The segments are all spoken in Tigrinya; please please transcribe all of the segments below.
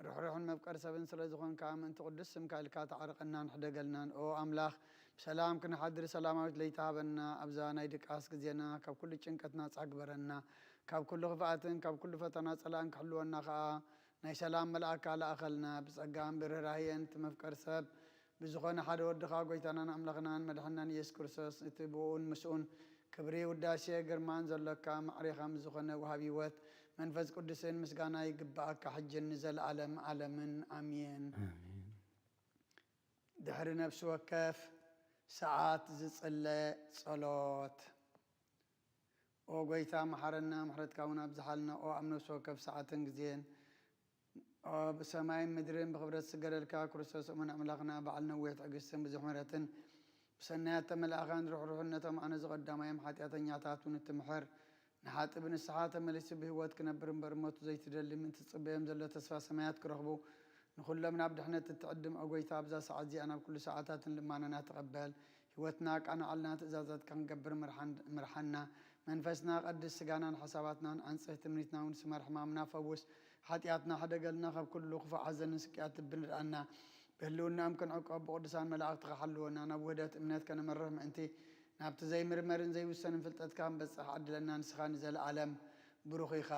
ርሕሩሕን መፍቀር ሰብን ስለ ዝኾንካ፣ ምእንቲ ቅዱስ ስምካ ኢልካ ተዓርቐናን ሕደገልናን። ኦ ኣምላኽ፣ ብሰላም ክንሓድር ሰላማዊት ለይቲ ሃበና። ኣብዛ ናይ ድቃስ ግዜና ካብ ኩሉ ጭንቀት ናጻ ግበረና። ካብ ኩሉ ክፍኣትን ካብ ኩሉ ፈተና ጸላእን ክሕልወና ከኣ ናይ ሰላም መልኣካ ለኣኸልና። ብጸጋን ብርህራሄን እቲ መፍቀር ሰብ ብዝኾነ ሓደ ወድኻ ጎይታናን ኣምላኽናን መድሓናን ኢየሱስ ክርስቶስ፣ እቲ ብኡን ምስኡን ክብሪ፣ ውዳሴ፣ ግርማን ዘሎካ፣ ማዕሬኻ ምስ ዝኾነ ወሃቢ ህይወት መንፈስ ቅዱስን ምስጋና ይግብኣካ፣ ሕጅን ንዘለኣለም ዓለምን። ኣሜን። ኣሜን። ድሕሪ ነፍሲ ወከፍ ሰዓት ዝጽለ ጸሎት። ኦ ጎይታ፣ መሓረና፣ ምሕረትካ እውን ኣብዝሓልና። ኦ ኣብ ነፍሲ ወከፍ ሰዓትን ግዜን፣ ኦ ብሰማይን ምድርን ብኽብረት ዝስገደልካ ክርስቶስ እሙን ኣምላኽና፣ በዓል ነዊሕ ትዕግስትን ብዙሕ ምሕረትን፣ ብሰናያት ተመላእኻን ርሕሩሕነቶም ኣነ ዝቐዳማዮም ሓጢኣተኛታት እውን እትምሕር፣ ንሓጢእ ብንስሓ ተመሊሱ ብህይወት ክነብር እምበር ሞቱ ዘይትደሊ፣ ምእንቲ ትጽበዮም ዘሎ ተስፋ ሰማያት ክረኽቡ፣ ንኹሎም ናብ ድሕነት እትዕድም፣ ኦ ጎይታ፣ ኣብዛ ሰዓት እዚኣ ናብ ኩሉ ሰዓታትን ልማናና ተቐበል። ህይወትና ኣቃንዓልና፣ ትእዛዛትካ ክንገብር ምርሓን-፣ ምርሓና። መንፈስና ቀድስ፣ ስጋናን ሓሳባትናን ኣንጽህ፣ ትምኒትና እውን ስመር፣ ሕማምና ፈውስ፣ ሓጢኣትና ሕደገልና፣ ካብ ኩሉ ክፉእ ሓዘንን ስቅያት ልብን ርኣና። ብህልውናኦም ክንዕቆብ ብቅዱሳን መላእኽትኻ ሓልወና። ናብ ውህደት እምነት ከነመርሕ ምእንቲ፣ ናብቲ ዘይምርመርን ዘይውሰንን ፍልጠትካ ክንበጽሕ ዓድለና። ንስኻ ንዘለኣለም ብሩኽ ኢኻ።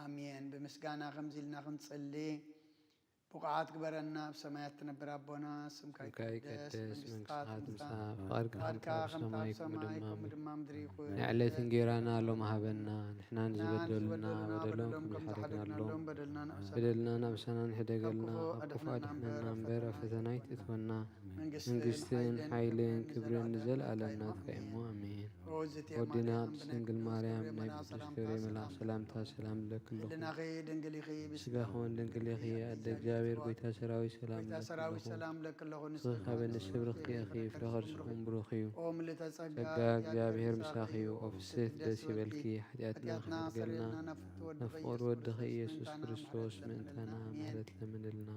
ኣሜን። ብምስጋና ከምዚ ኢልና ክንጽሊ። ብቑዓት ግበረና፣ ኣብ ሰማያት ትነብር ኣቦና፣ ስምካ ስምካ ይቀደስ፣ ይቀደስ፣ መንግስትኻ መንግስትኻ ትምጻእ፣ ትምጻእ፣ ፍቓድካ ፍቓድካ ከምቲ ኣብ ከምቲ ኣብ ሰማይ ሰማይ ከምኡ ከምኡ ድማ ድማ ምድሪ ይኹን። ናይ ዕለት እንጌራና ሎሚ ሃበና፣ ንሕና ንሕና ንዝበደሉና ንዝበደሉና በደሎም በደሎም ከም ከም ዝሓደግናሎም ዝሓደግናሎም በደልና ንኣብ ሰማይ። በደልና ናብ ሰማይ ንሕደገልና፣ ካብ ክፉእ ካብ ክፉእ ኣድሕነና ኣድሕነና እምበር፣ እምበር ኣብ ኣብ ፈተና ፈተና ኣይትእትወና። ኣይትእትወና። መንግስትን መንግስትን ሓይልን ሓይልን ክብርን ክብርን ንዘለኣለም ንዘለኣለም ናትካ እዩ እሞ፣ ናትካ እዩ። ኣሜን። ኣሜን። ኦ እግዝእትየ ወዲና ማርያም፣ ቅድስት ድንግል ድንግል ማርያም፣ ማርያም፣ ናይ ሰላምታ ብዱስ ሰላም ፍሬ ሰላምታ መልኣኽ ሰላም ሰላምታ ለኪ ለኪ ኣለኪ። ኣለኪ። ስጋኺ እውን ድንግል ኢኺ፣ ኣደ እግዚኣብሔር፣ ጎይታ ሰራዊት ሰላም ጎይታ ለኪ ሰራዊት ኣለኹ። ሰላም ለኪ ኣለኹ። ንስኺ ንስኺ ካብ ኣንስቲ ብርኽቲ ኢኺ፣ ፍረ ከርስኺ እውን ብሩኽ እዩ። ኦ ምልእተ ጸጋ፣ ጸጋ እግዚኣብሔር እግዚኣብሔር ምሳኺ ምሳኺ እዩ። እዩ። ኦ ፍስሕቲ ደስ ይበልኪ፣ ሓጢኣትና ሓጢኣትና ከሕድገልና፣ ሰሪልና፣ ናብ ፍትወ ናብ ፍቕሪ ወድኺ ኢየሱስ ክርስቶስ ምእንታና ምሕረት ለምንልና።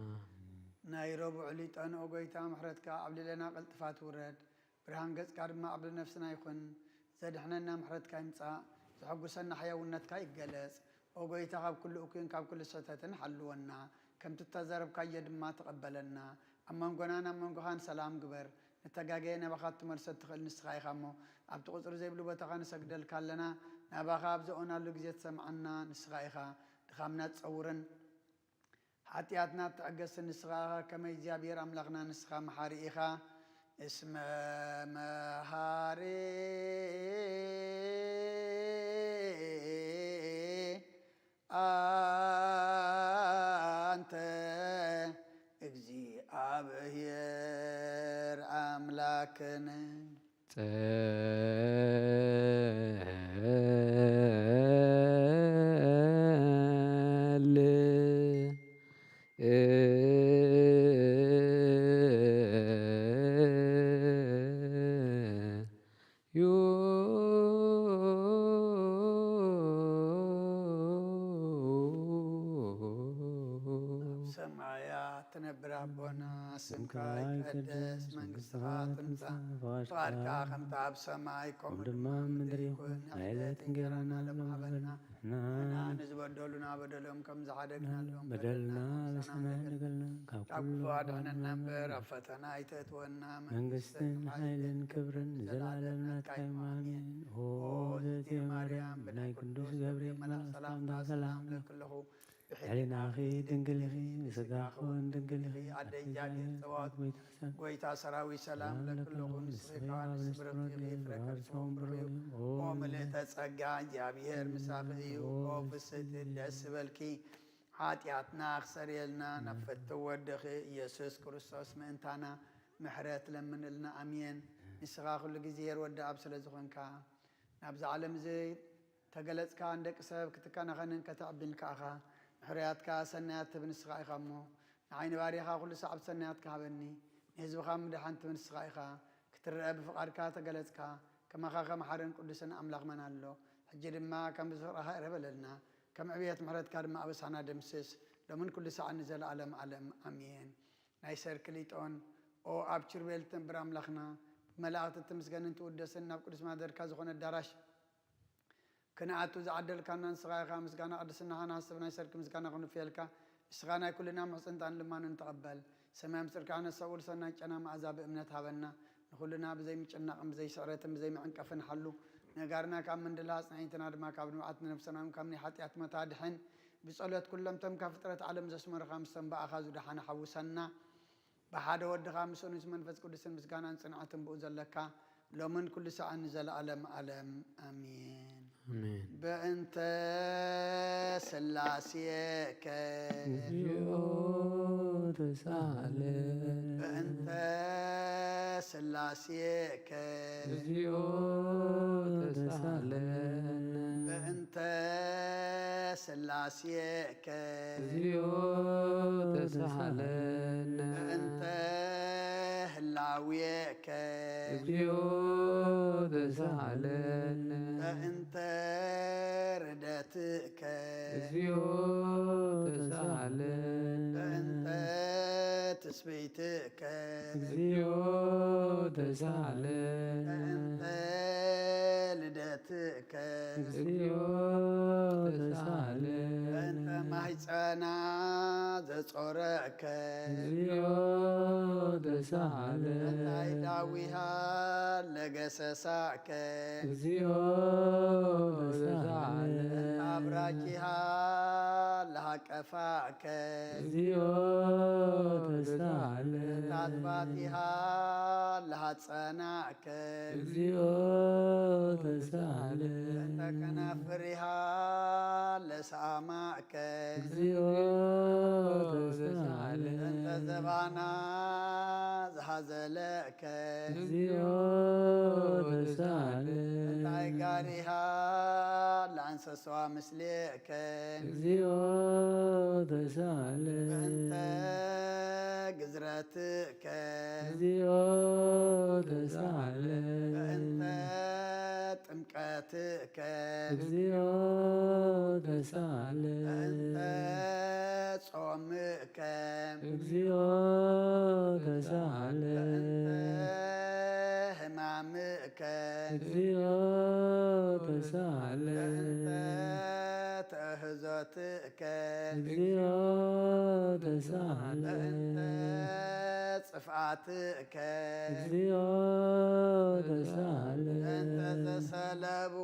ናይ ረቡዕ ሊጠን፣ ኦ ጎይታ፣ ምሕረትካ ኣብ ልዕሌና ቀልጥፋ ትውረድ። ብርሃን ገጽካ ድማ ኣብ ነፍስና ይኹን። ዘድሕነና ምሕረትካ ይምጻእ፣ ዘሐጉሰና ሕያውነትካ ይገለጽ። ኦ ጎይታ፣ ካብ ኩሉ እኩይን ካብ ኩሉ ስሕተትን ሓልወና። ከምቲ እተዛረብካዮ ድማ ተቐበለና። ኣብ መንጎናን ኣብ መንጎኻን ሰላም ግበር። ንተጋገየ ናባኻ ክትመልሶ እትኽእል ንስኻ ኢኻ እሞ፣ ኣብቲ ቁጽሪ ዘይብሉ ቦታኻ ንሰግደልካ ኣለና። ናባኻ ኣብ ዝእወናሉ ግዜ ትሰምዓና ንስኻ ኢኻ። ድኻምና ትጸውርን ሓጢኣትና ትዕገስን ንስኻ ኢኻ፣ ከመይ እግዚኣብሔር ኣምላኽና ንስኻ መሓሪ ኢኻ። እስመ መሃሪ ኣንተ እግዚኣብሔር ኣምላክነ። ጸል ዩ። ኣብ ሰማያት ትነብር ኣቦና፣ ስምካ ይቀደስ፣ መንግስትኻ ትምጻእ፣ ፍቓድካ ከምቲ ኣብ ሰማይ ከምኡ ድማ ኣብ ምድሪ ይኹን። ናይ ዕለት እንጌራና ሎሚ ሃበና፣ ንሕና ንዝበደሉና በደሎም ከም ዝሓደግናሎም በደልና በደልና ኣብ ሰማይ ንሕደገልና፣ ካብ ካብ ኩሉ ክፉእ ኣድሕነና እምበር ኣብ ፈተና ኣይተእትወና። መንግስትን መንግስትን ሓይልን ክብርን ንዘለኣለም ናትካ እዩ። ኣሜን። ኦ እግዝእትየ ማርያም፣ ብናይ ቅዱስ ገብርኤል መልኣኽ ሰላምታ ሰላም ለኪ ኣለኹ። ብሕሊናኺ ድንግል ኢኺ፣ ብስጋኺ እውን ድንግል ኢኺ። ኣደ እግዚኣብሔር ጸባኦት፣ ጎይታ ሰራዊት ሰላም ለኪ ኣለኹ። ንስኺ ከኣ ንስብርኽቲ ኢኺ፣ ፍረ ከርስኺ እውን ብሩኽ እዩ። ኦ ምልእተ ጸጋ፣ እግዚኣብሔር ምሳኺ እዩ። ኦ ፍስሕቲ፣ ደስ ይበልኪ። ሓጢኣትና ክሰርየልና ናብ ፍትው ወድኺ ኢየሱስ ክርስቶስ ምእንታና ምሕረት ለምንልና። ኣሜን። ንስኻ ኩሉ ግዜ ሄር ወዲ ኣብ ስለ ዝኾንካ፣ ናብዛ ዓለም እዚ ተገለጽካ፣ ንደቂ ሰብ ክትከናኸንን ከተዕብን ከኣኻ፣ ንሕሩያትካ ሰናያት ትህብ ንስኻ ኢኻ እሞ፣ ንዓይ ንባርያኻ ኩሉ ሰዓብ ሰናያትካ ሃበኒ፣ ንህዝብኻ ምድሓን ትህብ ንስኻ ኢኻ። ክትረአ ብፍቓድካ ተገለጽካ፣ ከማኻ ከመሓርን ቅዱስን ኣምላኽ መን ኣሎ? ሕጂ ድማ ከም ብፍቕርኻ ይቕረ በለልና፣ ከም ዕብየት ምሕረትካ ድማ ኣበሳና ደምስስ፣ ሎምን ኩሉ ሰዓት ንዘለኣለም ዓለም። ኣሜን። ናይ ሰርክ ሊጦን። ኦ ኣብ ኪሩቤል ትነብር ኣምላኽና፣ ብመላእኽቲ ትምስገንን ትውደስን፣ ናብ ቅዱስ ማደርካ ዝኾነ ኣዳራሽ ክንኣቱ ዝዓደልካና ንስኻ ኢኻ። ምስጋና ቅድስናኻ ንሓስብ፣ ናይ ሰርክ ምስጋና ክንፍየልካ፣ ንስኻ ናይ ኩልና ምሕጽንታን ልማንን ተቐበል። ሰማይ ምስጢርካ ክነስተውዕል ሰናይ ጨና መኣዛ ብእምነት ሃበና። ንኹልና ብዘይ ምጭናቕን ብዘይ ስዕረትን ብዘይ መዕንቀፍን ሓሉ። ነጋርና ካብ ምንድላ ኣጽናዒትና ድማ ካብ ንብዓት ንነፍሰና እውን ካብ ናይ ሓጢኣት መታ ድሕን። ብጸሎት ኩሎም እቶም ካብ ፍጥረት ዓለም ዘስመሩኻ ምስቶም ብኣኻ ዝደሓኑ ሓውሰና። ብሓደ ወድኻ ምስኡን ምስ መንፈስ ቅዱስን ምስጋናን ጽንዓትን ብኡ ዘለካ ሎምን ኩሉ ሰዓን ንዘለኣለም ዓለም ኣሜን። ኣሜን። በእንተ ስላሴከ እግዚኦ ተሳሃለ በእንተ ስላሴከ እግዚኦ ተሳሃለ በእንተ ስላሴከ እግዚኦ ተሳሃለነ በእንተ ህላዌከ እግዚኦ ተሳሃለነ በእንተ ርደትከ እግዚኦ ተሳሃለነ በእንተ ትስብእትከ እግዚኦ ተሳሃለነ በእንተ ልደትከ እግዚኦ ተሳሃለነ በእንተ ማህፀና ዘጾረከ እግዚኦ ተሳሃለነ እንታይ ዳዊሃ ለገሰሳከ እግዚኦ ተሳሃለነ ኣብራኪሃ ለሃቀፋከ እግዚኦ ተሳሃለነ ታጥባቲሃ ለሃፀናከ እግዚኦ ተሳሃለነ እንተ ከናፍሪሃ ለሰኣማከ እግዚኦ ተሳሃለነ እንተ ዘባና ዝሃዘለከ እግዚኦ ተሳሃለነ እንታይ ጋሪሃ ለኣንሰስዋ ምስሌከ እግዚኦ ተሳሃለነ በእንተ ግዝረትከ እግዚኦ ተሳሃለነ በእንተ ጥምቀትከ እግዚኦ ተሳሃለነ በእንተ ጾምከ እግዚኦ ተሳሃለነ በእንተ ህማምከ እግዚኦ ተሳሃለነ በእንተ ተእህዞትከ እግዚኦ ተሳሃለነ በእንተ ጽፍኣትከ እግዚኦ ተሳሃለነ በእንተ ዘሰለቡ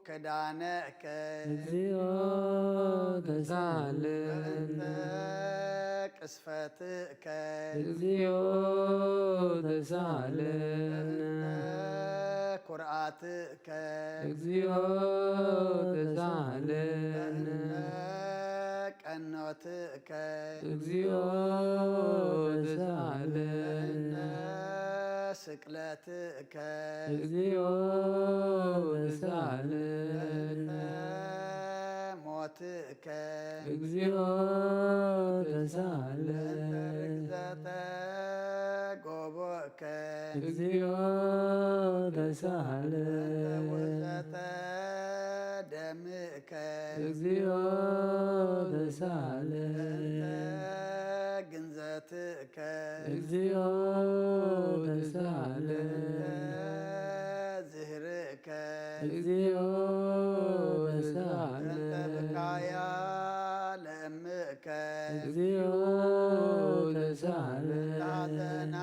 ክዳነከ እግዚኦ ተሳሃለነ በእንተ ቅስፈትከ እግዚኦ ተሳሃለነ በእንተ ኩርኣትከ እግዚኦ ተሳሃለነ በእንተ ቀኖትከ እግዚኦ ተሳሃለነ ስቅለትከ እግዚኦ ተሳሃለነ ሞትከ እግዚኦ ተሳሃለነ ርግዘተ ጎቦከ እግዚኦ ተሳሃለነ ውዘተ ደምከ እግዚኦ ተሳሃለነ ግንዘትከ እግዚኦ ተሳሃለነ ዝህርከ እግዚኦ ተሳሃለነ ብካያ ለእምእከ እግዚኦ ተሳሃለነ ሐዘና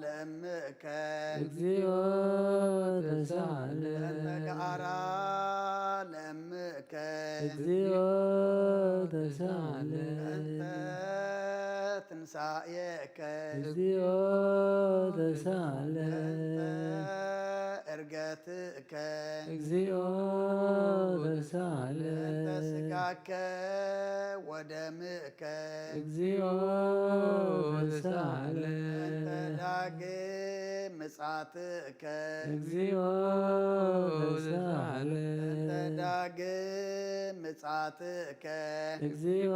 ለእምእከ እግዚኦ ተሳሃለነ ገዓራ ለእምእከ እግዚኦ ተሳሃለነ ትንሳኤከ እግዚኦ ተሳሃለነ እርገትከ እግዚኦ ተሳሃለነ ስጋከ ወደምእከ እግዚኦ ተሳሃለነ ዳግም ምጻትከ እግዚኦ ተሳሃለነ ዳግም ምጻትከ እግዚኦ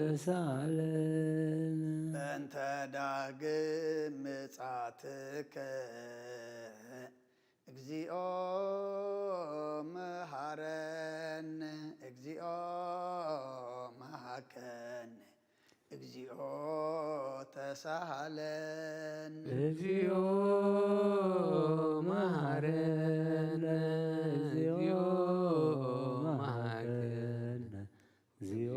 ተሳሃለነ በእንተ ዳግም ምጻትከ እግዚኦ መሃረነ እግዚኦ መሃከነ እግዚኦ ተሳሃለነ እግዚኦ መሃረነ እግዚኦ መሃረነ እግዚኦ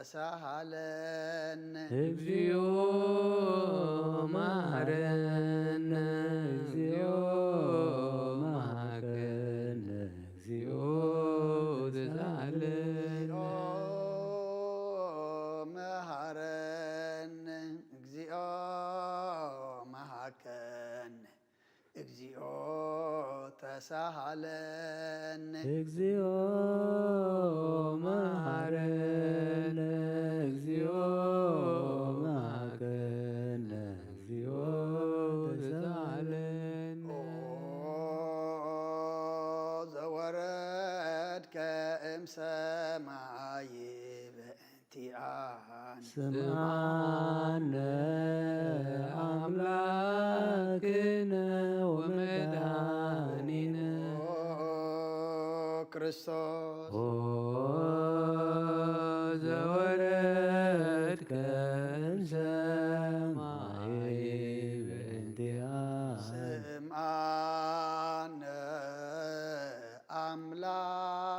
ተሳሃለነ። እግዚኦ መሐረነ፣ እግዚኦ መሐረነ፣ እግዚኦ ተሳሃለነ። እግዚኦ መሐረነ፣ እግዚኦ መሐረነ፣ እግዚኦ ተሳሃለነ። እግዚኦ መሐረነ፣ እግዚኦ መሐረነ፣ እግዚኦ ተሳሃለነ። ኦ ዘወረድከ እምሰማይ በእንቲኣነ። ስምዓነ ኣምላክነ ወመድኃኒነ። ኦ ክርስቶስ። ኦ ዘወረድከ እምሰማይ በእንቲኣነ። ስምዓነ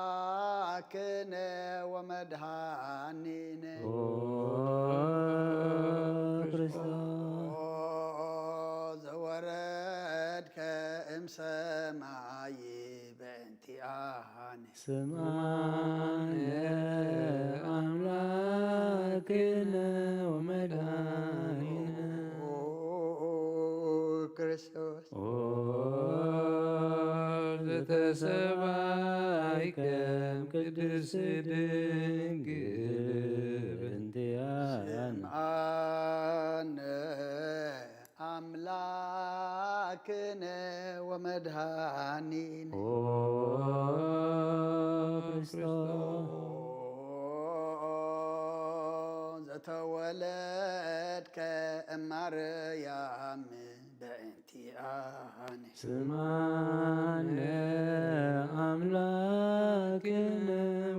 ኣምላክነ ወመድኃኒነ። ኦ ክርስቶስ። ኦ ዘወረድከ እምሰማይ በእንቲኣነ። ስምዓነ ኣምላክነ ወመድኃኒነ። ኦ ክርስቶስ። ኦ ዘተሰባይከ እምቅድስት ድንግል በእንቲኣነ። ስምዓነ ኣምላክነ ወመድኃኒነ። ኦ ክርስቶስ። ዘተወለድከ እማርያም በእንቲኣነ። ስምዓነ ኣምላክነ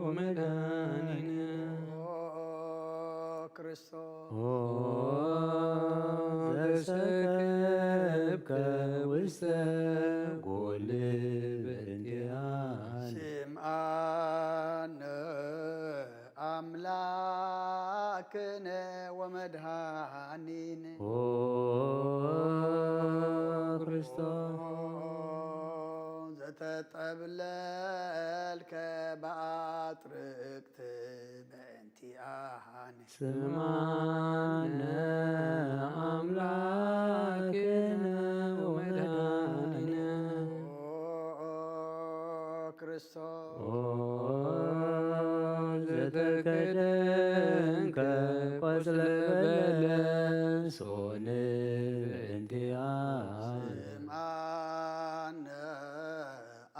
ወመድኃኒነ። ኦ ክርስቶስ። ኦ ዘሰከብከ ውስተ ጎል በእንቲኣነ። ስምዓነ ኣምላክነ ወመድኃኒነ። ኦ ክርስቶስ። ዘተጠብለልከ በኣጥርቅት በእንቲኣነ። ስምዓነ ኣምላክነ ወመድኃኒነ። ኦ ክርስቶስ። ኦ ዘተከደንከ ቆጽለ በለሶን በእንቲኣነ። ስምዓነ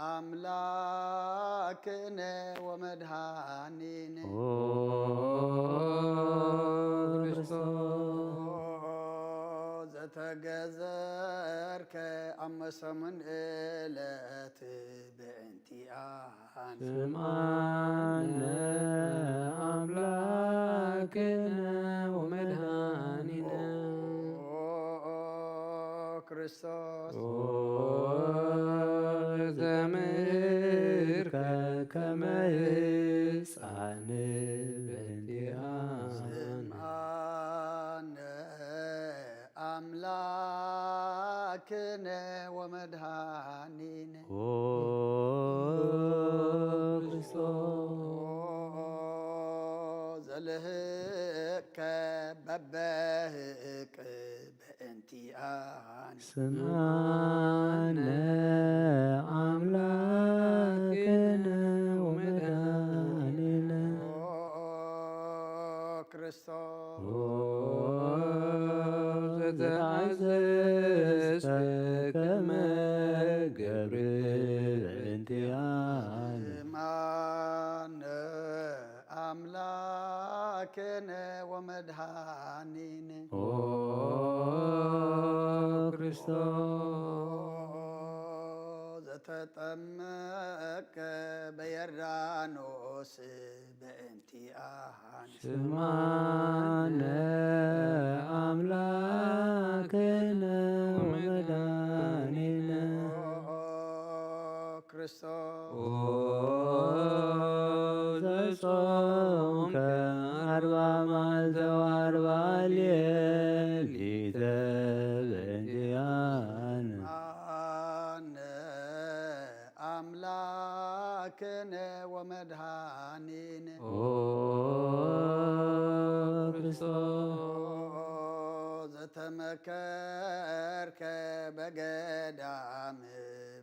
ኣምላክነ ወመድኃኒነ። ኦ ክርስቶስ። ዘተገዘርከ ኣብ መሰሙን ዕለት በእንቲኣነ። ስምዓነ ኣምላክነ ወመድኃኒነ። ኦ ክርስቶስ። ኦ ዘምህርከ ከመ ሕፃን በእንቲኣነ። ስምዓነ ኣምላክነ ወመድኃኒነ። ኦ ክርስቶስ። ዘልህቀ በበህቅ በእንቲኣነ። ስምዓነ ኣምላክነ ወመድኃኒነ። ኦ ክርስቶስ። ኦ ዘተኣዘዝከ ከመ ገብር በእንቲኣነ። ስምዓነ ኣምላክነ ወመድኃኒነ። ኦ ክርስቶስ። ዘተጠመቀ በዮርዳኖስ በእንቲኣነ። ስምዓነ ኣምላክነ ወመድኃኒነ። ኦ ክርስቶስ። ኦ ዘጾምከ ኣርባ ክነ ወመድኃኒነ ኦ ክርስቶስ ዘተመከርከ በገዳም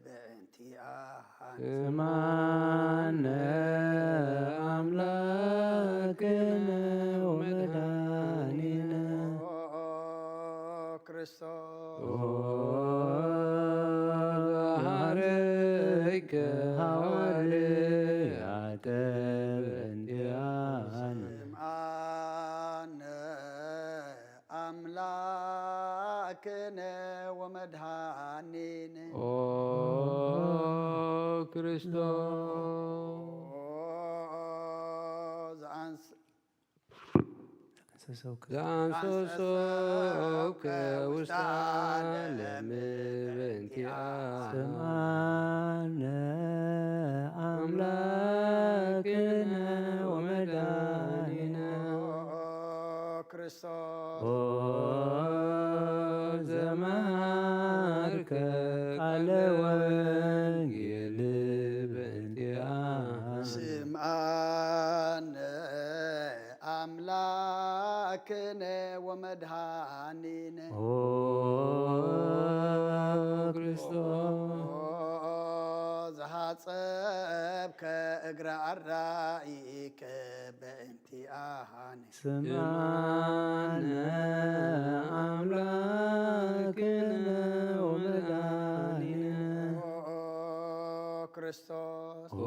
በእንቲአነ ስማነ አምላክነ ወመድኃኒነ ኦ ክርስቶስ ኦ ዘሐረይከ ሐዋርያተ በእንቲአነ ስምዓነ አምላክነ ወመድኃኒነ ኦ ክርስቶስ ዘአንስ ዘአንሰሰውከ ውስተ ዓለም በእንቲአነ ስምዓነ አምላክነ ወመድኃኒነ ክርስቶስ ኦ ዘመሃርከ ቃለ ወንጌል በእንቲአነ ስምዓነ አምላክነ ወመድኃኒነ ኦ ክርስቶስ ዘሐጸብከ እግረ አራኢከ በእንቲአነ ስምዓነ አምላክነ ወመድኃኒነ ክርስቶስ ኦ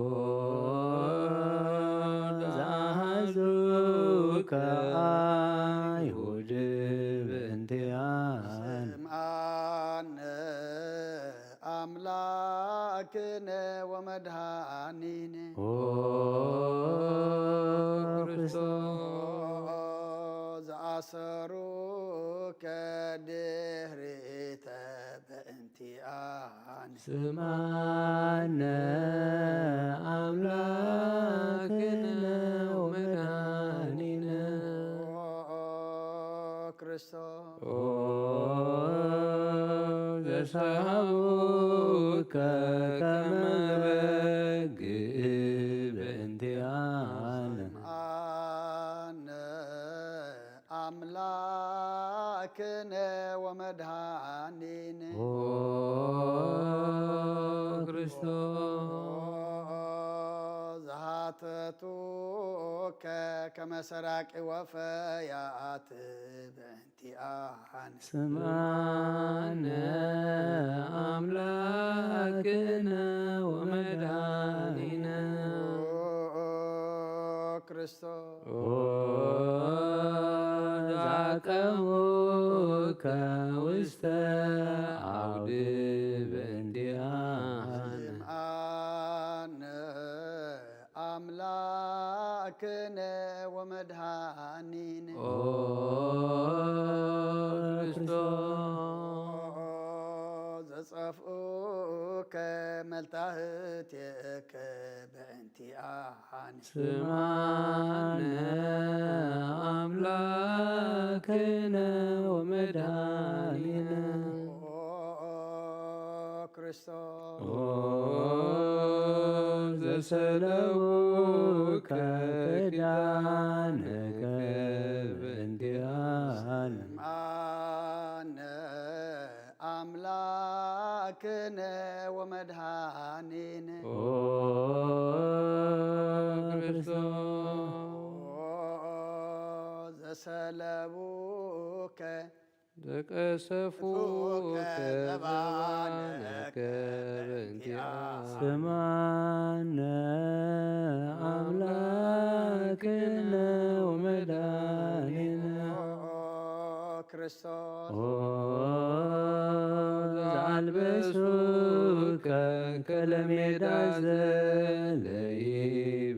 ዘአሐዙከ አይሁድ በእንቲአነ ስምዓነ አምላክነ ወመድኃኒነ ኦ ክርስቶስ ዘአሰሩከ ድኅሪተ በእንቲአነ ስምዓነ አምላክነ ወመድኃኒነ ክርስቶስ ኦ ዘሰሃቡከ ከመ በግ በእንቲአነ አነ አምላክነ ወመድኃኒነ ኦ ክርስቶስ ዘሃተቱከ ከመ ሰራቂ ወፈያት በእንቲአነ ስምዓነ አምላክነ ወመድኃኒነ ክርስቶስ ኦ ዘአቀሙከ ውስተ አውድ በእንቲአነ ስምዓነ አምላክነ ወመድኃኒነ ኦ ክርስቶስ ዘጸፍኡከ መልታህቴከ በእንቲአነ ስምዓነ አምላክነ ወመድኃኒነ ክርስቶስ ኦ ዘሰለቡከ ክዳንከ በእንቲአነ አነ አምላክነ ወመድኃኒነ ኦ ክርስቶስ ዘሰለቡከ ዘቀሰፉከ ዘባነከ በእንቲአነ ስምዓነ አምላክነ ወመድኃኒነ ክርስቶስ ኦ ዘአልበሱከ ከለሜዳ ዘለይ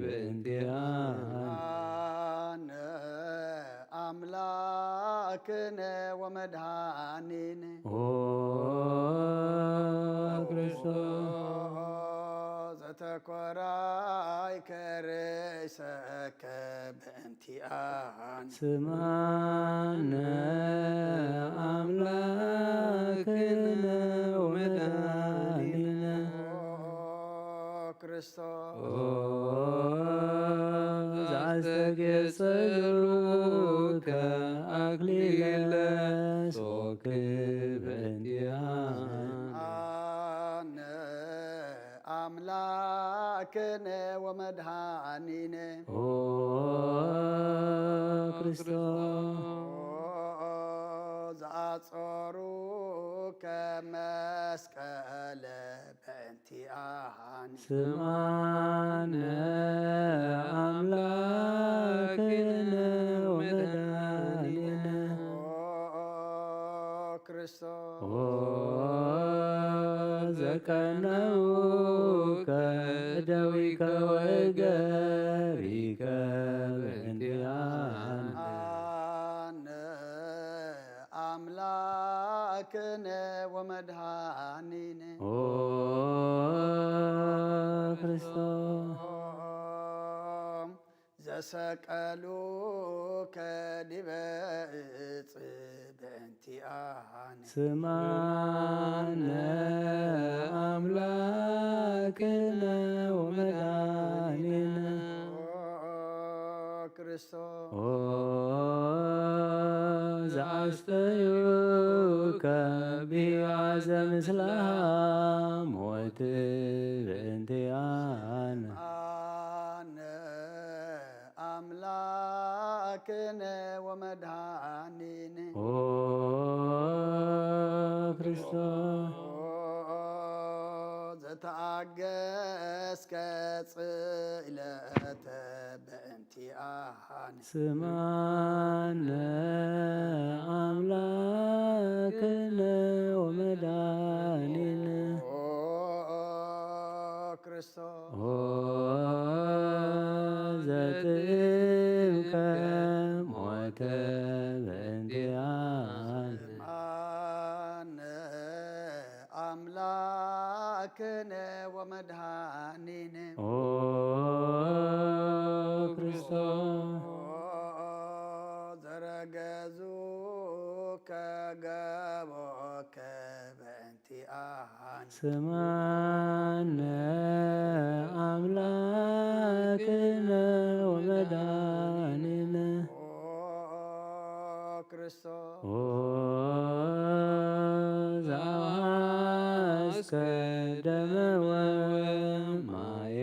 በእንቲአነ አነ አምላክነ ወመድኃኒነ ኦ ክርስቶስ ዘተኮራይከ ርእሰከ በእንቲአነ ስምዓነ አምላክነ ወመድኃኒነ ክርስቶስ። ኦ ዘአስተጌጸሉከ አክሊለ ጾክ በእንቲአነ። አነ አምላክነ ወመድኃኒነ። ኦ ክርስቶስ። ኦ ዘአጾሩከ መስቀለ በእንቲአነ። ስምዓነ አምላክነ ወመድኃኒነ። ኦ ክርስቶስ። ኦ ዘቀነውከ እደዊከ ወእገሪከ በእንቲአነ። አነ አምላክነ ወመድኃኒነ። ኦ ክርስቶስ። ዘሰቀሉከ ዲበ እጽ በእንቲአነ። ስምዓነ አምላክነ ወመድኃኒነ። ኦ ክርስቶስ። ኦ ዘአስተዩከ ቢያዘ ምስለ ሞት በእንቲአነ። አነ አምላክነ ወመድኃኒነ። ኦ ክርስቶስ። ኦ ዘተአገስከ ጽእለተ በእንቲአነ። ስምዓነ አምላክነ ወመድኃኒነ። ኦ ክርስቶስ። ኦ ዘጥዕምከ ሞተ በእንቲአነ። ስምዓነ አምላክነ ወመድኃኒነ። ኦ ክርስቶስ። ኦ ዘረገዙከ ገቦከ በእንቲአነ። ስምዓነ አምላክነ ወመድኃኒነ። ኦ ክርስቶስ። ኦ ዘአውሐስከ ደመ ወማየ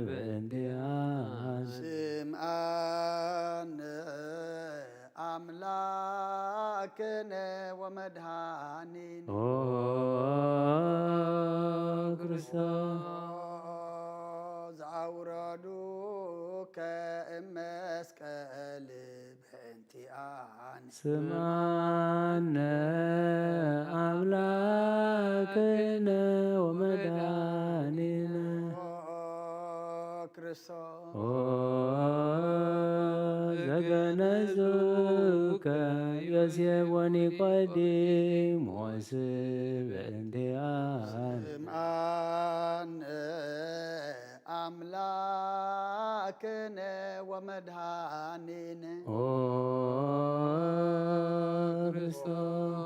በእንቲአነ። ስምዓነ አምላክነ ወመድኃኒነ። ኦ ክርስቶስ። ዘአውረዱከ እመስቀል በእንቲአነ። ስምዓነ አምላክነ ወመድኃኒነ። ኦ ክርስቶስ። ኦ ዘገነዙከ ዮሴፍ ወኒቆዲሞስ በእንቲአነ። ስምዓነ አምላክነ ወመድኃኒነ። ኦ ክርስቶስ።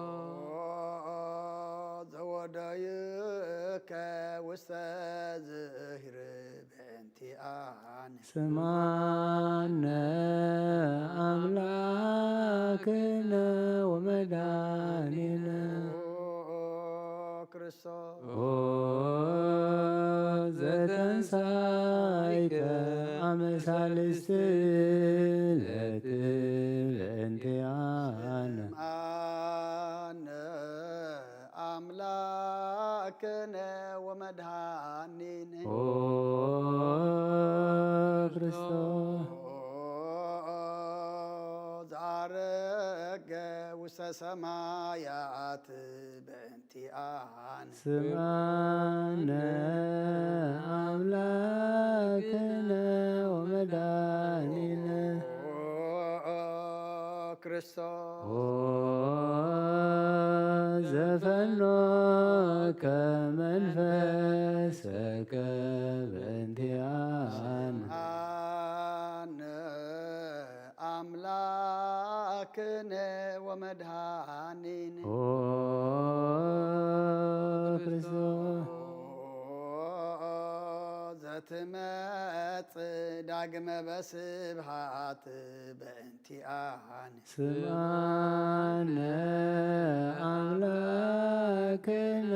ዘወደዩከ ውስተ ዝህር በእንቲአነ። ስምዓነ አምላክነ ወመድኃኒነ። ኦ ክርስቶስ። ኦ ዘተንሳይከ አመ ሳልስት ዕለት በእንቲአነ። ስምዓነ አምላክነ ወመድኃኒነ። ኦ ክርስቶስ። ዘዐረገ ውስተ ሰማያት በእንቲአነ። ስምዓነ አምላክነ ወመድኃኒነ። ኦ ክርስቶስ። ኦ ዘፈኖከ መንፈሰከ በእንቲአነ። ስምዓነ አምላክነ ወመድኃኒነ። ኦ ክርስቶስ። ኦ ትመጽእ ዳግመ በስብሃት በእንቲኣነ። ስምዓነ ኣምላክነ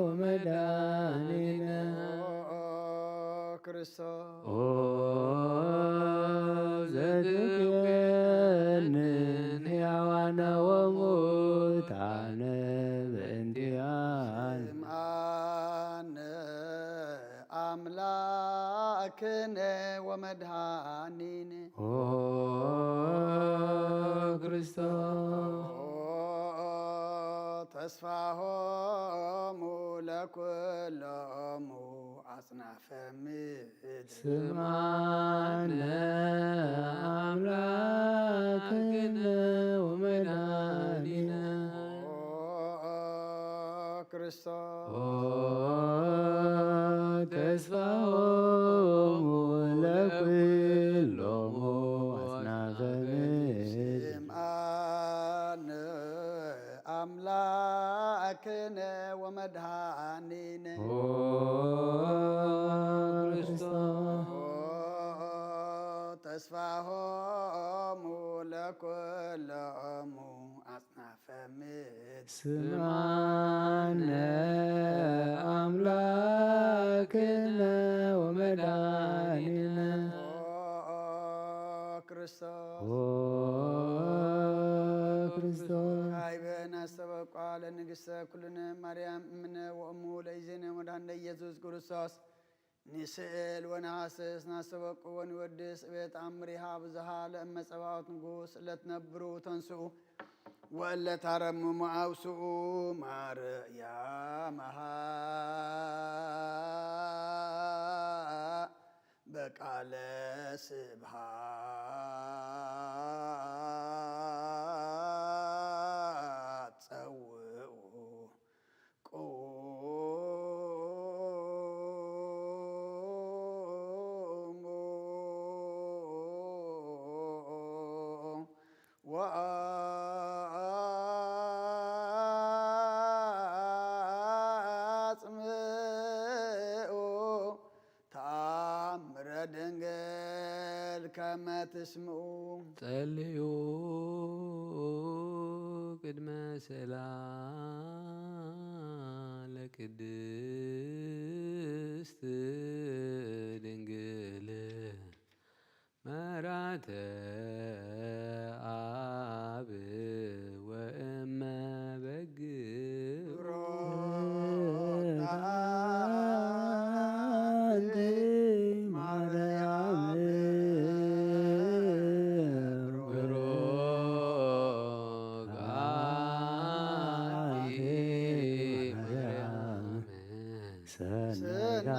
ወመድኃኒነ። ኦ ክርስቶስ። ኦ ዘትኩየንን ሕያዋነ ወሙታነ በእንቲኣነ። ስምዓነ ኣምላክነ ወመድኃኒነ። ኦ ክርስቶስ። ኦ ተስፋሆሙ ለኩሎሙ ኣጽናፈ ምድር። ስምዓነ ኣምላክነ ወመድኃኒነ። ኦ ክርስቶስ። ኦ ተስፋሆሙ ለኩሎሙ ኣጽናፈ ምድር። ስምዓነ ኣምላክነ ወመድኃኒነ። ኦ ክርስቶስ። ኦ ተስፋሆሙ ለኩሎሙ ኣጽናፈ ምድር። ስምዓነ ኣምላክነ ወመድኃኒነ። ኦ ክርስቶስ። ኦ ክርስቶስ። ካይበ ናስተበቋ ለንግሥተ ኩልነ ማርያም እምነ ወእሙ ለእዜነ ወመድኃኒነ ኢየሱስ ክርስቶስ። ንስእል ወነሃስስ ናስተበቁ ወንወድስ እቤት ኣምሪሃ ብዙሃ ለእመ ጸባኦት ንጉስ እለ ትነብሩ ተንስኡ ወእለ ታረምሙ ኣውስኡ ማርያም በቃለ ስብሃት ጸውኡ። ቁሙ ወአጽምዑ ተአምረ ድንግል ከመ ትስምዑ። ጸልዩ ቅድመ ስእላ ለቅድስት ድንግል መራተ አብ ወእመ በግ። ሩታ አንቲ ማርያም ብሩክ አንቲ ማርያም። ሰናይታ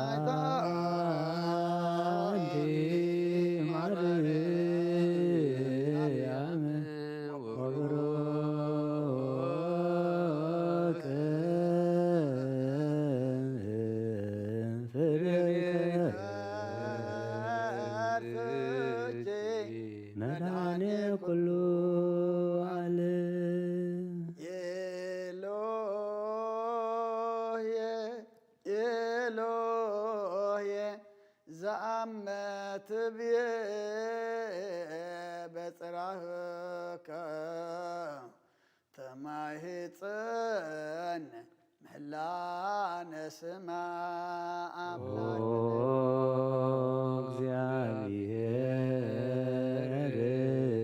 አንቲ ማርያም ወብሩክ ፍሬ ከርሥኪ መድኃኔ ኩሉ ዓለም። ኤሎሄ ኤሎሄ ዘአመ ትብዬ በጽራህከ ተማሂጸን ምህላነ ስማ ኦ አምላክ። እግዚአብሔር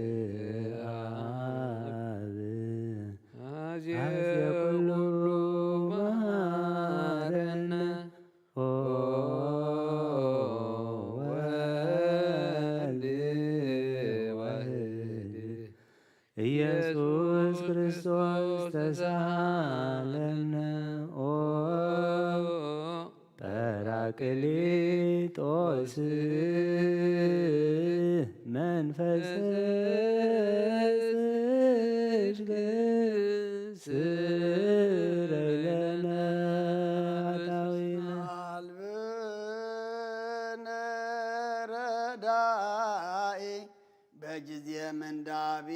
አብ አዜ ኩሉ መሐረነ ኦ ወልድ ዋህድ ኢየሱስ ክርስቶስ ተሳሃለነ ኦ ጳራቅሊጦስ መንፈስ ጽድቅ ስረይ ለነ ኃጣውኢነ። አልብነ ረዳኢ በጊዜ ምንዳቤ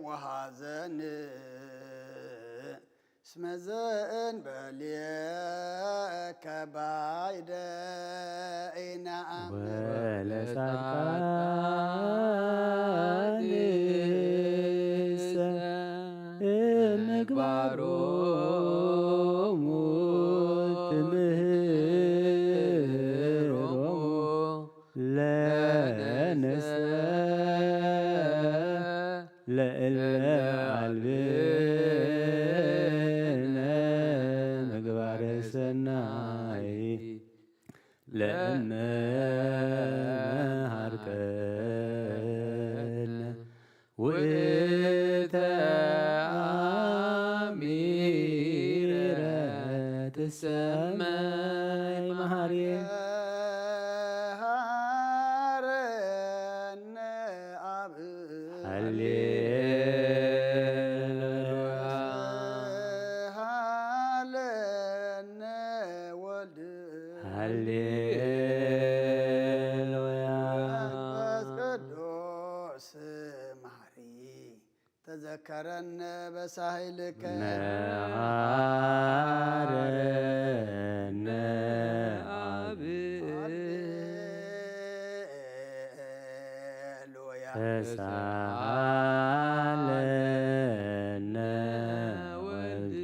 ወሐዘን እስመ ዘእንበሌከ ባይደ ኢነ። ወለጻድቃንሰ ምግባሮሙ ትምህሮሙ ለነሰ ለእለ አልብነ ምግባረ ሰናይ ለእመ መሃርከነ ውእተ አሚረ ትሰመይ መሃርየ። መሃረነ አብ ሃሌሉያ። ሃለነ ወልድ ሃሌሉያ። መንፈስ ቅዱስ መሐሪ ተዘከረነ በሳህልከ። መሐረነ አብ ሃሌሉያ። ተሳሃለነ ወልድ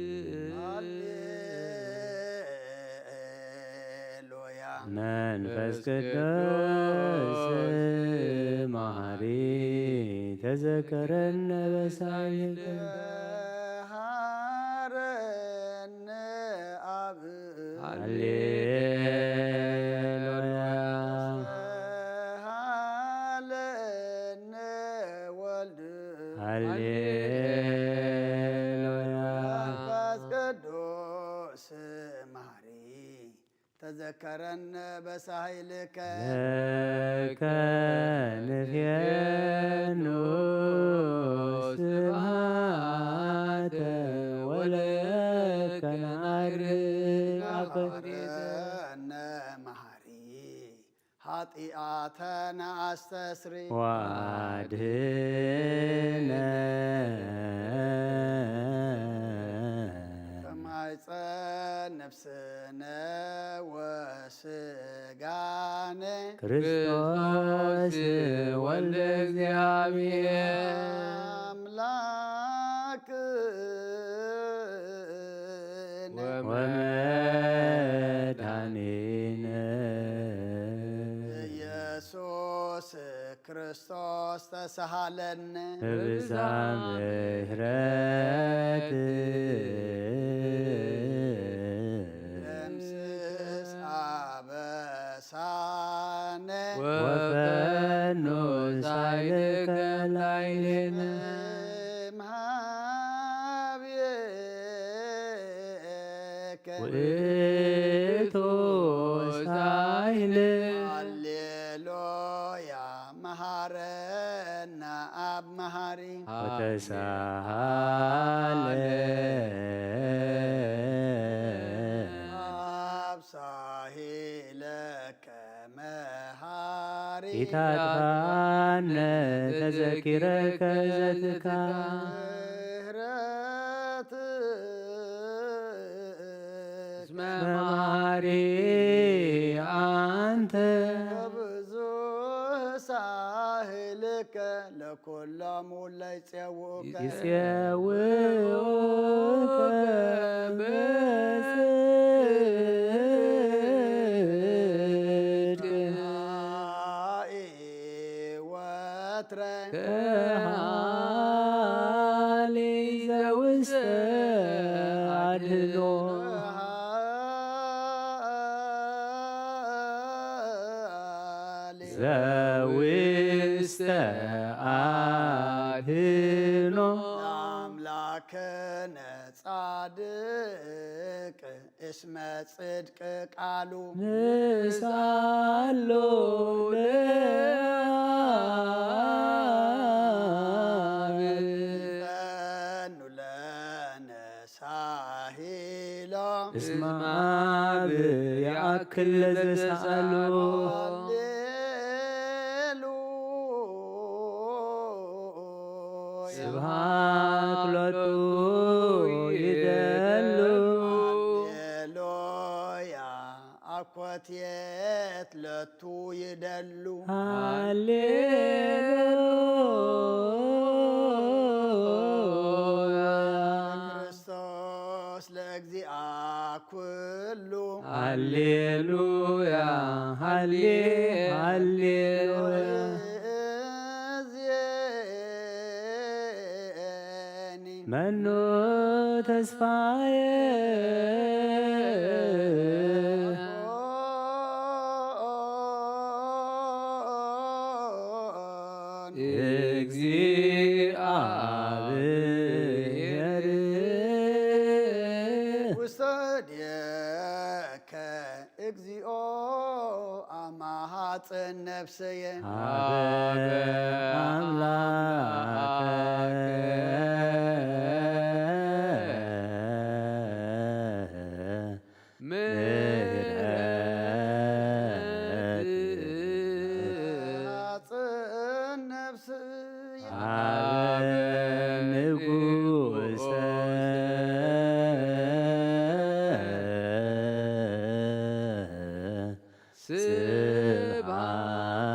ሃሌሉያ። መንፈስ ቅዱስ መሐሪ ተዘከረነ በሳይልከ። መሐረነ አብ ሃሌሉያ። ሃለነ ወልድ ሃሌሉያ። መንፈስ ቅዱስ መሐሪ ተዘከረነ በሳህልከ። ለከ ንፌኑ ስብሐተ ወለከ ነዐርግ አኮቴተ። መሐረነ መሐሪ ኃጢአተነ አስተስሪ ወአድህነነ ከማይጸን ነፍስነ ወስጋነ ክርስቶስ ወልደ እግዚአብሔር አምላክ ወመድኃኒነ ኢየሱስ ክርስቶስ ተሳሃለነ ብዛ ምሕረት ደምስስ አበሳነ ወፈኑ ሳይልከ ላይሌነ እምሃቤከ ውእቱ ሳይል ሃሌሉያ መሃረነ አብ መሃሪ ወተሳሃለ አብ ሳሂለከ መሃሪ ኢታጥፋነ ተዘኪረከ ዘትካ ምህረት እስመ መሃሪ አንተ ብዙ ሳህልከ ለኩሎም ውለይ ጸውከ ይጼውኡከ በጽድቅ ወትረ ከሃሊ ዘውስተ አድኖ ዘውስተ አድኖ አምላክነ ጻድቅ እስመ ጽድቅ ቃሉ ንሳሎ ለአብ ፈኑ ለነ ሳሂሎ እስመ አብ ይአክል ለዘሳሎ ሃሌሉ ስብሐት ሎቱ ይደሉ ሃሌሉያ ኮቴት ለቱ ይደሉ። ሃሌሉያ ክርስቶስ ለእግዚኣ ኩሉ ሃሌሉያ ሃሌ ሃሌሉያ እዝየኒ መኑ ተስፋየ እግዚአብሔር ውሰድየከ እግዚኦ ኣማሃፅን ነፍሰየ ሀበ አምላከ ሃፅን ነፍስየ ሀበ ንጉሰ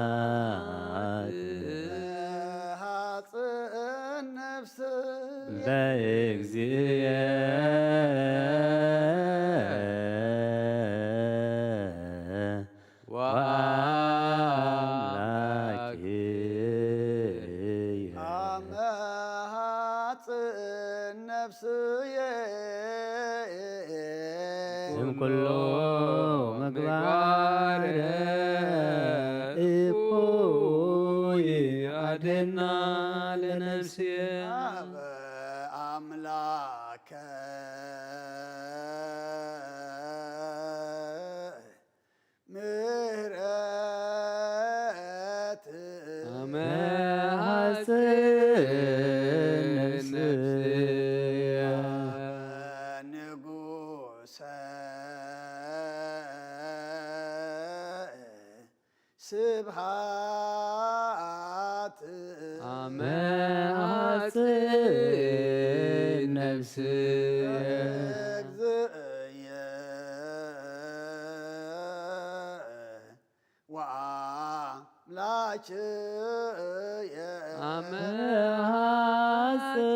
ስብሐት ሃፅን ነፍስየ ለእግዚእ ወአምላክየ ኣመሃፅን ነፍስየ እምኩሎ ምግባር እኩይ አድና ለነፍስየ ኣብ ኣምላከ ምህረት መሃፅን ነፍስየ ንጉሰ ስብሃት መሃፅን ነፍስየ እግዝእየ ወአምላክየ መሃፅን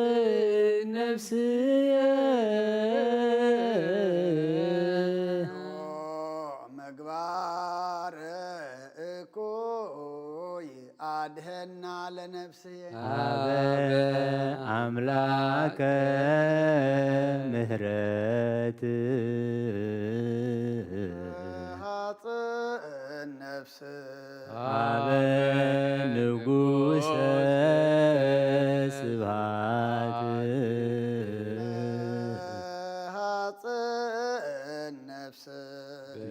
ነፍስየ ምግባር እኩይ አድህና ለነፍስየ ሀበ አምላከ ምህረት ሃፅን ነፍስ ሀበ ንጉሰ ስብሐት ሃፅን ነፍስ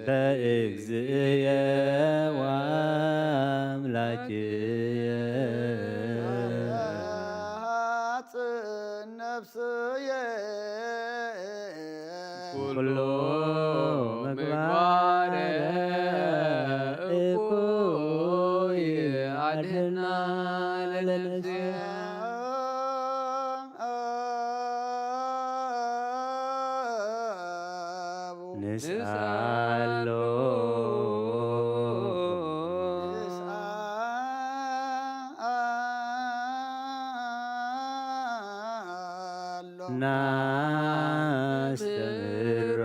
ለእግዚእየ ወአምላክየ ሃፅን ነፍስየ ኩሎ ምግባር እኩይ አድህና ለነፍስየ ንስአሎ ናስተምህሮ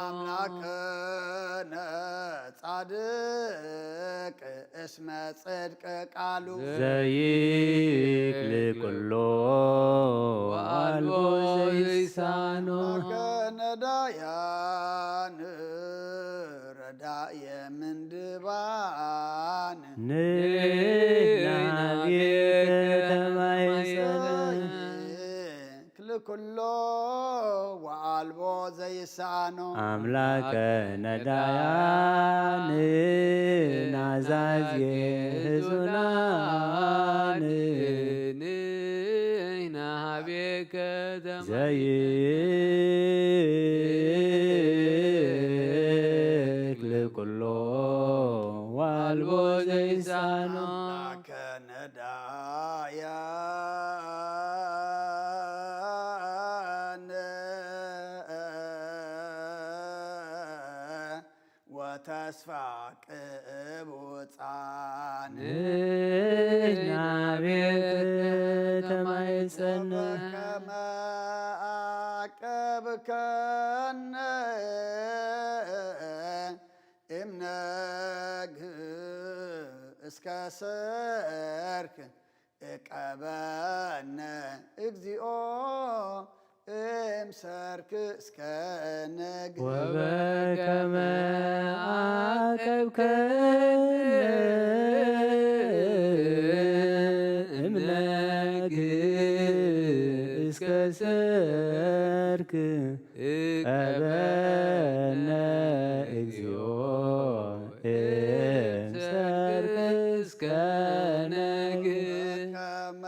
አምላክነ ጻድቅ እስመ ጽድቅ ቃሉ ዘይክል ኩሎ አልቦ ዘይሳኖ ከነዳያን ረዳየ ምንድባን ንናቤት ተማይሰነ ክልኩሎ ወአልቦ ዘይሳኖ አምላከ ነዳያን ናዛዜ ህዙናን ናሃቤከ ዘይክል ኩሎ ዋልቦ ዘይሳኖ ከነዳያን ተስፋ ቅቡጻን ንሕና ቤት ተማይጸና ከመ ዓቀብከነ እምነግ እስከ ሰርክ እቀበነ እግዚኦ እምሰርክ እስከ ነግ ወበከመ ዓቀብከነ እምነግ እስከ ሰርክ ቀበነ እግዚኦ እምሰርክ እስከ ነግ ከመ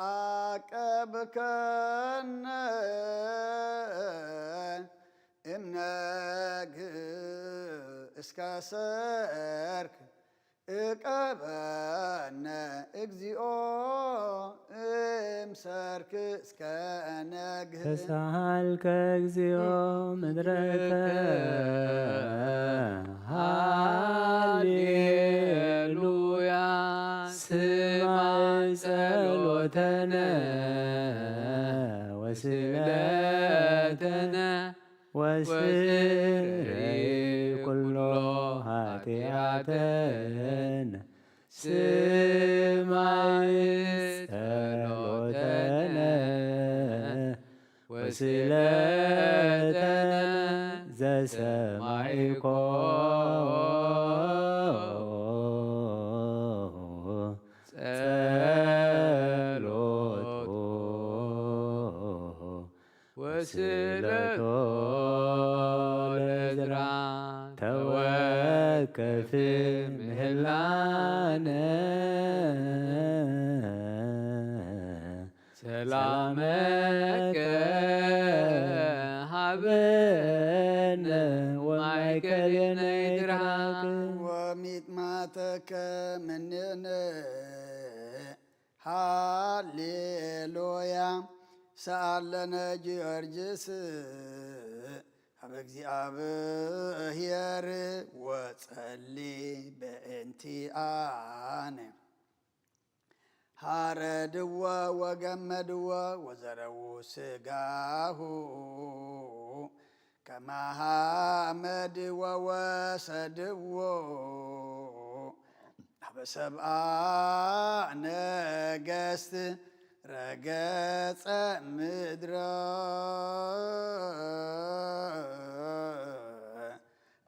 ዓቀብከነ እምነግ እስከ ሰርክ እቀበነ እግዚኦ እምሰርክ እስከ ነግህ ተሳሃልከ እግዚኦ ምድረከ ሃሌሉያ ስማዕ ጸሎተነ ወስእለተነ ወስረይ ኩሎ ኃጢኣተነ ስማዕ ጸሎተነ ወስእለተነ ዘሰማዒኮ ጸሎቱ ወስእለቶ ለዕዝራ ተወከፍ ምህላነ ሰላመከ ሃበነ ወማእከሌነ ይትርሃቅ ወሚጥማተከ ምኔነ ሃሌሉያ ሰኣለነ ጊዮርጊስ ኣብ እግዚኣብሔር ወጸሊ በእንቲኣነ ሃረድዎ ወገመድዎ ወዘረዉ ስጋሁ ከመ ሓመድ ወወሰድዎ ሀበ ሰብአ ነገስት ረገጸ ምድረ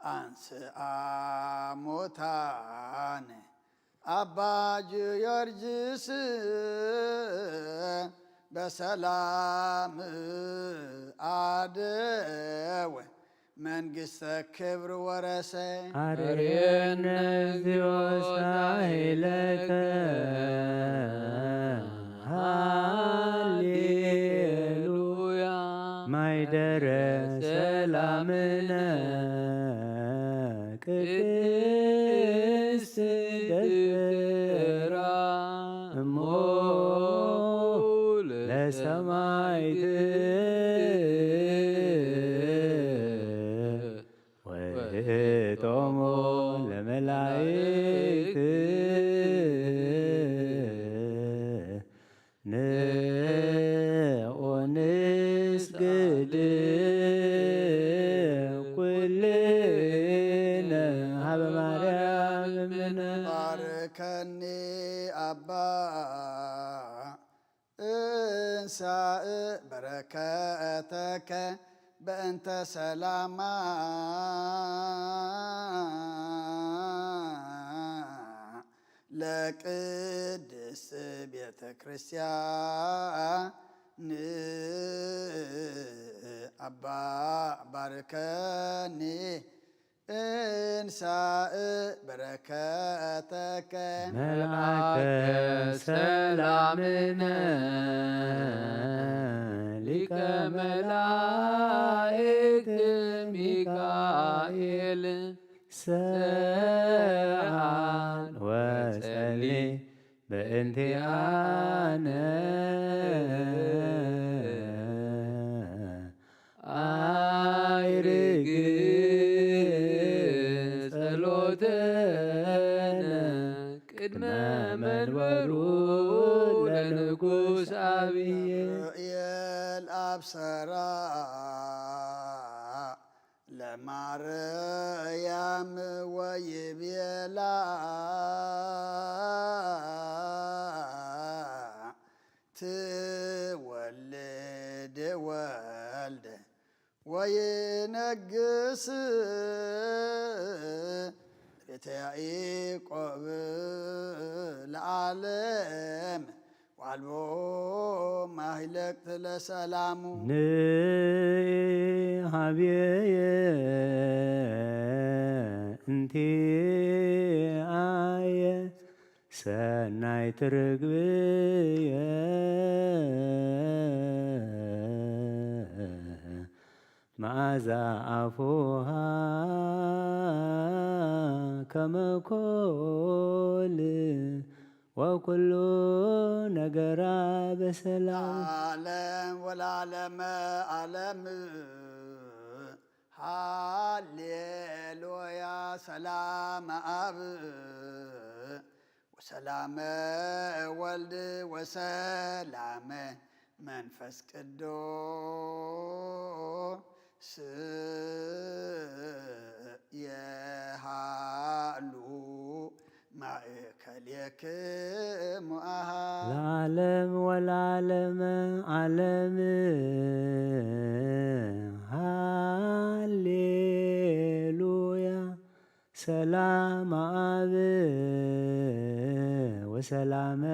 አንስአ ሞታን አባ ጊዮርጊስ በሰላም አደወ መንግስተ ክብር ወረሰ። አርየነ እግዚኦ ሳይለከ ሃሌሉያ ማይደረ ሰላምነ ቅድስት ደብተራ እሞ ለሰማይት ወእቶሞ ለመላእክት ንዑ ንስግድ ኩልነ ሀበ ማርያም እምነ። ባርከኒ አባ እንሳእ በረከተከ በእንተ ሰላማ ለቅድስት ቤተ ክርስቲያን አባ ባርከኒ እንሳእ በረከተከ መልአከ ሰላምነ ሊቀ መላእክት ሚካኤል ሰአል ወጸሊ በእንቲአነ አይርግ ለማርያም ወይቤላ ትወልድ ወልደ ወይነግስ ቤተ ያዕቆብ ለዓለም ዋልቦ ማህለቅት ለሰላሙ። ንኢ ሀብየየ እንቲአየ ሰናይት ርግብየ መዓዛ ኣፉሃ ከመ ኮል ወኩሉ ነገራ በሰላም። ዓለም ወለዓለመ ዓለም ሃሌሉያ ሰላም አብ ወሰላመ ወልድ ወሰላመ መንፈስ ቅዱስ የሃሉ ማእከሌክሙ አሃ። ለዓለም ወለዓለመ ዓለም ሃሌሉያ ሰላም አብ ወሰላመ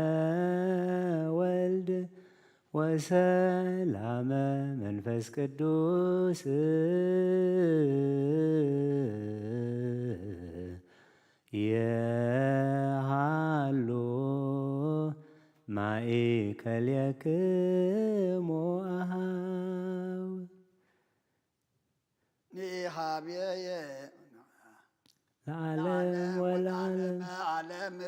ወልድ ወሰላመ መንፈስ ቅዱስ የሃሉ ማእከሌክሙ አሃው። ንኢ ሀብየየ ለዓለም ወለዓለም። ዓለም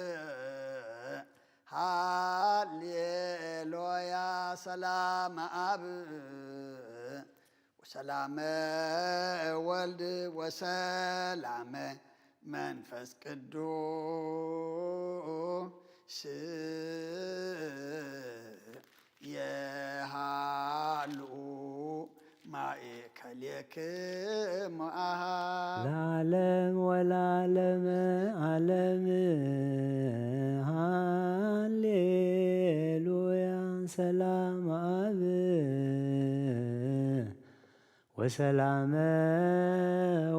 ሃሌሉያ ሰላም አብ ወሰላመ ወልድ ወሰላመ መንፈስ ቅዱስ የሃሉ ማእከሌክሙ አሃ። ለዓለም ወለዓለመ ዓለም ሃሌሉያ ሰላም አብ ወሰላመ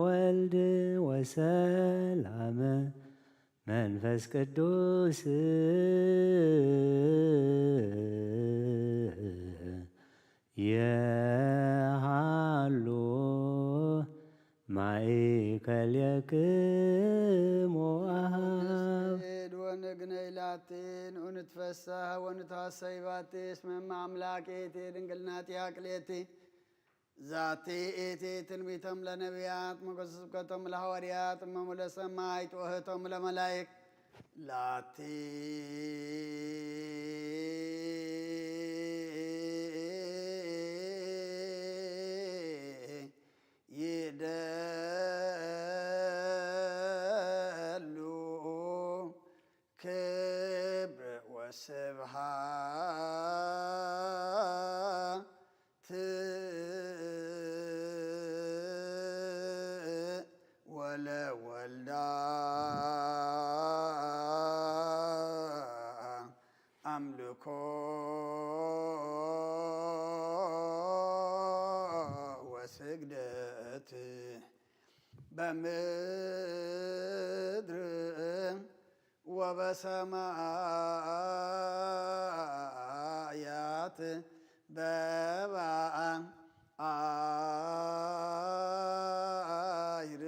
ወልድ ወሰላመ መንፈስ ቅዱስ የሃሉ ማእከሌክሙ አሃው። ንስግድ ወንግነይ ላቲ ንትፈሳህ ወንትሐሰይ ባቲ እስመ እመ አምላክ እቲ ድንግልና ጢያቅሌቲ ዛቲ እቲ ትንቢቶም ለነቢያት ሞገስ ስብከቶም ለሐዋርያት እመሙ ለሰማይ ትወህቶም ለመላይክ ላቲ ይደሉ ክብር ወስብሐት ወለወልዳ አምልኮ ወስግደት በምድር ወበሰማያት በበአይር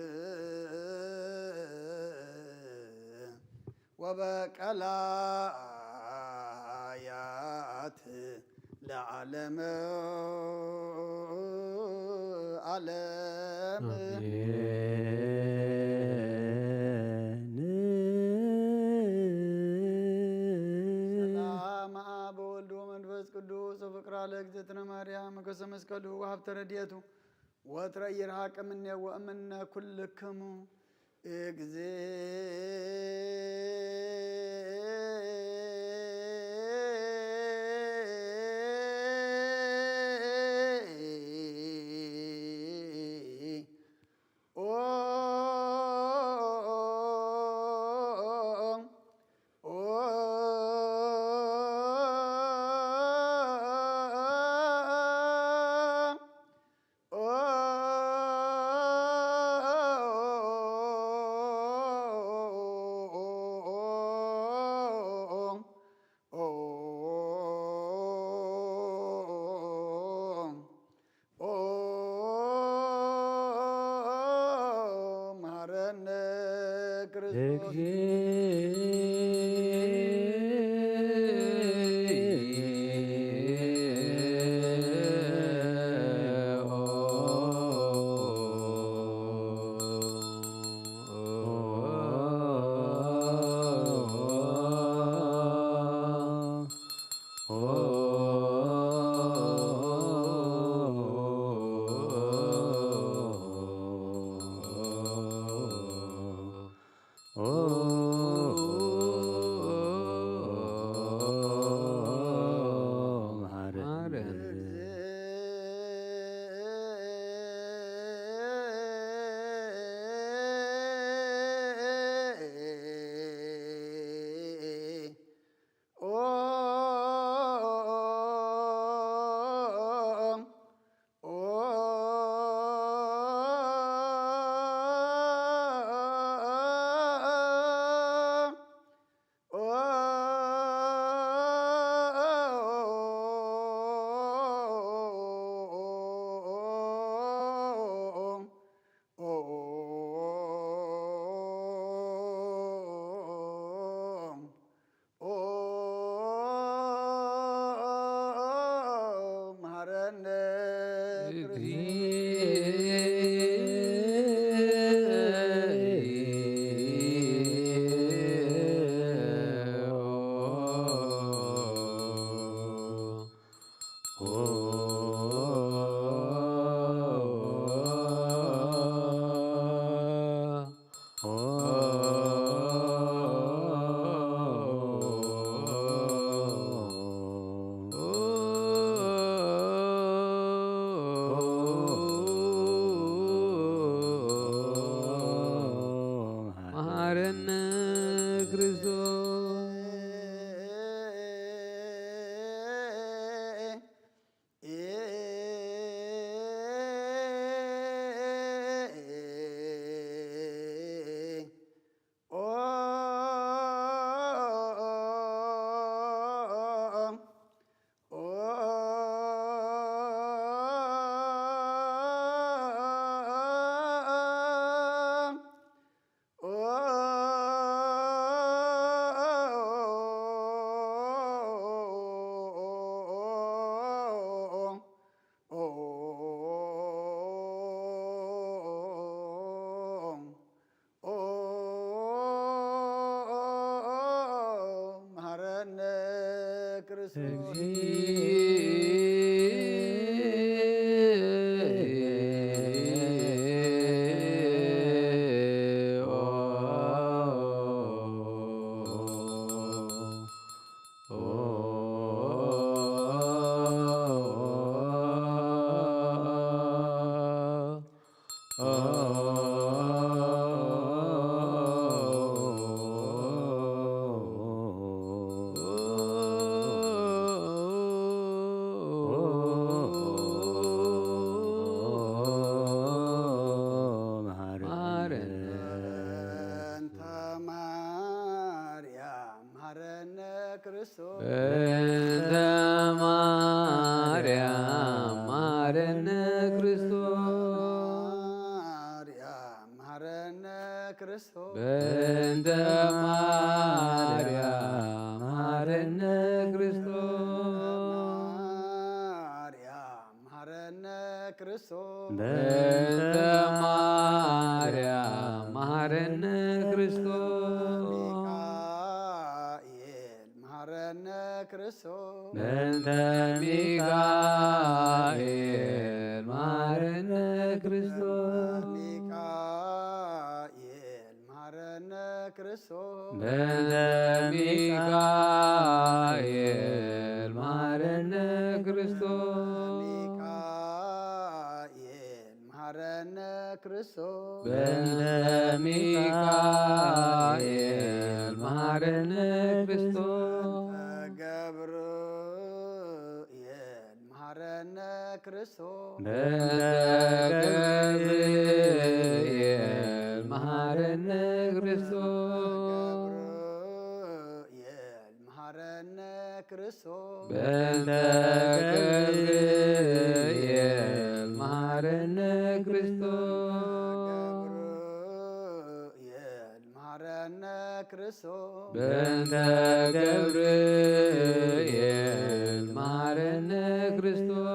ወበቀላያት ለዓለመ ዓለም። አሜን። ሰላም አብ ወወልድ ወመንፈስ ቅዱስ ወፍቅራ ለእግዝእትነ ማርያም ከሰ መስቀሉ ወሀብተ ረድኤቱ ወትረ ይርሃቅ እምኔ ወእምነ ኩልክሙ። ክርስቶስ። መሐረነ መሐረነ ክርስቶስ። መሐረነ ክርስቶስ። በእንተ ማርያም መሐረነ ክርስቶስ። በእንተ ማርያም መሐረነ ክርስቶስ። ማርያም መሐረነ ክርስቶስ። በእንተ ማርያም መሐረነ ክርስቶስ። ማርያም መሐረነ ክርስቶስ። በእንተ ማርያም መሐረነ ክርስቶስ። ሚካኤል መሐረነ ክርስቶስ። በእንተ ሚካኤል መሐረነ ክርስቶስ። ሚካኤል መሐረነ ክርስቶስ። በእንተ ሚካኤል መሐረነ ክርስቶስ። ሚካኤል መሐረነ ክርስቶስ። በእንተ ሚካኤል መሐረነ ክርስቶስ። በእንተ ገብርኤል መሐረነ ክርስቶስ። በእንተ ገብርኤል መሐረነ ክርስቶስ። ገብርኤል መሐረነ ክርስቶስ። በእንተ ገብርኤል መሐረነ ክርስቶስ። ገብርኤል ክርስቶስ በእንተ ገብርኤል መሐረነ ክርስቶስ።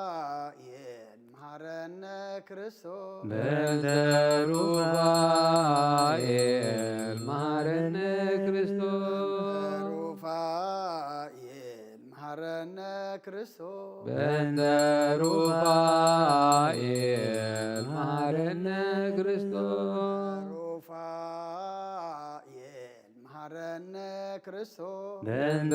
ሩፋኤል መሐረነ ክርስቶስ። በእንተ ሩፋኤል መሐረነ ክርስቶስ። ሩፋኤል መሐረነ ክርስቶስ። በእንተ ሩፋኤል መሐረነ ክርስቶስ። ሩፋኤል መሐረነ ክርስቶስ። በእንተ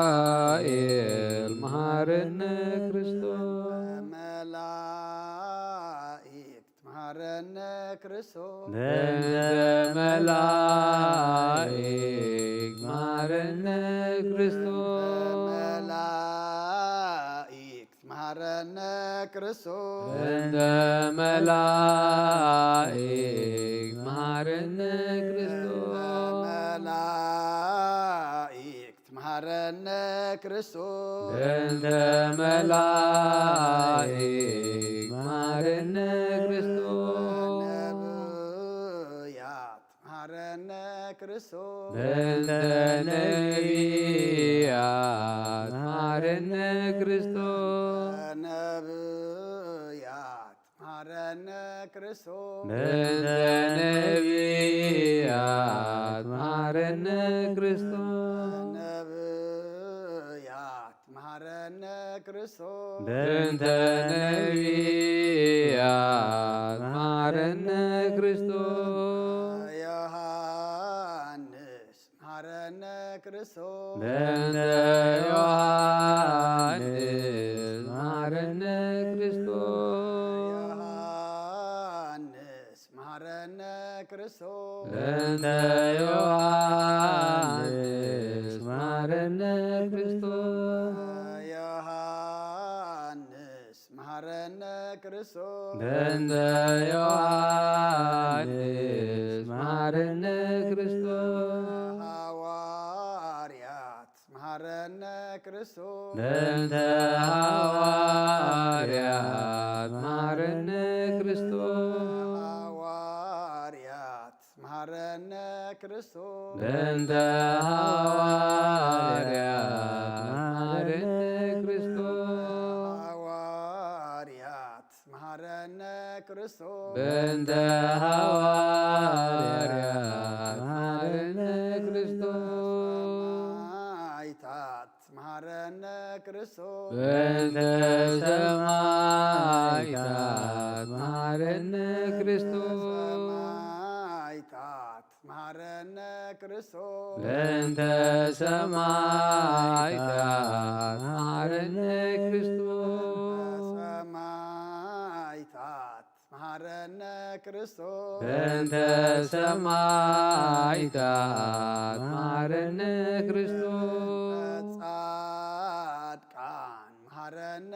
ሩፋኤል መሐረነ ክርስቶስ። መላእክት መሐረነ ክርስቶስ። በእንተ መላእክት መሐረነ ክርስቶስ። መላእክት መሐረነ ክርስቶስ። በእንተ መላእክት መሐረነ ክርስቶስ። መላእክት መሐረነ ክርስቶስ። በእንተ መላእክት መሐረነ ክርስቶስ። ነብያት መሐረነ ክርስቶስ። በእንተ ነቢያት መሐረነ ክርስቶስ። ነብያት መሐረነ ክርስቶስ። በእንተ ነቢያት መሐረነ ክርስቶስ። ነብያት መሐረነ ክርስቶስ። በእንተ ነቢያት መሐረነ ክርስቶስ። ዮሐንስ መሐረነ ክርስቶስ። በእንተ ዮሐንስ መሐረነ ክርስቶስ። ዮሐንስ መሐረነ ክርስቶስ። በእንተ ዮሐንስ መሐረነ ክርስቶስ። ዮሐንስ መሐረነ ክርስቶስ። በእንተ ዮሐንስ መሐረነ ክርስቶስ። ሐዋርያት መሐረነ ክርስቶስ። በእንተ ሐዋርያት መሐረነ ክርስቶስ። ሐዋርያት መሐረነ ክርስቶስ። በእንተ ሐዋርያት መሐረነ ክርስቶስ። ሐዋርያት መሐረነ ክርስቶስ። በእንተ ሐዋርያት መሐረነ ክርስቶስ። ሰማዕታት መሐረነ ክርስቶስ። በእንተ ሰማዕታት መሐረነ ክርስቶስ። ሰማዕታት መሐረነ ክርስቶስ። በእንተ ሰማዕታት መሐረነ ክርስቶስ። ሰማዕታት መሐረነ ክርስቶስ። በእንተ ሰማዕታት መሐረነ ክርስቶስ። ጻድቃን መሐረነ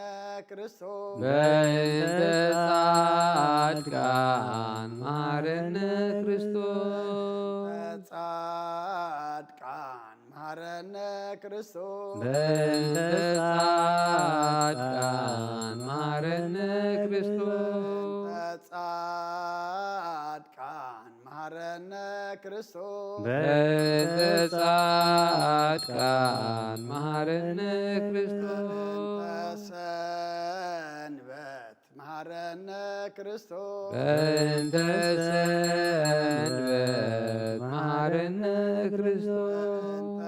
ክርስቶስ። በእንተ ጻድቃን መሐረነ ክርስቶስ። ጻድቃን መሐረነ ክርስቶስ። በእንተ ጻድቃን መሐረነ ክርስቶስ። ጻድቃን መሐረነ ክርስቶስ። በእንተ ጻድቃን መሐረነ ክርስቶስ። በእንተ ሰንበት መሐረነ ክርስቶስ። በእንተ ሰንበት መሐረነ ክርስቶስ። በእንተ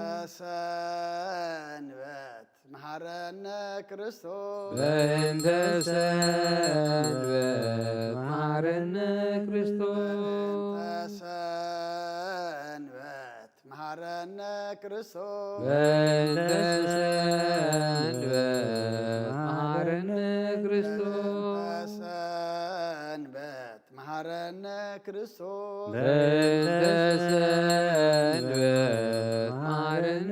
ሰንበት መሐረነ ክርስቶስ። በእንተ ሰንበት መሐረነ ክርስቶስ። በእንተ ሰንበት መሐረነ ክርስቶስ። በእንተ ሰንበት መሐረነ ክርስቶስ። በሰንበት መሐረነ ክርስቶስ። በእንተ ሰንበት መሐረነ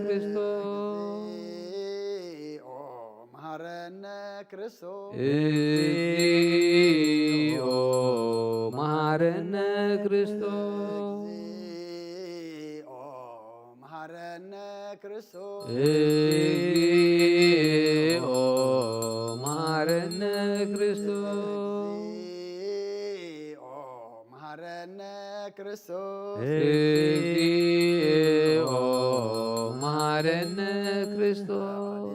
ክርስቶስ። እግዚኦ መሐረነ ክርስቶስ። እግዚኦ መሐረነ ክርስቶስ። እግዚኦ መሐረነ ክርስቶስ። እግዚኦ መሐረነ ክርስቶስ። እግዚኦ መሐረ መሐረነ ክርስቶስ። እግዚኦ መሐረነ ክርስቶስ።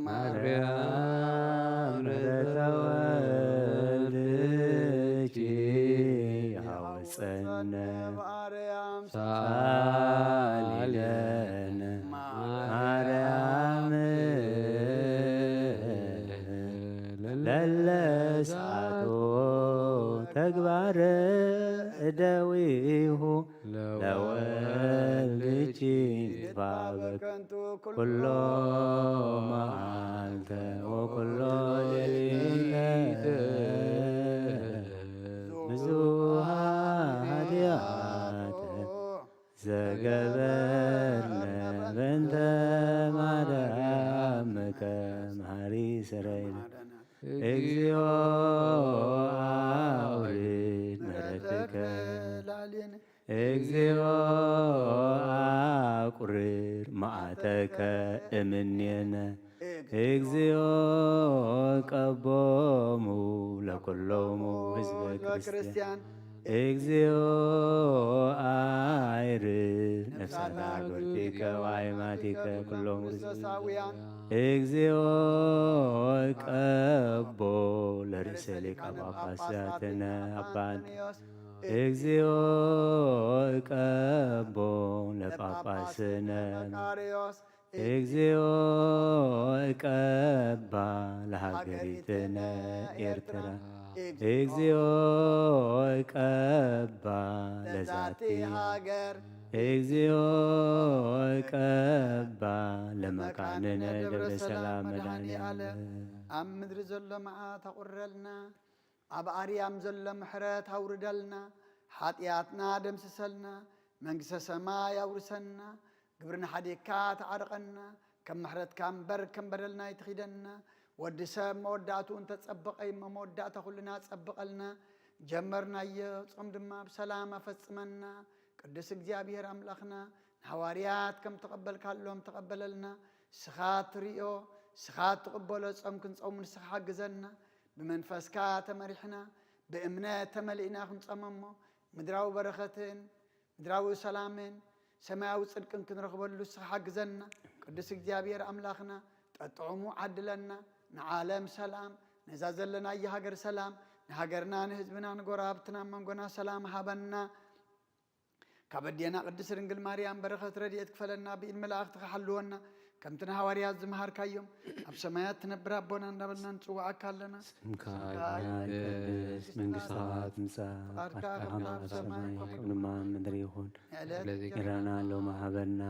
ማርያም ምሕረተ ወልድኪ ሃወፀነ። ሳሊለነ ማርያም ለለ ሰዓቶ ተግባረ እደዊሁ ለወልድኪ ንፋበ ከንቱ ኩሎ መዓልተ ወኩሎ ሌሊተ ብዙሃ ኃጢአተ ዘገበርነ በእንተ ማርያምከ መሐሪ ስረይነ። እግዚኦ አውርድ ምሕረትከ። እግዚኦ አቁርር መዓተከ እምኔነ። እግዚኦ ቀቦሙ ለኩሎሙ ህዝበ ክርስቲያን። እግዚኦ አይርፍ ነፍሳተ ሀገርቲከ ወአይማቲከ ኩሎም ክርስቶሳውያን። እግዚኦ ቀቦ ለርእሰ ሊቀ ጳጳሳትነ አባ እንጦንዮስ። እግዚኦ ቀቦ ለጳጳስነ መቃርዮስ። እግዚኦ ቀባ ለሀገሪትነ ኤርትራ። እግዚኦ ቀባ ለዛቲ ሀገር። እግዚኦ ቀባ ለመካንነ ደብረ ሰላም መድኃኔ ዓለም። ኣብ ምድሪ ዘሎ መዓት ኣቑርረልና፣ ኣብ ኣርያም ዘሎ ምሕረት ኣውርደልና፣ ሓጢኣትና ደምስሰልና፣ መንግስተ ሰማይ ኣውርሰና፣ ግብርና ሓዲግካ ተዓርቐና፣ ከም ምሕረትካ እምበር ከም በደልና ኣይትኺደና። ወዲ ሰብ መወዳእትኡ እንተጸበቐ እሞ መወዳእታ ኩልና ጸብቐልና። ጀመርናዮ ጾም ድማ ብሰላም ኣፈጽመና። ቅዱስ እግዚኣብሔር ኣምላኽና ንሃዋርያት ከም ተቐበልካሎም ተቐበለልና። ንስኻ ትርእዮ፣ ንስኻ ትቕበሎ ጾም ክንጸውም ንስኻ ሓግዘና። ብመንፈስካ ተመሪሕና፣ ብእምነት ተመሊእና ክንጸመሞ፣ ምድራዊ በረኸትን ምድራዊ ሰላምን ሰማያዊ ጽድቅን ክንረኽበሉ ንስኻ ሓግዘና። ቅዱስ እግዚኣብሔር ኣምላኽና፣ ጠጥዑሙ ዓድለና። ንዓለም ሰላም፣ ነዛ ዘለናያ ሃገር ሰላም፣ ንሃገርና፣ ንህዝብና፣ ንጎረባብትና፣ መንጎና ሰላም ሃበና። ካብ ኣዴና ቅድስት ድንግል ማርያም በረኸት ረድኤት ክፈለና፣ ብኢድ መላእኽትኻ ሓልወና። ከምቲ ንሃዋርያት ዝመሃርካዮም፣ ኣብ ሰማያት ትነብር ኣቦና እንዳበልና ንጽውዓካ ኣለና። ስምካ ስምካ ይቀደስ፣ መንግስትኻ ትምጻእ፣ ፍቓድካ ፍቓድካ ከም ኣብ ሰማይ ከምኡ ድማ ኣብ ምድሪ ይኹን። ዕለት ዕለት እንጀራና ሎሚ ሃበና፣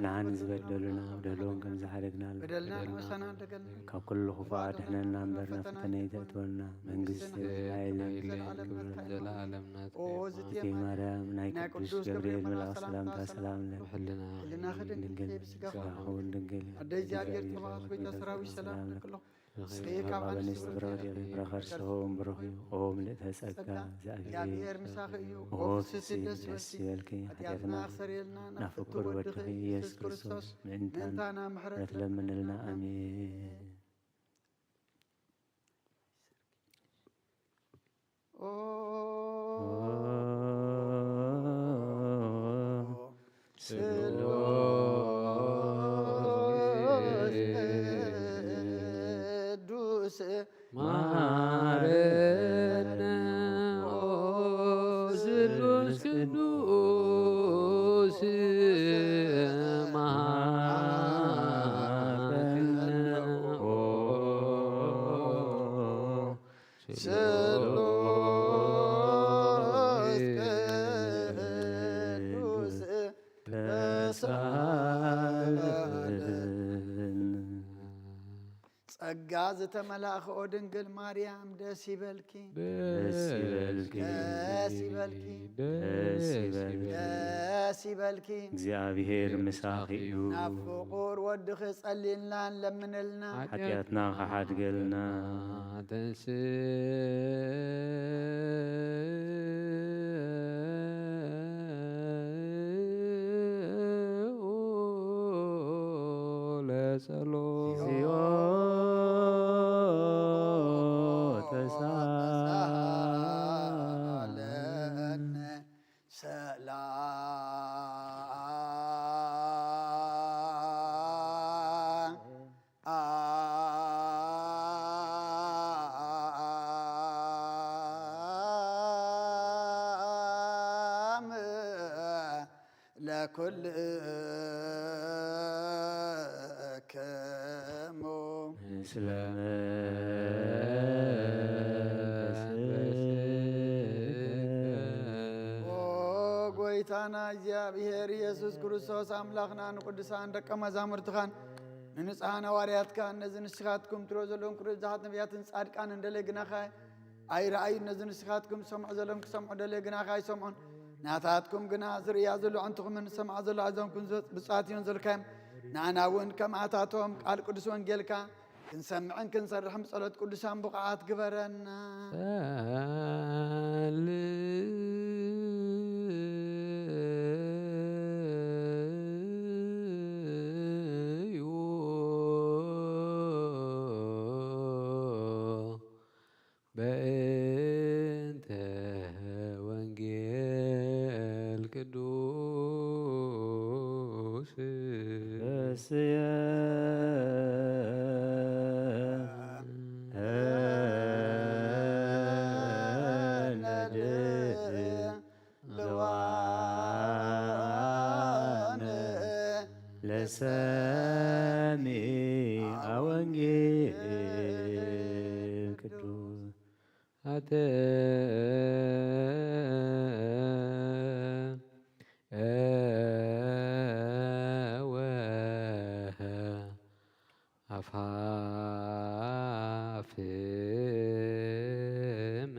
ንዓን ዝበደሉና በደሎም ከም ዝሓደግና በደልና ንመሳና ደገልና። ካብ ኩሉ ክፉእ ኣድሕነና እምበር ናብ ፈተና ኣይተእትወና። መንግስቲ ኣይለን ዘለዓለም ናትካ ኦ ኢኻ። ዝቴ ማርያም ናይ ናይ ቅዱስ ቅዱስ ገብርኤል ገብርኤል መልኣኽ መልኣኽ ሰላምታ ሰላምታ ሰላም ለኪ። ሰላም ለኪ። ሕልና ድንግል ድንግል ስጋኻ ስጋኻ እውን ድንግል እዩ። ኣደ እግዚኣብሔር ተባረክ፣ ጎይታ ሰራዊት ሰላም ለኪ። ንስኺ ካብ ኣንስቲ ብሩክ ኢኺ፣ ፍረ ከርሰ እውን ብሩክ እዩ። ኦ ምልእተ ጸጋ፣ ጸጋ፣ እግዚኣብሔር እግዚኣብሔር ምሳኺ እዩ። ኦ ኦ ፍስሕቲ ፍስሕቲ ደስ ደስ ይበልኪ። ይበልኪ። ሓጢኣትና ሓጢኣትና ኣኽሰርየልና፣ ናብ ናብ ፍቁር ፍቁር ወድኺ ወድኺ ኢየሱስ ኢየሱስ ክርስቶስ ክርስቶስ ምእንታና ምእንታና ምሕረት ምሕረት ለምንልና። ለምንልና። ኣሜን። ኦ ስሉስ ቅዱስ መሐረነ። ኦ ስሉስ ቅዱስ መሐረነ። ኦ ስሉስ ቅዱስ ተሳለን። ጸጋ ዝተመላእኺ ኦ ድንግል ማርያም ደስ ይበልኪ። ደስ ይበልኪ። ደስ ይበልኪ። ደስ ይበልኪ። ደስ ይበልኪ። እግዚኣብሔር ምሳኺ እዩ። ናብ ፍቑር ወድኺ ጸልይልና ለምነልና። ሓጢኣትና ክሓድገልና። ተንሥኡ ለጸሎት። እግዚኦ ተሳሃለ። ለኩልክሙ ምስለ ኦ ጎይታና እግዚኣብሔር ኢየሱስ ክርስቶስ ኣምላኽና ንቅዱሳን ደቀ መዛሙርትኻን ንንጹሓን ሃዋርያትካን ነዚ ንስኻትኩም ትሮ ዘለዎም ክሩ ብዙሓት ነቢያትን ጻድቃን እንደለ ግናኻ ኣይረኣዩን። ነዚ ንስኻትኩም ዝሰምዑ ዘለዎም ክሰምዑ ደለ ግናኻ ኣይሰምዑን። ናታትኩም ግና ዝርእያ ዘሎ ዕንትኹምን ዝሰምዓ ዘሎ ኣዘንኩም ብጻት እዮም ዘልካዮም። ንኣና እውን ከምኣታቶም ቃል ቅዱስ ወንጌልካ ክንሰምዕን ክንሰርሕን ብጸሎት ቅዱሳን ብቑዓት ግበረና። ጸልዩ በእንተ ወንጌል ቅዱስ ለሰሚዐ ወንጌል ቅዱስ ኣተ ወ አፋፍም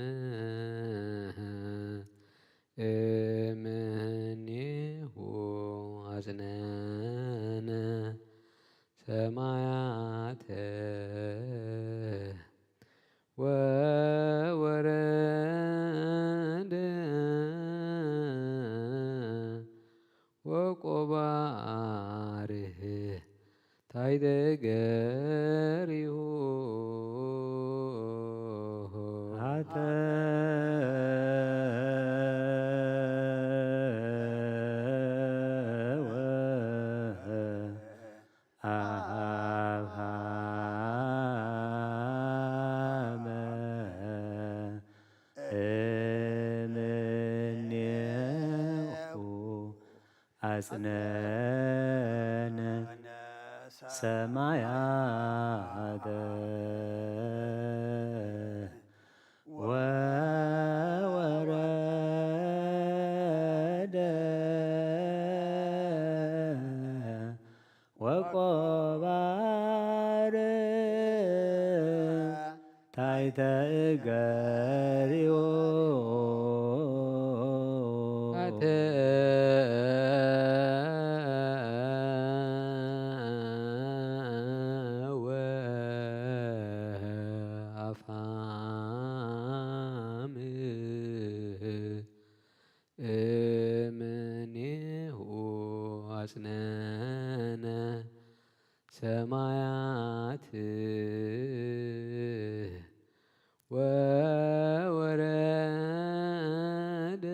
እምኔሁ አጽነነ ሰማያተ ወወረደ ወቆባርህ ታይደገሪሁ አተ አብሃመ እምኔሁ አጽነነ ሰማያተ ወወረደ ወቆባር ታይተ እገሪሁ አተ ወአፋምህ እምኔሁ አጽነነ ሰማያት ወወረደ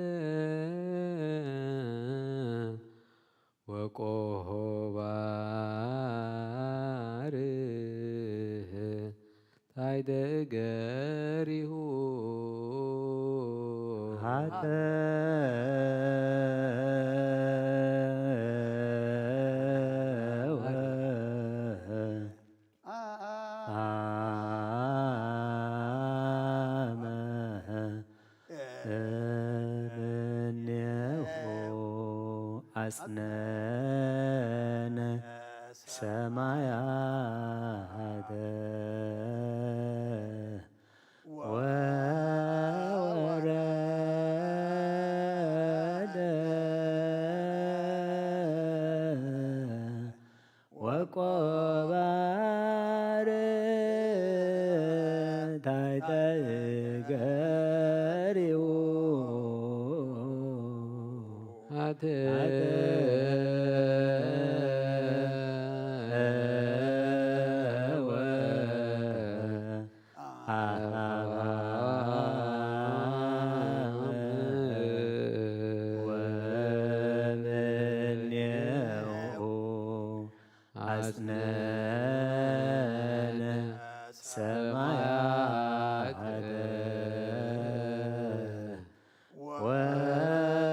ወቆባር ታይደገሪሁ አተ አመ እምኔሁ አጽነነ ሰማያተ ወወረደ ወቆባር ታይተ እገሪሁ አተ ወምኔሁ አጽነነ ሰማያተ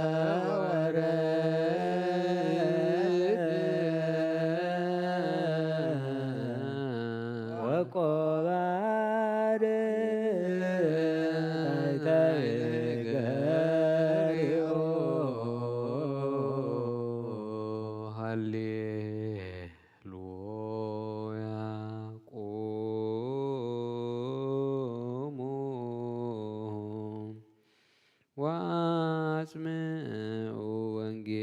ወወረደ ስምዑ ወንጌል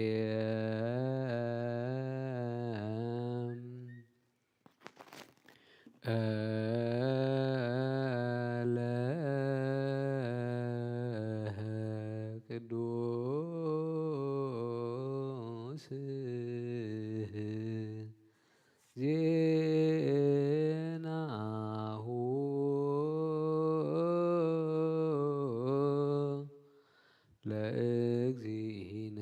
ለቅዱስ ዜናሁ ለእግዚእነ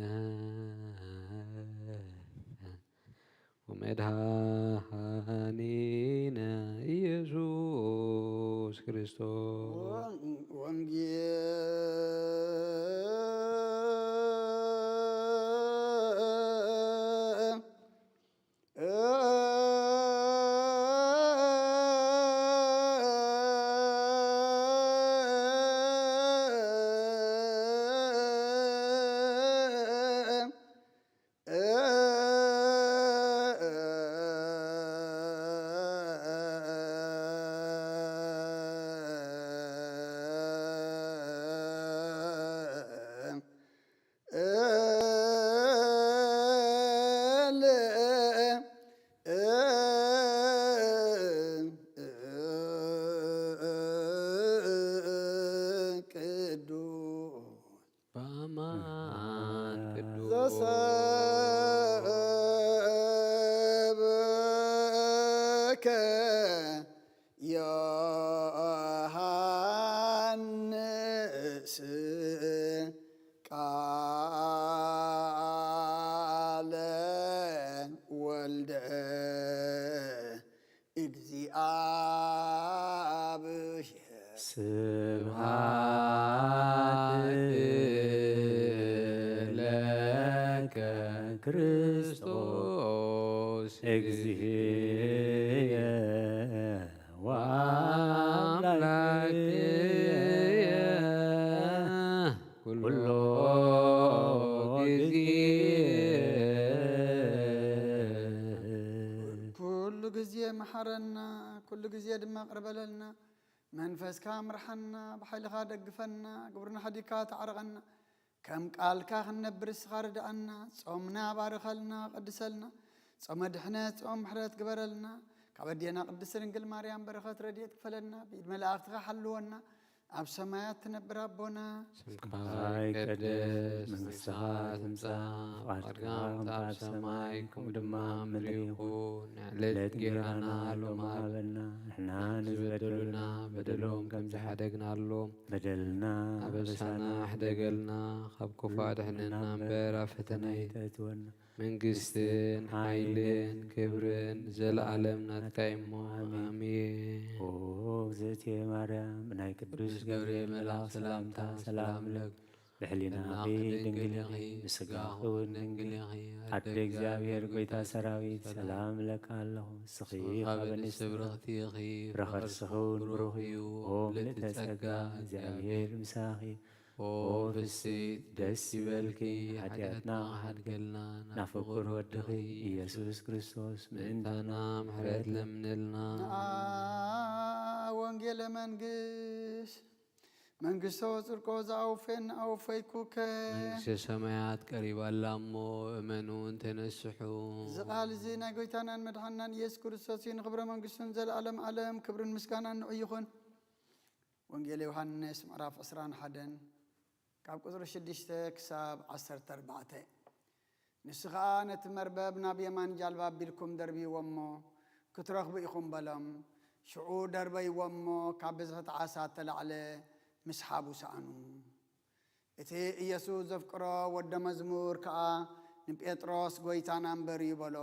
ወመድኃኒነ ኢየሱስ ክርስቶስ። ወንጌል ቅዱስ በአማን ቅዱስ ዘሰብከ ዮሐንስ ቃለ ወልደ እግዚአብሔር። ስብሐት ለከ ክርስቶስ እግዚእየ ወአምላክየ ኩሎ ጊዜ። ኩሉ ግዜ መሓረና፣ ኩሉ ግዜ ድማ ቅርበለልና። መንፈስካ ምርሓና፣ ብሓይልኻ ደግፈና፣ ግብርና ሓዲግካ ተዓረቐና። ከም ቃልካ ክንነብር እስኻ ርድኣና። ጾምና ባርኸልና፣ ቀድሰልና። ጾመ ድሕነት፣ ጾመ ምሕረት ግበረልና። ካብ ኣዴና ቅድስት ድንግል ማርያም በረኸት ረድኤት ክፈለልና። ብኢድ መላእኽትኻ ሓልወና። ኣብ ሰማያት ትነብር ኣቦና፣ ስምካ ይቀደስ፣ መንግስትኻ ትምጻእ፣ ፍቓድካ ከም ኣብ ሰማይ ከምኡ ድማ ኣብ ምድሪ ይኹን። ንዕለት እንጌራና ሎሚ ሃበና፣ ንሕና ንዝበደሉና በደሎም ከም ዝሓደግናሎም፣ በደልና ኣበሳና ኣበሳና ሕደገልና፣ ካብ ክፉእ ኣድሕነና እምበር ኣብ ፈተና ኣይተእትወና። መንግስትን ሓይልን ክብርን ዘለዓለም ናትካ እሞ፣ ኣሜን። ኣሜን። ኦ እግዝእትየ ማርያም፣ ብናይ ቅዱስ ቅዱስ ገብርኤል መልኣኽ ሰላምታ ሰላም እብለኪ። ብሕሊናኺ ድንግል ኢኺ፣ ብስጋኺ እውን ድንግል ኢኺ። ኣደ እግዚኣብሔር፣ ጐይታ ሰራዊት፣ ሰላም እብለኪ ኣለኹ። ንስኺ ካብ ኣንስቲ ብርኽቲ ኢኺ፣ ፍረ ከርስኺ እውን ብሩኽ እዩ። ኦ ምልእተ ጸጋ፣ እግዚኣብሔር ምሳኺ። ኦ ፍስሕቲ፣ ደስ ይበልኪ፣ ሓጢኣትና ሓድገልና፣ ናብ ፍቁር ወድኺ ኢየሱስ ክርስቶስ ምእንታና ምሕረት ለምንልና። ንኣ ወንጌለ መንግስት፣ መንግስቶ ጽድቆ ዝኣውፌን ኣወፈይኩከ። መንግስተ ሰማያት ቀሪባ ኣላ እሞ እመኑ እንተነስሑ። እዚ ቃል እዚ ናይ ጎይታናን መድሓንናን ኢየሱስ ክርስቶስ እዩ። ንኽብረ መንግስቱን ዘለዓለም ዓለም ክብርን ምስጋናን ንዑ ይኹን። ወንጌል ዮሃንስ ምዕራፍ ዕስራን ሓደን ካብ ቁጽሪ ሽዱሽተ ክሳብ ዓሰርተ ኣርባዕተ። ንሱ ኸኣ ነቲ መርበብ ናብ የማን ጃልባ ኣቢልኩም ደርብይዎ እሞ ክትረኽቡ ኢኹም በሎም። ሽዑ ደርበይዎ እሞ ካብ ብዝሒ እቲ ዓሳ እተላዕለ ምስሓቡ ሰኣኑ። እቲ ኢየሱስ ዘፍቅሮ ወደ መዝሙር ከኣ ንጴጥሮስ፣ "ጐይታና እምበር እዩ" በሎ።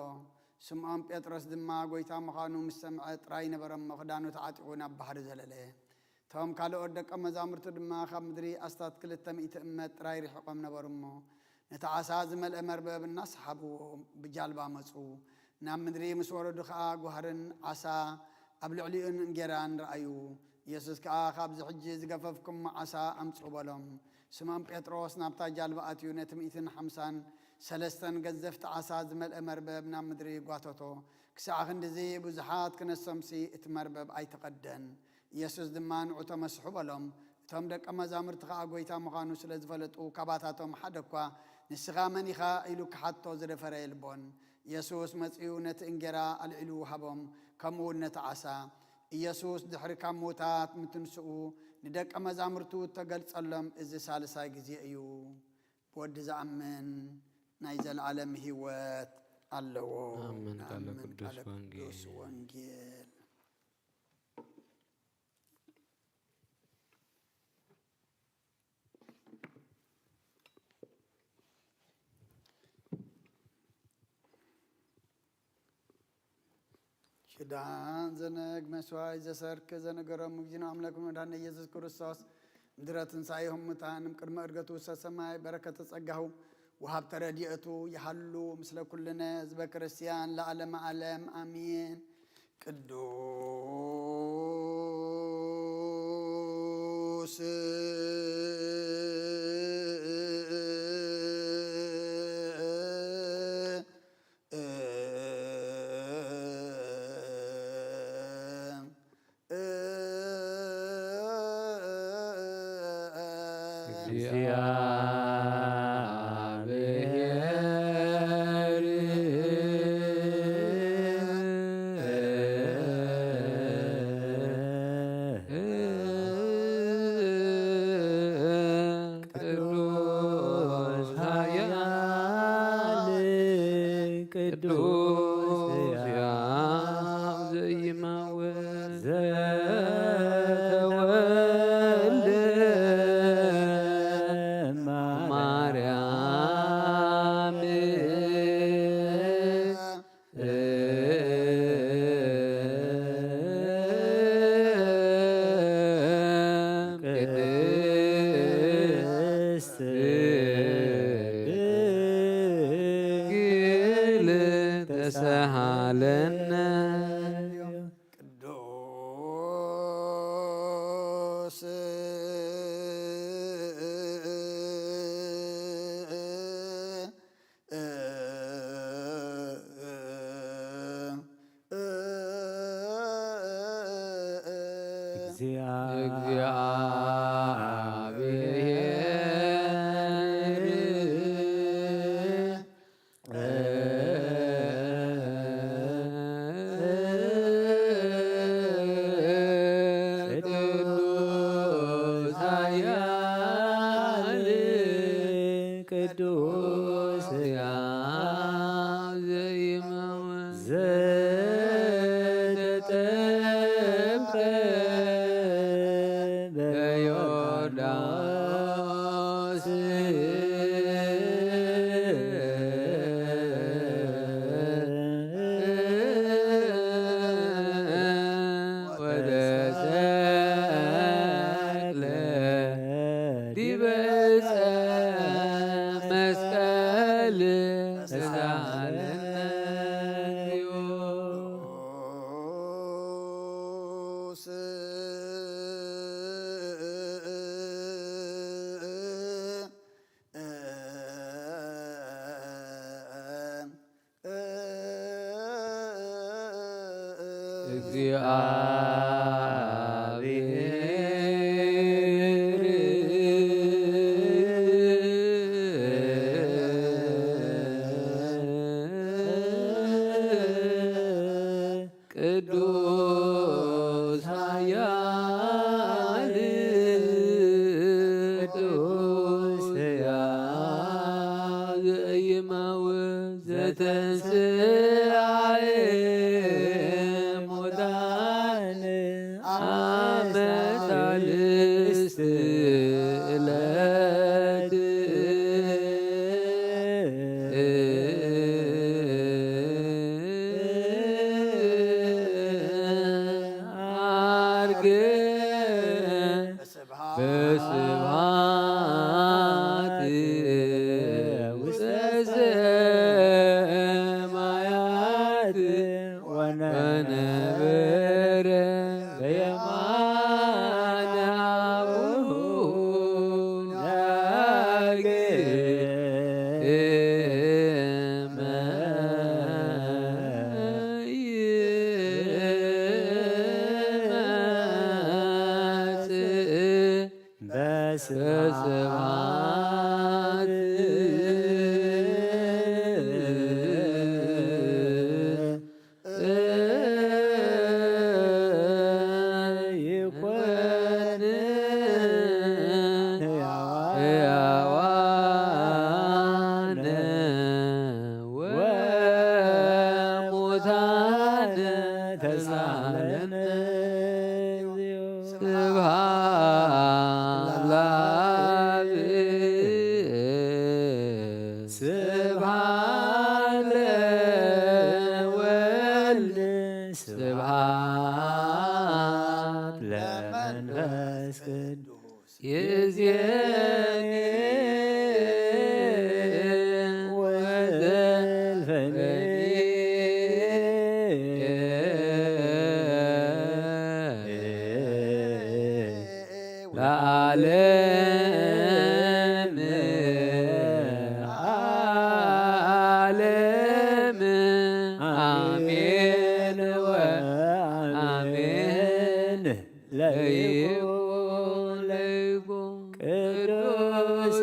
ስምዖን ጴጥሮስ ድማ ጐይታ ምዃኑ ምስ ሰምዐ ጥራይ ነበረ እሞ፣ ክዳኑ ተዓጢቑ ናብ ባሕሪ ዘለለ። እቶም ካልኦት ደቀ መዛሙርቱ ድማ ካብ ምድሪ ኣስታት ክልተ ሚእቲ እመት ጥራይ ርሒቖም ነበሩ እሞ፣ ነቲ ዓሳ ዝመልአ መርበብ እናሰሓብዎ ብጃልባ መጹ። ናብ ምድሪ ምስ ወረዱ ኸኣ ጓህርን ዓሳ ኣብ ልዕሊኡን እንጌራን ረኣዩ። ኢየሱስ ከኣ፣ "ካብዚ ሕጂ ዝገፈፍኩሞ ዓሳ ኣምጽኡ" በሎም። ስምዖን ጴጥሮስ ናብታ ጃልባ ኣትዩ፣ ነቲ ሚእትን ሓምሳን ሰለስተን ገዘፍቲ ዓሳ ዝመልአ መርበብ ናብ ምድሪ ጓተቶ። ክሳዕ ክንድዚ ብዙሓት ክነሶምሲ እቲ መርበብ ኣይተቐደን። ኢየሱስ ድማ፣ "ንዑ ተመስሑ" በሎም። እቲ እቶም ደቀ መዛሙርቲ ኸኣ ጐይታ ምዃኑ ስለ ዝፈለጡ፣ ካባታቶም ሓደ እኳ፣ "ንስኻ መን ኢኻ?" ኢሉ ክሓቶ ዝደፈረ የልቦን። የሱስ መጺኡ ነቲ እንጌራ ኣልዒሉ ሃቦም፣ ከምኡ እውን ነቲ ዓሳ። ኢየሱስ ድሕሪ ካብ ምዉታት ምትንስኡ ንደቀ መዛሙርቱ እተገልጸሎም እዚ ሳልሳይ ግዜ እዩ። ብወዲ ዝኣምን ናይ ዘለኣለም ህይወት ኣለዎ። ኣሜን። ቃለ ኣሜን። ቅዱስ ቃለ ወንጌል። ቅዱስ ወንጌል። ሽዳን ዘነግ መስዋይ ዘሰርክ ዘነገሮም እግዚእነ ኣምላክን መድኃኒነ ኢየሱስ ክርስቶስ ምድረ ትንሣኤ እም ሙታን እም ቅድመ ዕርገቱ ውስተ ሰማይ በረከተ ጸጋሁ ወሃብተ ረድኤቱ ይሃሉ ምስለ ኩልነ ህዝበ ክርስቲያን ለዓለመ ዓለም ኣሜን። ቅዱስ ቅዱስ ኃያል ቅዱስ ሕያው ዘይመውት ዘተወልደ ማርያም ቅድስት ድንግል ተሳሃለነ። ቅዱስ እግዚአብሔር ቅዱስ ኃያል ቅዱስ ሕያው ዘይመውት ዘተጠምቀ በዮርዳኖስ ወተሰቅለ ዲበ ዕፀ መስቀል ተሳሃለነ። እግዚአብሔር ቅዱስ ኃያል ቅዱስ ሕያው ዘይመውት ዘተንሥአ እሙታን አመ ሣልስት ዕለት ዐርገ በስብሐት ውስተ ሰማያት ወነበረ በየማነ አቡሁ ዳግመ ይመጽእ። ስብሐት ይኮን ሕያዋነ ወሙታነ ተሳለን። ስብሐት ለአብ። ስብሐት ለወልድ። ስብሐት ለመንፈስ ቅዱስ። ይእዜኒ ወዘልፈኒ ለዓለም ዓለም። አሜን ወአሜን። ለይኩን ለይኩን ቅዱስ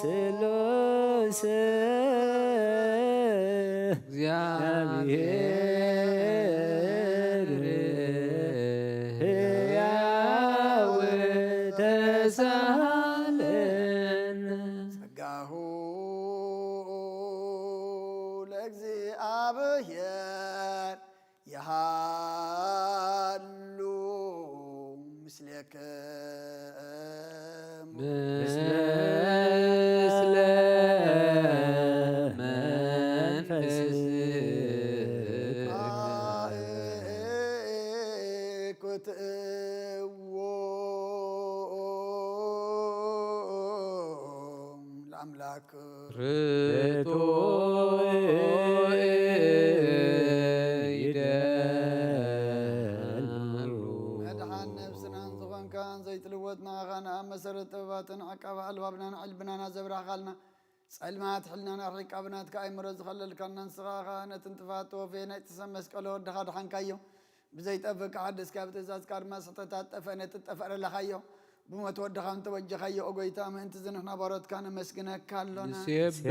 ስሉስ እግዚአብሔር ሕያው ተሳለን። ጸጋሁ ለእግዚአብሔር የሃሉ ምስሌክሙ። ምስለ መንፈስከ። አእኩትዎ ለአምላክ። ርቱዕ ይደሉ። መድሓን ነብስናን ዝኾንካን ዘይትልወጥ ንዓኻ ንኣብ መሰረት ጥበባትን ዓቃቢ ኣልባብናን ዕልብናን ኣዘብራኻልና። ጸልማት ሕልናና ርሒቃ ብናትካ ኣእምሮ ዝኸለልካና ንስኻ ኸኣ ነቲ ንጥፋት ተወፈየ ናይ ጥሰ መስቀል ወድኻ ድሓንካዮ። ብዘይጠፍእ ክሓድስካ ብትእዛዝካ ድማ ስሕተታት ጠፍአ ነቲ ጠፈረ ለኻዮ። ብሞት ወድኻ እንተበጀኻዮ፣ ኦ ጎይታ፣ ምእንቲ እዚ ንሕና ባሮትካ ነመስግነካ ኣሎና። ንሴብሐከ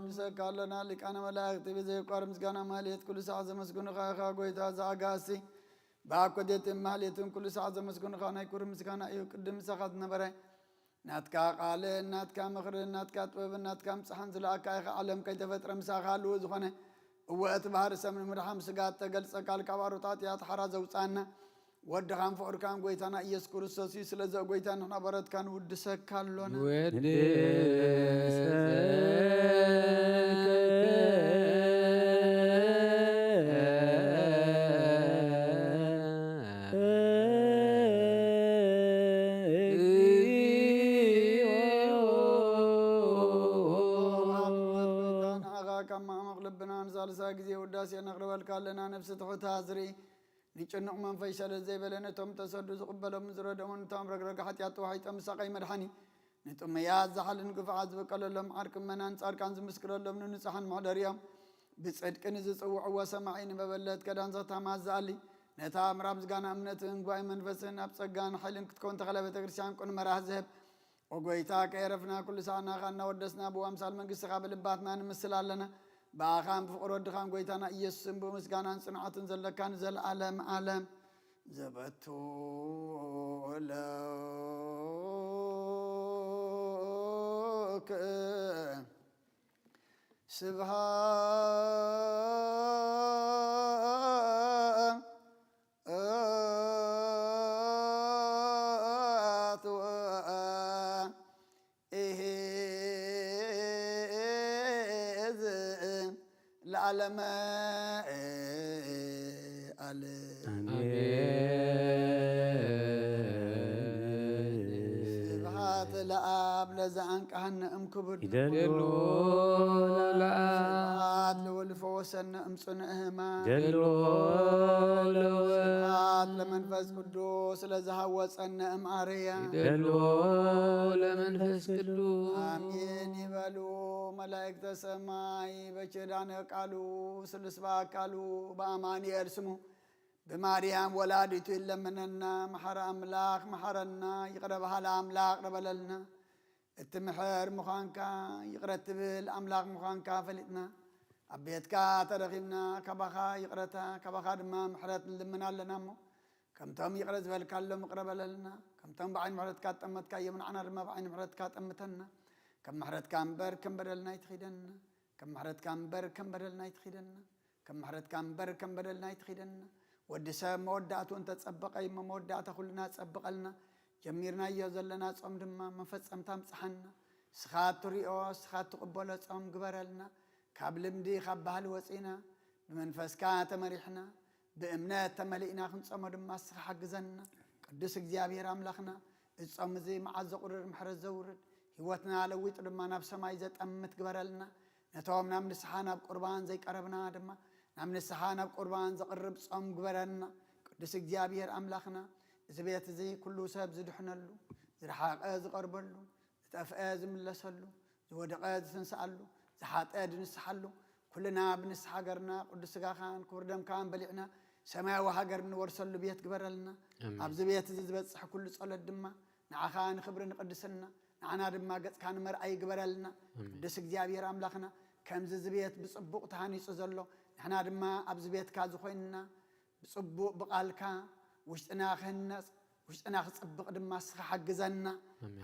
ንሰካ ኣሎና። ሊቃነ መላእክቲ ብዘየቋርጽ ምስጋና ማህሌት ኩሉ ሰዓት ዘመስግኑኻ ኢኻ። ጎይታ፣ እዚ ኣጋእዝቲ ብኣኮቴትን ማህሌትን ኩሉ ሰዓት ዘመስግኑኻ ናይ ክብሪ ምስጋና እዩ። ቅድም ምሳኻ ዝነበረ ናትካ ቃልን ናትካ ምኽርን ናትካ ጥበብን ናትካ ምጽሓን ዝለኣካ ኢኻ። ዓለም ከይተፈጥረ ምሳኻ ህልው ዝኾነ እወ እቲ ባህሪ ሰብ ንምድሓን ስጋ እተገልጸ ቃል ካብ ኣሮት ሓጢኣት ሓራ ዘውጽኣና ወድኻን ፍቕርካን ጎይታና ኢየሱስ ክርስቶስ እዩ። ስለዚ ኦ ጎይታ ንሕና በረትካ ንውድሰካ ኣሎና። ወድሰካ ንዓኻ ካብ ማዕሙቕ ልብና ንሳልሳይ ግዜ ውዳሴ ነቕርበልካ ኣለና። ነፍሲ ትሑት ዝርኢ ንጭኑቕ መንፈስ ሸለል ዘይበለ ነቶም ተሰዱ ዝቕበሎም ዝረድኦምን ነቶም ረግረግ ሓጢኣት ተዋሒጦም ምሳቐይ መድሓኒ ንጥሙያት ዝሓልን ግፉዓት ዝበቀለሎም ዓርቂ ምእመናን ጻድቃን ዝምስክረሎም ንንጹሓን መሕደሪኦም ብጽድቂ ንዝጽውዕዎ ሰማዒ ንመበለት ከዳን ዘታማት ዝኣሊ ነታ ምዕራብ ምስጋና እምነትን እንጓይ መንፈስን ኣብ ጸጋን ሓይልን ክትከውን ተኸለ ቤተ ክርስቲያን ቅኑ መራህ ዝህብ ኦ ጎይታ ከየረፍና ኩሉ ሰዓት ናኻ እናወደስና ብኡ ኣምሳል መንግስትኻ ብልባትና ንምስል ኣለና። ብኣኻን ብፍቕሪ ወድኻን ጎይታና ኢየሱስን ብኡ ምስጋናን ጽንዓትን ዘለካ ንዘለኣለም ዓለም። ዘበቱ ለከ ስብሐት ወእሄዝ ለዓለመ ዓለም። ኣሜን። ስብሐት ለአብ ለዘአንቀሐነ እምክቡድ። ይደሉ ለአብ። ስብሐት ለወልድ ፈወሰነ እምጽኑዕ ሕማም። ይደሉ ለወልድ። ስብሐት ለመንፈስ መንፈስ ቅዱስ ስለዝሃወፀነ እምኣርያ። ይደልዎ ለመንፈስ ቅዱስ። ኣሜን ይበሉ መላእክተ ሰማይ። በኪዳነ ቃሉ ስሉስ በአካሉ በአማኑኤል ስሙ ብማርያም ወላዲቱ ይለምነና። መሐረ አምላክ መሐረና። ይቅረ በሃላ አምላክ ይቅረ በለልና። እትምሕር ምዃንካ፣ ይቕረ እትብል ኣምላኽ ምዃንካ ፈሊጥና፣ ኣብ ቤትካ ተረኺብና፣ ካባኻ ይቕረታ፣ ካባኻ ድማ ምሕረት ንልምን ኣለና እሞ፣ ከምቶም ይቕረ ዝበልካሎም ይቕረ በለልና፣ ከምቶም ብዓይኒ ምሕረትካ ዝጠመትካዮም ንዓና ድማ ብዓይኒ ምሕረትካ ጠምተና። ከም ምሕረትካ እምበር ከም በደልና ኣይትኺደና፣ ከም ምሕረትካ እምበር ከም በደልና ኣይትኺደና። ከም ምሕረትካ እምበር ከም በደልና ኣይትኺደና። ወዲ ሰብ መወዳእትኡ እንተጸበቐ እሞ መወዳእታ ኩልና ጸብቐልና። ጀሚርናዮ ዘለና ጾም ድማ መፈጸምታ ምጽሓና። ንስኻ እትሪኦ፣ ንስኻ እትቕበሎ ጾም ግበረልና። ካብ ልምዲ፣ ካብ ባህሊ ወጺና፣ ብመንፈስካ ተመሪሕና፣ ብእምነት ተመሊእና ክንጾሞ ድማ ንስኻ ሓግዘና። ቅዱስ እግዚኣብሔር ኣምላኽና፣ እዚ ጾም እዚ መዓት ዘቑርር ምሕረት ዘውርድ፣ ህይወትና ለዊጡ ድማ ናብ ሰማይ ዘጠምት ግበረልና። ነቶም ናብ ንስሓ ናብ ቁርባን ዘይቀረብና ድማ ናብ ንስሓ ናብ ቁርባን ዘቕርብ ጾም ግበረና። ቅዱስ እግዚኣብሔር ኣምላኽና፣ እዚ ቤት እዚ ኩሉ ሰብ ዝድሕነሉ፣ ዝረሓቐ ዝቐርበሉ፣ ዝጠፍአ ዝምለሰሉ፣ ዝወደቐ ዝትንስኣሉ፣ ዝሓጠ ዝንስሓሉ፣ ኩልና ብንስሓ ሃገርና ቅዱስ ስጋኻን ክቡር ደምካን በሊዕና ሰማያዊ ሃገር እንወርሰሉ ቤት ግበረልና። ኣብዚ ቤት እዚ ዝበጽሕ ኩሉ ጸሎት ድማ ንዓኻ ንኽብሪ ንቅድስና፣ ንዓና ድማ ገጽካ ንመርኣይ ግበረልና። ቅዱስ እግዚኣብሔር ኣምላኽና፣ ከምዚ እዚ ቤት ብጽቡቕ ተሃኒጹ ዘሎ፣ ንሕና ድማ ኣብዚ ቤትካ ዝኾይንና ብጽቡቕ ብቓልካ ውሽጥና ክህነጽ፣ ውሽጥና ክጽብቕ ድማ ንስኻ ሓግዘና።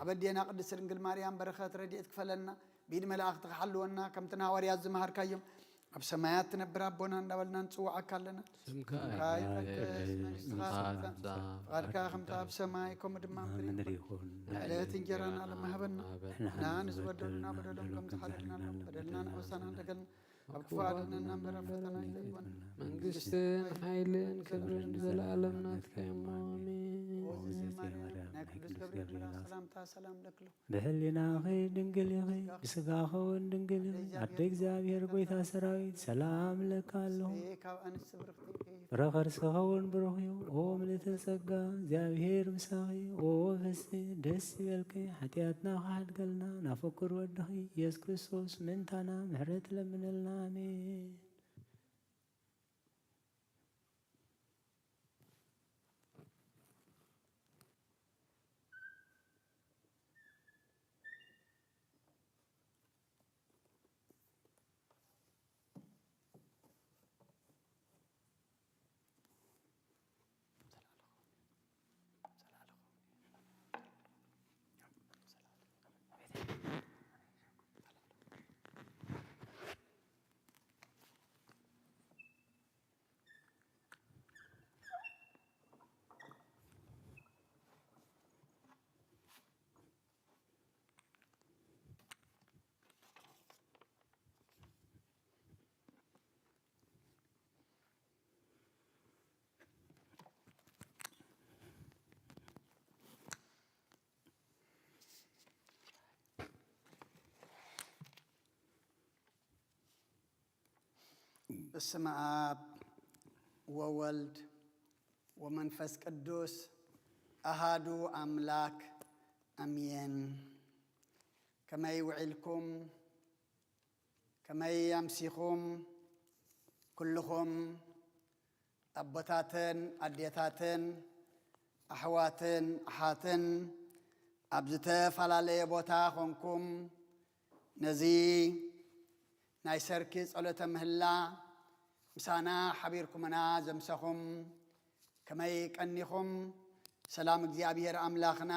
ኣብ ኣዴና ቅድስት ድንግል ማርያም በረኸት ረድኤት ክፈለና። ብኢድ መላእኽቲ ክሓልወና፣ ከምቲ ንሃዋርያት ዝመሃርካዮም፣ ኣብ ሰማያት ትነብር ኣቦና እንዳበልና ንጽውዓካ ኣለና። ስምካ ስምካ ይቐደስ፣ መንግስትኻ ትምጻእ፣ ፍቓድካ ከምታ ኣብ ሰማይ ከምኡ ድማ ኣብ ምድሪ ይኹን። ዕለት እንጀራና ለማህበና፣ ንሕና ንዝበደሉና በደሎም ከም ዝሓለልና፣ በደልና ንሕወሳና እንደገልና፣ ኣብ ክፉ ኣድነና እምበር ኣብ ፈተና ኣይተእትወና። መንግስትን ሓይልን ክብርን ንዘለኣለም ናትካ እዮም። ኣሜን። ኦዝነ ማርያም ናይ ቅዱስ ገብርኤል መልኣክ ሰላምታ ሰላም ለክሎ። ብሕሊናኺ ድንግል ኢኺ፣ ብስጋኺ እውን ድንግል ኢኺ። ኣደ እግዚኣብሔር ጎይታ ሰራዊት ሰላም እለኪ ኣለኹ። ካብ ኣንስቲ ብርኽቲ ኢኺ። ፍረ ከርስኺ እውን ብሩኽ እዩ። ኦ ምልእተ ጸጋ እግዚኣብሔር ምሳኺ። ኦ ፈስሒ ደስ ይበልኪ፣ ሓጢኣትና ክሓድገልና ናፍቅር ወድኺ ኢየሱስ ክርስቶስ ምእንታና ምሕረት ለምነልና። ኣሜን። በስመ አብ ወወልድ ወመንፈስ ቅዱስ አሃዱ አምላክ አሜን። ከመይ ውዒልኩም? ከመይ ኣምሲኹም? ኩልኹም ኣቦታትን ኣዴታትን ኣሕዋትን ኣሓትን ኣብ ዝተፈላለየ ቦታ ኾንኩም ነዚ ናይ ሰርኪ ጸሎተ ምህላ ምሳና ሓቢርኩምና ዘምሰኹም ከመይ ቀኒኹም? ሰላም እግዚኣብሔር ኣምላኽና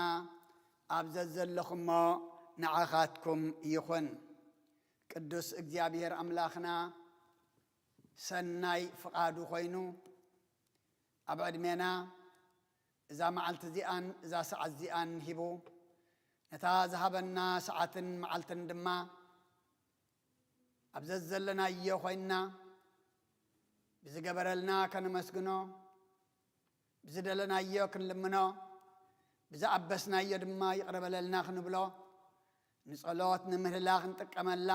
ኣብ ዘዘለኹሞ ንዓኻትኩም ይኹን። ቅዱስ እግዚኣብሔር ኣምላኽና ሰናይ ፍቓዱ ኮይኑ ኣብ ዕድሜና እዛ መዓልቲ እዚኣን እዛ ሰዓት እዚኣን ሂቡ ነታ ዝሃበና ሰዓትን መዓልትን ድማ ኣብ ዘዘለናዮ ኮይንና ብዝገበረልና ከነመስግኖ፣ ብዝደለናዮ ክንልምኖ፣ ብዝኣበስናዮ ድማ ይቕረ በለልና ክንብሎ፣ ንጸሎት ንምህልላ ክንጥቀመላ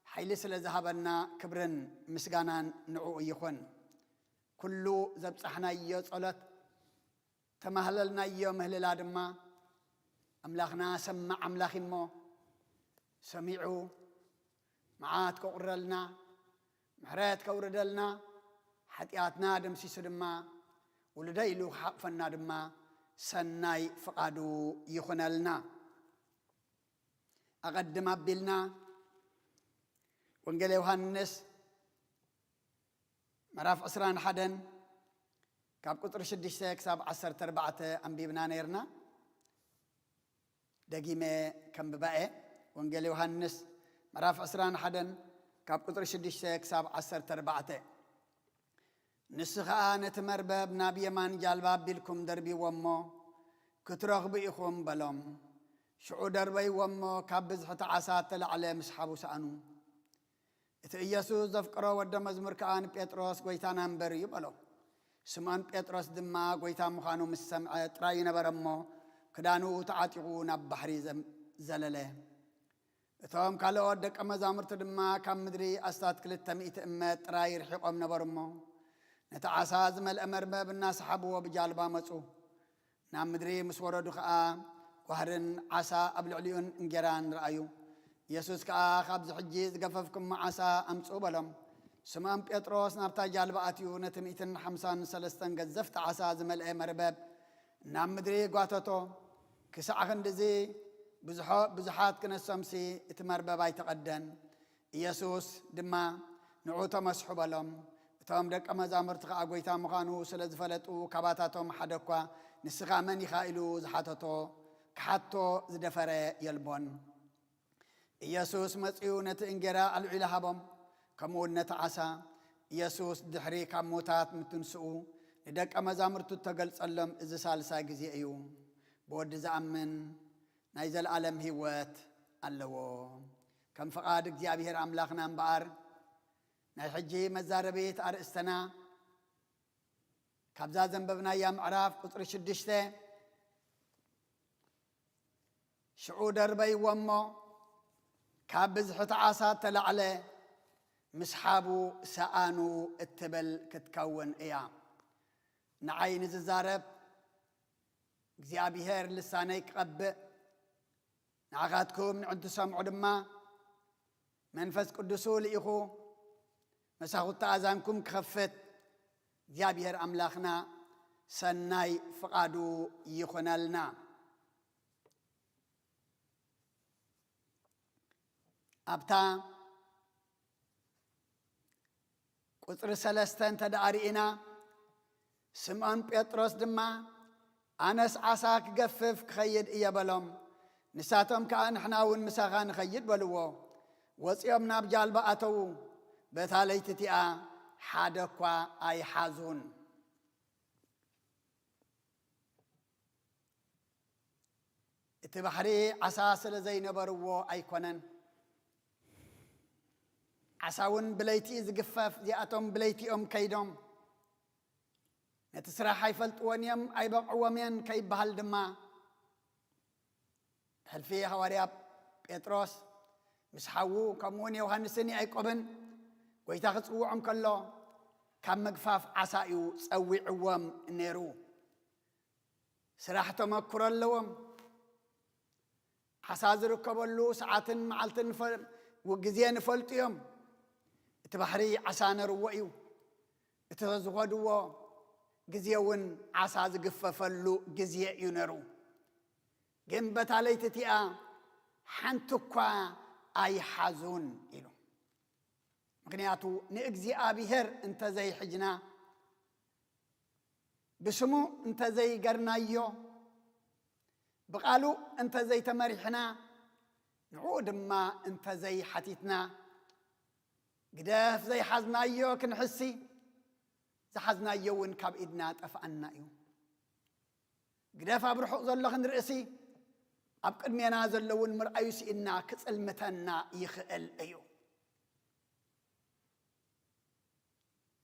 ሓይሊ ስለ ዝሃበና ክብርን ምስጋናን ንዕኡ ይኹን። ኩሉ ዘብጻሕናዮ ጸሎት ተማህለልናዮ ምህልላ ድማ፣ ኣምላኽና ሰማዕ ኣምላኽ እሞ፣ ሰሚዑ መዓት ከቑረልና፣ ምሕረት ከውርደልና፣ ሓጢኣትና ደምሲሱ ድማ፣ ውሉደይ ኢሉ ክሓቕፈና ድማ ሰናይ ፍቓዱ ይኹነልና። ኣቐድም ኣቢልና ወንጌል ዮሃንስ ምዕራፍ ዕስራን ሓደን ካብ ቁጽሪ ሽዱሽተ ክሳብ ዓሰርተ ኣርባዕተ ኣንቢብና ነይርና። ደጊመ ከንብባ እየ። ወንጌል ዮሃንስ ምዕራፍ ዕስራን ሓደን ካብ ቁጽሪ ሽዱሽተ ክሳብ ዓሰርተ ኣርባዕተ። ንሱ ኸኣ ነቲ መርበብ ናብ የማን ጃልባ ኣቢልኩም ደርብይዎ እሞ ክትረኽቡ ኢኹም በሎም። ሽዑ ደርበይዎ እሞ ካብ ብዝሒ እቲ ዓሳ እተላዕለ ምስሓቡ ሰኣኑ። እቲ ኢየሱስ ዘፍቅሮ ወደ መዝሙር ከኣ ንጴጥሮስ፣ "ጐይታና እምበር እዩ" በሎ። ስምዖን ጴጥሮስ ድማ ጐይታ ምዃኑ ምስ ሰምዐ ጥራይ ነበረ እሞ፣ ክዳኑ ተዓጢቑ ናብ ባሕሪ ዘም-፣ ዘለለ። እቶም ካልኦት ደቀ መዛሙርቲ ድማ ካብ ምድሪ ኣስታት ክልተ ሚእቲ እመት ጥራይ ርሒቖም ነበሩ እሞ፣ ነቲ ዓሳ ዝመልአ መርበብ እናሰሓብዎ ብጃልባ መጹ። ናብ ምድሪ ምስ ወረዱ ኸኣ፣ ጓህርን ዓሳ ኣብ ልዕሊኡን እንጌራን ረኣዩ። ኢየሱስ ከኣ፣ "ካብዚ ሕጂ ዝገፈፍኩሞ ዓሳ ኣምጽኡ" በሎም። ስምዖን ጴጥሮስ ናብታ ጃልባ ኣትዩ፣ ነቲ ሚእትን ሓምሳን ሰለስተን ገዘፍቲ ዓሳ ዝመልአ መርበብ ናብ ምድሪ ጓተቶ። ክሳዕ ክንድዚ ብዙሖ-፣ ብዙሓት ክነሶምሲ እቲ መርበብ ኣይተቐደን። ኢየሱስ ድማ፣ "ንዑ ተመስሑ" በሎም። እቶም ደቀ መዛሙርቲ ኸኣ ጐይታ ምዃኑ ስለ ዝፈለጡ፣ ካባታቶም ሓደ እኳ፣ "ንስኻ መን ኢኻ?" ኢሉ ዝሓተቶ፣ ክሓቶ ዝደፈረ የልቦን። ኢየሱስ መጺኡ ነቲ እንጌራ ኣልዒሉ ሃቦም፣ ከምኡውን ነቲ ዓሳ። ኢየሱስ ድሕሪ ካብ ሙታት ምትንስኡ ንደቀ መዛሙርቱ እተገልጸሎም እዚ ሳልሳይ ግዜ እዩ። ብወዲ ዝኣምን ናይ ዘለኣለም ህይወት ኣለዎ። ከም ፍቓድ እግዚኣብሔር ኣምላኽና እምበኣር፣ ናይ ሕጂ መዛረቢት ኣርእስትና ካብዛ ዘንበብናያ ምዕራፍ ቁጽሪ ሽዱሽተ፣ "ሽዑ ደርበይዎ እሞ ካብ ብዝሒ እቲ ዓሳ እተላዕለ ምስሓቡ ሰኣኑ" እትብል ክትከውን እያ። ንዓይ ንዝዛረብ እግዚኣብሔር ልሳነይ ክቐብእ፣ ንዓኻትኩም ንዕድ ትሰምዑ ድማ መንፈስ ቅዱሱ ልኢኹ መሳኹቲ ኣዛንኩም ክኸፍት እግዚኣብሔር ኣምላኽና ሰናይ ፍቓዱ ይኹነልና። ኣብታ ቁጽሪ ሰለስተ እንተ ደኣ ርኢና፣ ስምዖን ጴጥሮስ ድማ፣ "ኣነስ ዓሳ ክገፍፍ ክኸይድ እየ" በሎም። ንሳቶም ከኣ፣ "ንሕና እውን ምሳኻ ንኸይድ" በልዎ። ወጺኦም ናብ ጃልባ ኣተዉ። በታ ለይቲ እቲኣ ሓደ እኳ ኣይሓዙን። እቲ ባሕሪ ዓሳ ስለ ዘይነበርዎ ኣይኮነን። ዓሳ እውን ብለይቲ እዩ ዝግፈፍ። እዚኣቶም ብለይቲ እዮም ከይዶም። ነቲ ስራሕ ኣይፈልጥዎን እዮም፣ ኣይበቕዕዎም እየን ከይበሃል ድማ፣ ሕልፊ ሃዋርያ ጴጥሮስ ምስ ሓዉ፣ ከምኡውን ዮሃንስን ያዕቆብን ጐይታ ክጽውዖም ከሎ፣ ካብ ምግፋፍ ዓሳ እዩ ጸዊዕዎም ነይሩ። ስራሕ ተመክሮ ኣለዎም። ዓሳ ዝርከበሉ ሰዓትን መዓልትን ፈ-፣ ግዜን ይፈልጡ እዮም። እቲ ባሕሪ ዓሳ ነርዎ እዩ። እቲ ዝኸድዎ ግዜ እውን ዓሳ ዝግፈፈሉ ግዜ እዩ ነሩ። ግን በታ ለይቲ እቲኣ ሓንቲ እኳ ኣይሓዙን ኢሉ። ምኽንያቱ ንእግዚኣብሔር እንተዘይሕጅና፣ ብስሙ እንተዘይገርናዮ፣ ብቓሉ እንተዘይተመሪሕና፣ ንዕኡ ድማ እንተዘይሓቲትና፣ ግደፍ ዘይሓዝናዮ ክንሕሲ፣ ዝሓዝናዮ እውን ካብ ኢድና ጠፍኣና እዩ። ግደፍ ኣብ ርሑቕ ዘሎ ክንርእሲ፣ ኣብ ቅድሜና ዘለውን ምርኣዩ ስኢንና ክጽልምተና ይኽእል እዩ።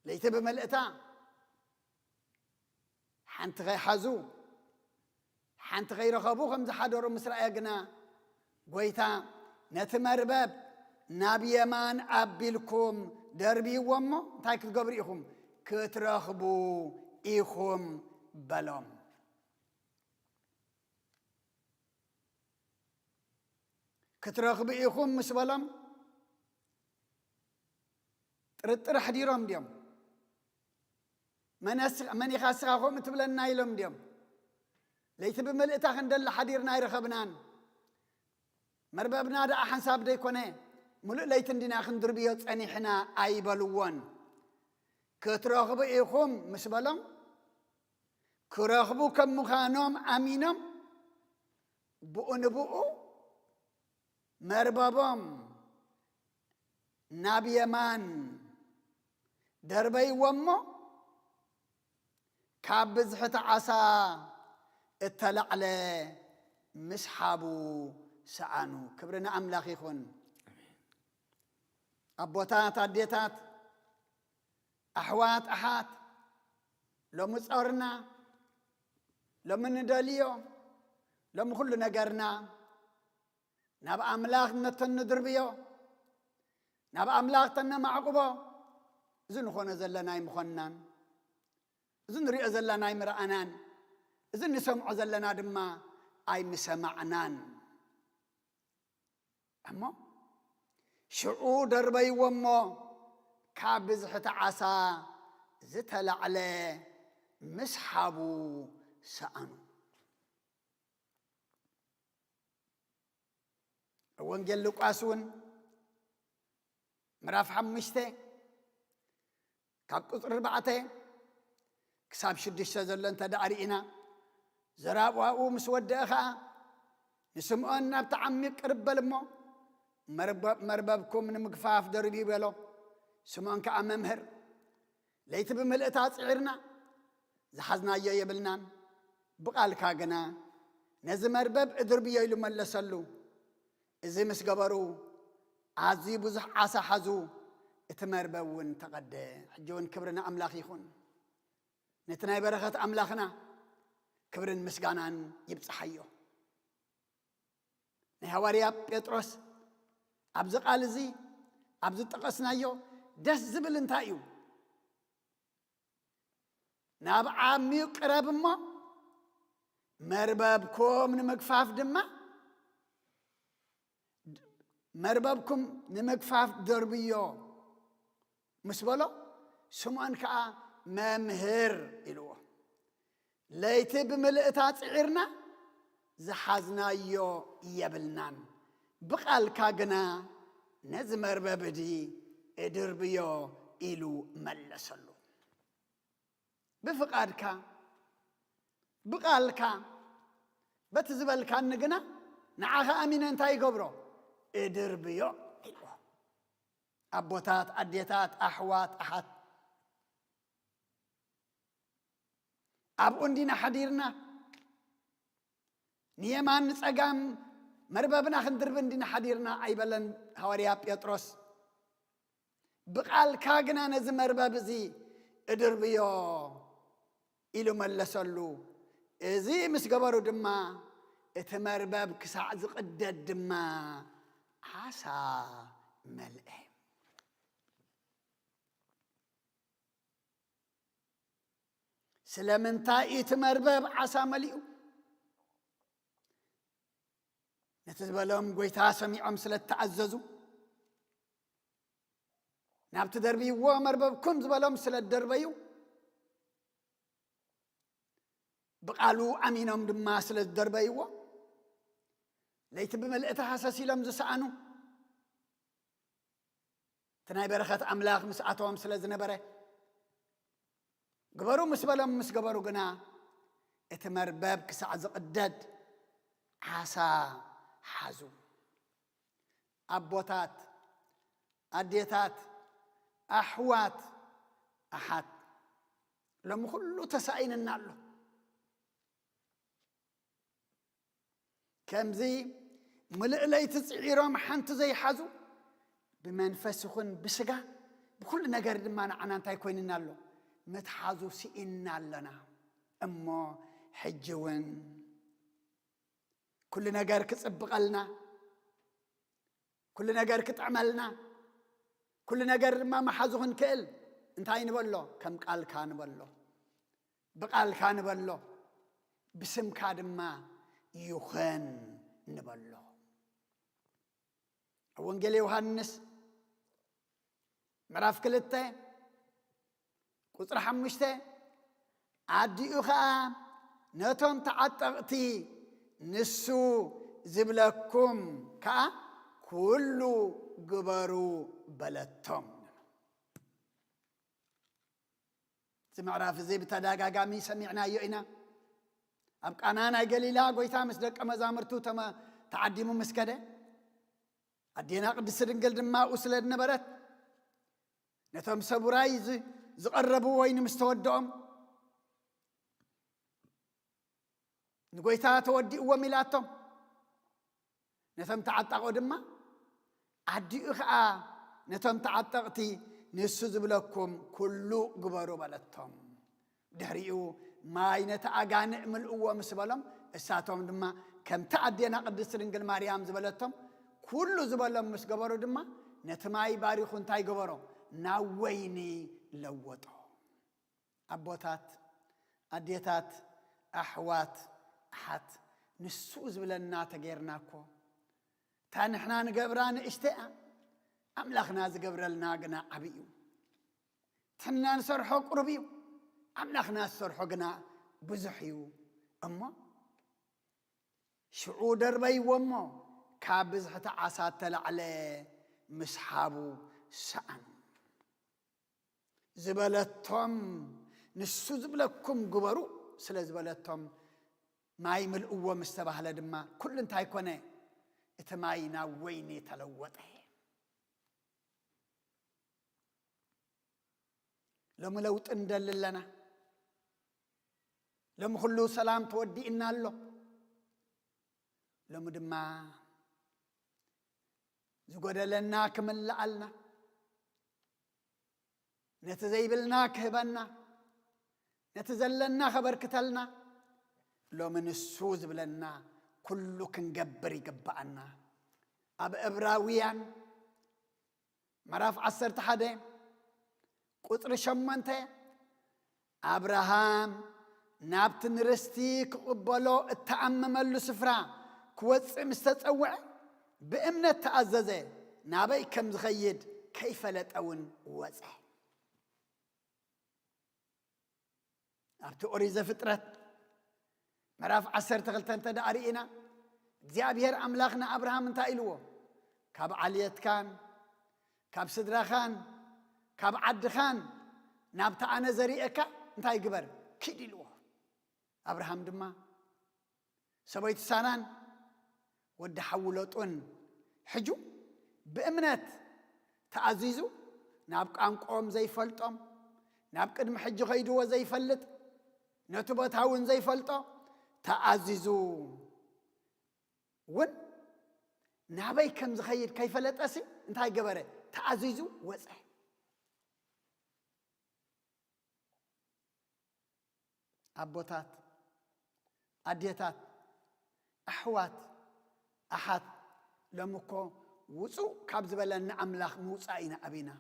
ለይቲ ብምልእታ ሓንቲ ከይሓዙ፣ ሓንቲ ከይረኸቡ ከም ዝሓደሩ ምስ ረኣየ ግና፣ ጐይታ ነቲ መርበብ ናብ የማን ኣቢልኩም ደርብይዎ እሞ እንታይ ክትገብሩ ኢኹም? ክትረኽቡ ኢኹም በሎም። ክትረኽቡ ኢኹም ምስ በሎም፣ ጥርጥር ኣሕዲሮም ድዮም? መን ኣስ-፣ መን ኢኻ እስኻ ከምኡ ትብለና ኢሎም ድዮም? ለይቲ ብምልእታ ክንደሊ ሓዲርና ኣይረኸብናን። መርበብና ደኣ ሓንሳብ ደይኮነ፣ ምሉእ ለይቲ እንዲና ክንድርብዮ ጸኒሕና ኣይበልዎን። ክትረኽቡ ኢኹም ምስ በሎም፣ ክረኽቡ ከም ምዃኖም ኣሚኖም፣ ብኡ ንብኡ መርበቦም ናብ የማን ደርበይዎ እሞ፣ ካብ ብዝሒ እቲ ዓሳ እተላዕለ ምስሓቡ ሰኣኑ። ክብሪ ንኣምላኽ ይኹን። ኣቦታት፣ ኣዴታት፣ ኣሕዋት፣ ኣሓት፣ ሎሚ ጾርና፣ ሎሚ ንደልዮ፣ ሎሚ ኩሉ ነገርና ናብ ኣምላኽ ነተንድርብዮ፣ ናብ ኣምላኽ ተነማዕቁቦ፣ እዚ ንኾኖ ዘለና ኣይምኾንናን። እዚ ንሪኦ ዘለና ኣይምረኣናን። እዚ ንሰምዖ ዘለና ድማ ኣይምሰማዕናን። እሞ ሽዑ ደርበይዎ እሞ ካብ ብዝሒ እቲ ዓሳ ዝተላዕለ ምስሓቡ ሰኣኑ። ወንጌል ሉቃስ እውን ምዕራፍ ሓሙሽተ ካብ ቁጽሪ ኣርባዕተ ክሳብ ሽዱሽተ ዘሎ እንተ ደኣ ርኢና፣ ዘራብኡ ምስ ወደአ ኸኣ ንስምዖን ናብቲ ዓሚቕ ቅርብ በል እሞ፣ መርበ-፣ መርበብኩም ንምግፋፍ ደርብዩ በሎ። ስምዖን ከኣ፣ መምህር፣ ለይቲ ብምልእታ ጽዒርና፣ ዝሓዝናዮ የብልናን፣ ብቓልካ ግና ነዚ መርበብ እድርብዮ ኢሉ መለሰሉ። እዚ ምስ ገበሩ፣ ኣዝዩ ብዙሕ ዓሳ ሓዙ፣ እቲ መርበብ እውን ተቐደ። ሕጂ እውን ክብሪ ንኣምላኽ ይኹን። ነቲ ናይ በረኸት ኣምላኽና ክብርን ምስጋናን ይብጽሓዮ። ናይ ሃዋርያ ጴጥሮስ ኣብዚ ቃል እዚ፣ ኣብዚ ዝጠቐስናዮ ደስ ዝብል እንታይ እዩ? ናብ ዓሚቕ ቅረብ እሞ፣ መርበብኩም ንምግፋፍ ድማ፣ መርበብኩም ንምግፋፍ ደርብዮ ምስ በሎ፣ ስምዖን ከኣ፣ መምህር፣ ኢልዎ። ለይቲ ብምልእታ ጽዒርና፣ ዝሓዝናዮ የብልናን። ብቓልካ ግና ነዚ መርበብ እዚ እድርብዮ፣ ኢሉ መለሰሉ። ብፍቓድካ፣ ብቓልካ፣ በቲ ዝበልካኒ ግና ንዓኻ ኣሚነ እንታይ ይገብሮ? እድርብዮ፣ ኢልዎ። ኣቦታት፣ ኣዴታት፣ ኣሕዋት፣ ኣሓት፣ ኣብኡ እንዲና ሓዲርና፣ ንየማን ንጸጋም መርበብና ክንድርቢ እንዲና ሓዲርና ኣይበለን ሃዋርያ ጴጥሮስ። ብቓልካ ግና ነዚ መርበብ እዚ እድርብዮ፣ ኢሉ መለሰሉ። እዚ ምስ ገበሩ ድማ፣ እቲ መርበብ ክሳዕ ዝቕደድ ድማ ዓሳ መልአ። ስለምንታይ እቲ መርበብ ዓሳ መሊኡ? ነቲ ዝበሎም ጐይታ ሰሚዖም ስለ እተኣዘዙ፣ ናብቲ ደርብይዎ መርበብኩም ዝበሎም ስለ ዝደርበዩ፣ ብቓሉ ኣሚኖም ድማ ስለ ዝደርበይዎ፣ ለይቲ ብምልእታ ሃሰስ ኢሎም ዝሰኣኑ፣ እቲ ናይ በረኸት ኣምላኽ ምስኣቶም ስለ ዝነበረ፣ ግበሩ ምስ በሎም ምስ ገበሩ ግና፣ እቲ መርበብ ክሳዕ ዝቕደድ ዓሳ ሓዙ። ኣቦታት፣ ኣዴታት፣ ኣሕዋት፣ ኣሓት፣ ሎሚ ኩሉ ተሳኢንና ኣሎ። ከምዚ ምልእ ለይቲ ጽዒሮም ሓንቲ ዘይሓዙ፣ ብመንፈስ ይኹን ብስጋ፣ ብኩሉ ነገር ድማ ንዓና እንታይ ኮይንና ኣሎ? ምትሓዙ ስኢንና ኣለና። እሞ ሕጂ እውን ኩሉ ነገር ክጽብቐልና፣ ኩሉ ነገር ክጥዕመልና፣ ኩሉ ነገር ድማ መሓዙ ክንክእል እንታይ ንበሎ? ከም ቃልካ ንበሎ፣ ብቃልካ ንበሎ፣ ብስምካ ድማ ይኹን ንበሎ። ኣብ ወንጌል ዮሃንስ ምዕራፍ ክልተ ቁጽሪ ሓሙሽተ፣ ኣዲኡ ኸኣ ነቶም ተዓጠቕቲ ንሱ ዝብለኩም ከኣ ኩሉ ግበሩ በለቶም። እዚ ምዕራፍ እዚ ብተደጋጋሚ ሰሚዕናዮ ኢና። ኣብ ቃና ናይ ገሊላ ጎይታ ምስ ደቀ መዛሙርቱ ተመ-፣ ተዓዲሙ ምስ ከደ፣ ኣዴና ቅድስቲ ድንግል ድማ ኣብኡ ስለ ዝነበረት፣ ነቶም ሰብ ውራይ ዝ-፣ ዝቐረቡ ወይኒ ምስ ተወድኦም፣ ንጎይታ ተወዲእዎም ኢላቶም። ነቶም ተዓጣቑ ድማ፣ ኣዲኡ ኸኣ ነቶም ተዓጠቕቲ ንሱ ዝብለኩም ኩሉ ግበሩ በለቶም። ድሕሪኡ ማይ ነቲ ኣጋንዕ ምልእዎ ምስ በሎም፣ እሳቶም ድማ ከምቲ ኣዴና ቅድስቲ ድንግል ማርያም ዝበለቶም ኩሉ ዝበሎም ምስ ገበሩ ድማ፣ ነቲ ማይ ባሪኹ እንታይ ገበሮ? ናብ ወይኒ ለወጦ። ኣቦታት፣ ኣዴታት፣ ኣሕዋት፣ ኣሓት፣ ንሱ ዝብለና ተጌርና እኮ። እታ ንሕና ንገብራ ንእሽተይ እያ፣ ኣምላኽና ዝገብረልና ግና ዓብዪ እዩ። ንሕና ንሰርሖ ቁሩብ እዩ፣ ኣምላኽና ዝሰርሖ ግና ብዙሕ እዩ። እሞ ሽዑ ደርበይዎ እሞ፣ ካብ ብዝሒ እቲ ዓሳ እተላዕለ ምስሓቡ ሰኣኑ። ዝበለቶም፣ ንሱ ዝብለኩም ግበሩ ስለ ዝበለቶም፣ ማይ ምልእዎ ምስ ተባህለ ድማ፣ ኩሉ እንታይ ኮነ? እቲ ማይ ናብ ወይኒ ተለወጠ። ሎሚ ለውጢ ንደሊ ኣለና። ሎሚ ኩሉ ሰላም ተወዲእና ኣሎ። ሎሚ ድማ ዝጎደለና ክምልኣልና፣ ነቲ ዘይብልና ክህበና፣ ነቲ ዘለና ከበርክተልና፣ ሎሚ ንሱ ዝብለና ኩሉ ክንገብር ይግብኣና። ኣብ ዕብራውያን ምዕራፍ ዓሰርተ ሓደ ቁጽሪ ሸሞንተ፣ ኣብርሃም ናብቲ ንርስቲ ክቕበሎ እተኣመመሉ ስፍራ ክወጽእ ምስ ተጸውዐ፣ ብእምነት ተኣዘዘ፣ ናበይ ከም ዝኸይድ ከይፈለጠ እውን ወጸ። ኣብቲ ኦሪት ዘፍጥረት ምዕራፍ ዓሰርተ ክልተ እንተ ደኣ ርኢና፣ እግዚኣብሔር ኣምላኽ ንኣብርሃም እንታይ ኢልዎ? ካብ ዓልየትካን፣ ካብ ስድራኻን፣ ካብ ዓድኻን ናብቲ ኣነ ዘርእየካ እንታይ ግበር? ኪድ ኢልዎ። ኣብርሃም ድማ ሰበይቱ ሳራን ወዲ ሓዉ ሎጥን ሕጁ ብእምነት ተኣዚዙ፣ ናብ ቋንቋኦም ዘይፈልጦም፣ ናብ ቅድሚ ሕጂ ከይድዎ ዘይፈልጥ፣ ነቲ ቦታ እውን ዘይፈልጦ ተኣዚዙ እውን ናበይ ከም ዝኸይድ ከይፈለጠሲ እንታይ ገበረ? ተኣዚዙ ወፀ። ኣቦታት፣ ኣዴታት፣ ኣሕዋት፣ ኣሓት፣ ሎሚ እኮ ውጹእ ካብ ዝበለና ኣምላኽ ምውጻእ ኢና ኣቢና።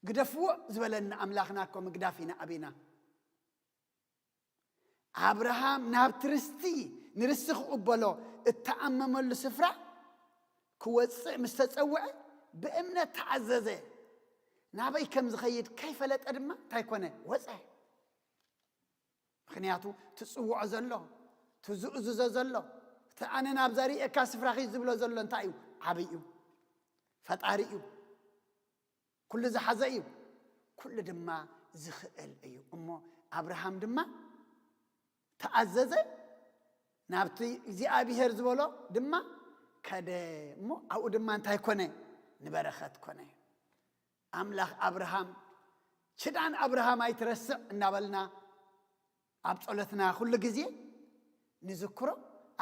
ግደፍዎ ዝበለና ኣምላኽና እኮ ምግዳፍ ኢና ኣቢና። ኣብርሃም ናብቲ ርስቲ፣ ንርስቲ ክቕበሎ እተኣመመሉ ስፍራ ክወጽእ ምስ ተጸውዐ፣ ብእምነት ተኣዘዘ። ናበይ ከም ዝኸይድ ከይፈለጠ ድማ እንታይ ኮነ? ወጸ። ምኽንያቱ፣ ትጽውዖ ዘሎ፣ ትዝእዝዞ ዘሎ፣ እቲ ኣነ ናብዛ ርእየካ ስፍራ ኺድ ዝብሎ ዘሎ እንታይ እዩ? ዓብይ እዩ። ፈጣሪ እዩ። ኩሉ ዝሓዘ እዩ። ኩሉ ድማ ዝኽእል እዩ። እሞ ኣብርሃም ድማ ተኣዘዘ፣ ናብቲ እግዚኣብሔር ዝበሎ ድማ ከደ። እሞ ኣብኡ ድማ እንታይ ኮነ? ንበረኸት ኮነ። ኣምላኽ ኣብርሃም፣ ኪዳን ኣብርሃም ኣይትረስዕ እናበልና ኣብ ጸሎትና ኩሉ ግዜ ንዝክሮ።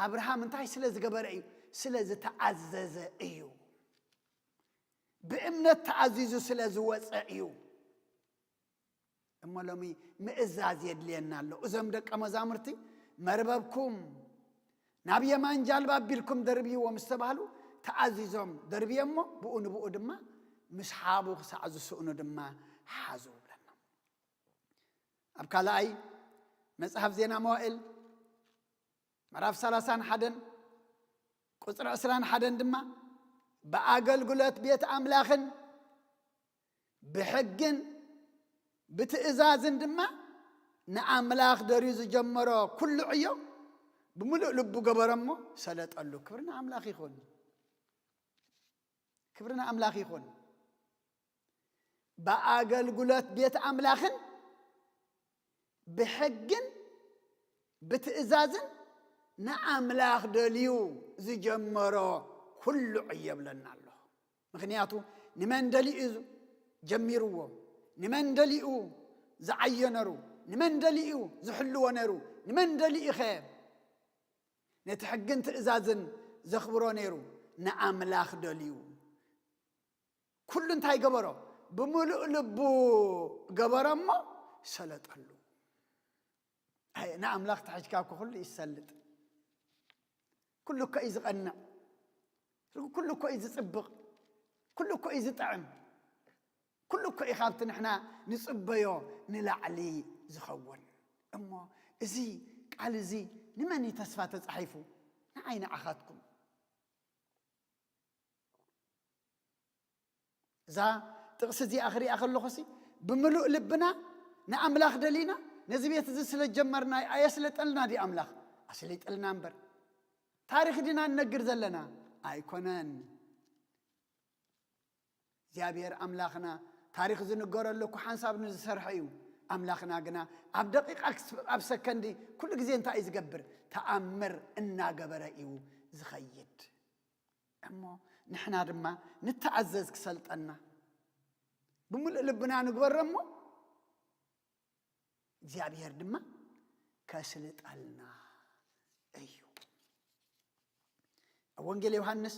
ኣብርሃም እንታይ ስለ ዝገበረ እዩ? ስለ ዝተኣዘዘ እዩ። ብእምነት ተኣዚዙ ስለ ዝወጸ እዩ። እሞ ሎሚ ምእዛዝ የድልየና ኣሎ። እዞም ደቀ መዛሙርቲ፣ መርበብኩም ናብ የማን ጃልባ ኣቢልኩም ደርብይዎ ምስ ተባህሉ፣ ተኣዚዞም ደርብየሞ፣ ብኡ ንብኡ ድማ ምስ ሓቡ ክሳዕ ዝስእኑ ድማ ሓዙ ይብለና። ኣብ ካልኣይ መጽሓፍ ዜና መዋእል ምዕራፍ ሰላሳን ሓደን ቁፅሪ ዕስራን ሓደን ድማ ብኣገልግሎት ቤት ኣምላኽን ብሕግን ብትእዛዝን ድማ ንኣምላኽ ደርዩ ዝጀመሮ ኩሉ ዕዮ ብምሉእ ልቡ ገበረ እሞ ሰለጠሉ። ክብሪ ንኣምላኽ ይኹን። ክብሪ ንኣምላኽ ይኹን። ብኣገልግሎት ቤት ኣምላኽን ብሕግን ብትእዛዝን ንኣምላኽ ደልዩ ዝጀመሮ ኩሉ ዕዮ ብለና ኣሎ። ምኽንያቱ ንመን ደልዩ እዩ ጀሚርዎ? ንመን ደልዩ ዝዓየነሩ? ንመን ደልዩ ዝሕልዎ ነይሩ? ንመን ደልዩኸ ነቲ ሕግን ትእዛዝን ዘኽብሮ ነይሩ? ንኣምላኽ ደልዩ። ኩሉ እንታይ ገበሮ? ብምሉእ ልቡ ገበሮ እሞ ሰለጠሉ። ኣይ፣ ንኣምላኽ ተሒዝካ እኮ ኩሉ እዩ ዝሰልጥ። ኩሉ እኮ እዩ ዝቐንዕ። ኩሉ እኮ እዩ ዝጽብቕ። ኩሉ እኮ እዩ ዝጥዕም። ኩሉ እኮ እዩ ካብቲ ንሕና ንጽበዮ ንላዕሊ ዝኸውን። እሞ እዚ ቃል እዚ ንመን እዩ ተስፋ ተጻሒፉ? ንዓይ ንዓኻትኩም። እዛ ጥቕሲ እዚኣ ክሪኣ ከለኹሲ ብምሉእ ልብና ንኣምላኽ ደሊና ነዚ ቤት እዚ ስለ ጀመርና ኣየስልጠልና ድዩ ኣምላኽ? ኣስሊጥልና እምበር። ታሪኽ ዲና ንነግር ዘለና? ኣይኮነን። እግዚኣብሔር ኣምላኽና ታሪኽ ዝንገረሉ እኮ ሓንሳብ ንዝሰርሐ እዩ። ኣምላኽና ግና ኣብ ደቂቃ ክስ-፣ ኣብ ሰከንዲ ኩሉ ግዜ እንታይ እዩ ዝገብር? ተኣምር እናገበረ እዩ ዝኸይድ። እሞ ንሕና ድማ ንተኣዘዝ ክሰልጠና፣ ብምሉእ ልብና ንግበሮ እሞ እግዚኣብሔር ድማ ከስልጠልና እዩ። ኣብ ወንጌል ዮሃንስ